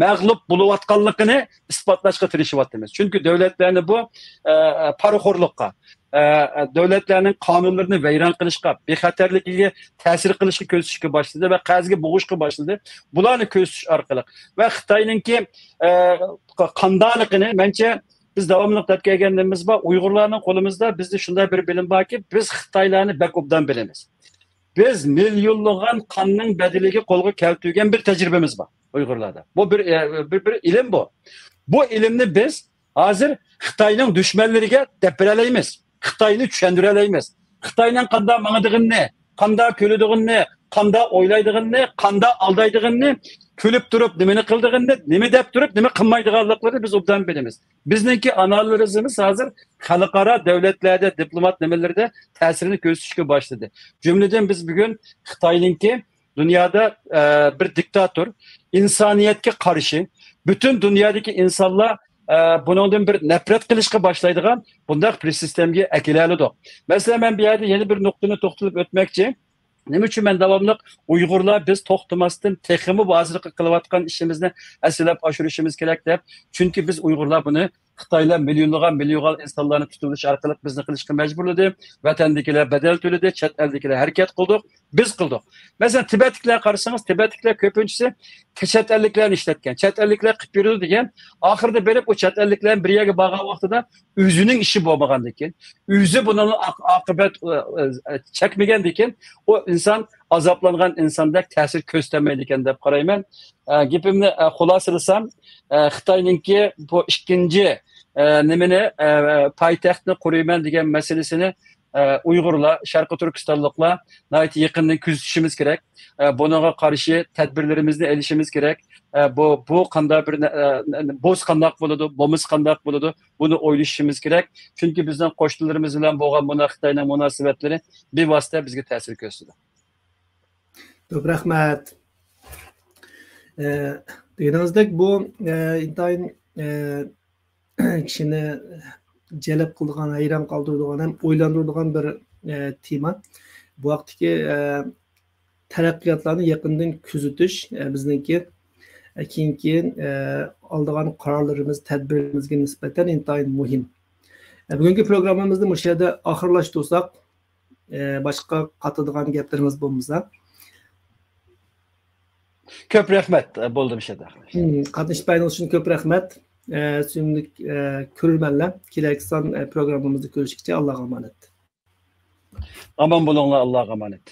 مەغلۇپ بولۇۋاتقانلىقىنى ئىسپاتلاشقا تىرىشىۋاتىمىز. چۈنكى دۆلەتلەرنى بۇ، ئە، پارىخورلۇققا، ئە، دۆلەتلەرنىڭ قانۇنلىرىنى ۋەيران قىلىشقا، بىخەتەرلىكىگە تەسىر قىلىشقا كۆزىتىشكە باشلىدى ۋە قەرزگە بوغۇشقا باشلىدى. بۇلارنى كۆزىتىش ئارقىلىق ۋە خىتاينىڭكى، ئە، قانداقلىقىنى، مەنچە، بىز داۋاملىق دەپ كەلگەنلىرىمىز بار، ئۇيغۇرلارنىڭ قولىمىزدا بىزدە شۇنداق بىر بىلىم باركى، بىز خىتايلارنى بەك ئوبدان بىلىمىز. بىز مىليونلىغان قاننىڭ بەدىلىگە قولغا كەلتۈرگەن بىر تەجرىبىمىز بار ئۇيغۇرلاردا. بۇ بىر، ئە، بىر، بىر ئىلىم بۇ. بۇ ئىلىمنى بىز ھازىر خىتاينىڭ دۈشمەنلىرىگە دەپ بېرەلەيمىز. خىتاينى چۈشەندۈرەلەيمىز. خىتاينىڭ قانداق ماڭىدىغىنىنى، قانداق كۈلىدىغىنىنى، قانداق ئويلايدىغىنىنى، قانداق ئالدايدىغىنىنى، كۈلۈپ تۇرۇپ نېمىنى قىلىدىغىنىنى، نېمە دەپ تۇرۇپ نېمە قىلمايدىغانلىقلىرىنى بىز ئوبدان بىلىمىز. بىزنىڭكى ئانالىزىمىز ھازىر خەلقئارا دۆلەتلەردە، دىپلومات نېمىلىرىدە تەسىرىنى كۆرسىتىشكە باشلىدى. جۈملىدىن بىز بۈگۈن خىتاينىڭكى دۇنيادا، ئە، بىر دىكتاتور، ئىنسانىيەتكە قارشى، پۈتۈن دۇنيادىكى ئىنسانلار، ئە، بۇنىڭدىن بىر نەپرەت قىلىشقا باشلايدىغان بۇنداق بىر سىستېمىگە ئەكېلەلىدۇق. مەسىلەن، مەن بۇ يەردە يەنە بىر نۇقتىنى توختىلىپ ئۆتمەكچى. نېمە ئۈچۈن مەن داۋاملىق ئۇيغۇرلار بىز توختىماستىن تېخىمۇ بۇ ھازىرقى قىلىۋاتقان ئىشىمىزنى ھەسسىلەپ ئاشۇرۇشىمىز كېرەك دەپ؟ چۈنكى بىز ئۇيغۇرلار بۇنى، خىتايلار مىليونلىغان، مىليونلىغان ئىنسانلارنى تۇتۇۋېلىش ئارقىلىق بىزنى قىلىشقا مەجبۇرلىدى. ۋەتەندىكىلەر بەدەل تۆلىدى، چەت ئەلدىكىلەر ھەرىكەت قىلدۇق، بىز قىلدۇق. مەسىلەن، تىبەتلىكلەرگە قارىسىڭىز، تىبەتلىكلەر كۆپىنچىسى چەت ئەللىكلەرنى ئىشلەتكەن، چەت ئەللىكلەر قىلىپ بېرىدۇ دېگەن. ئاخىرىدا بېرىپ ئۇ چەت ئەللىكلەر بىر يەرگە بارغان ۋاقتىدا ئۆزىنىڭ ئىشى بولمىغاندىن كېيىن، ئۆزى بۇنىڭ ئاق-، ئاقىۋەت، ئە، ئە، چەكمىگەندىن كېيىن، ئۇ ئىنسان ئازابلانغان ئىنساندەك تەسىر كۆرسىتەلمەيدىكەن دەپ قارايمەن. ئە، گېپىمنى، ئە، خۇلاسىلىسام، ئە، خىتاينىڭكى بۇ ئىككىنچى، ئە، نېمىنى، ئە، پايتەختنى قۇرۇيمەن دېگەن مەسىلىسىنى، ئە، ئۇيغۇرلار، شەرقىي تۈركىستانلىقلار ناھايىتى يېقىندىن كۆزىتىشىمىز كېرەك. ئە، بۇنىڭغا قارشى تەدبىرلىرىمىزنى ئېلىشىمىز كېرەك. ئە، بۇ، بۇ قانداق بىر نە-، ئە، بولسا قانداق بولىدۇ، بولمىسا قانداق بولىدۇ، بۇنى ئويلىشىشىمىز كېرەك. چۈنكى بىزنىڭ قوشنىلىرىمىز بىلەن بولغان مۇنا خىتاينىڭ مۇناسىۋەتلىرى بىۋاسىتە بىزگە تەسىر كۆرسىتىدۇ. كۆپ رەھمەت. ئە، دېگىنىڭىزدەك بۇ، ئە، ئىنتايىن، ئە، كىشىنى جەلپ قىلىدىغان، ھەيران قالدۇرىدىغان ھەم ئويلاندۇرىدىغان بىر، ئە، تېما. بۇ ھەقتىكى، ئە، تەرەققىياتلارنى يېقىندىن كۆزىتىش، ئە، بىزنىڭكى، ئە، كېيىن، كېيىن، ئە، ئالىدىغان قارارلىرىمىز، تەدبىرلىرىمىزگە نىسبەتەن ئىنتايىن مۇھىم. ئە، بۈگۈنكى پروگراممىمىزنى مۇشۇ يەردە ئاخىرلاشتۇرساق، ئە، باشقا قاتىدىغان گەپلىرىڭىز بولمىسا. كۆپ رەھمەت، بولدى مۇشۇ يەردە. ھىم، قاتنىشىپ بەرگىنىڭىز ئۈچۈن كۆپ رەھمەت. ئە، سۆيۈملۈك، ئە، كۆرۈرمەنلەر، كېلەركى سان، ئە، پروگراممىمىزدا كۆرۈشكىچە ئاللاغا ئامانەت. ئامان بولۇڭلار، ئاللاغا ئامانەت.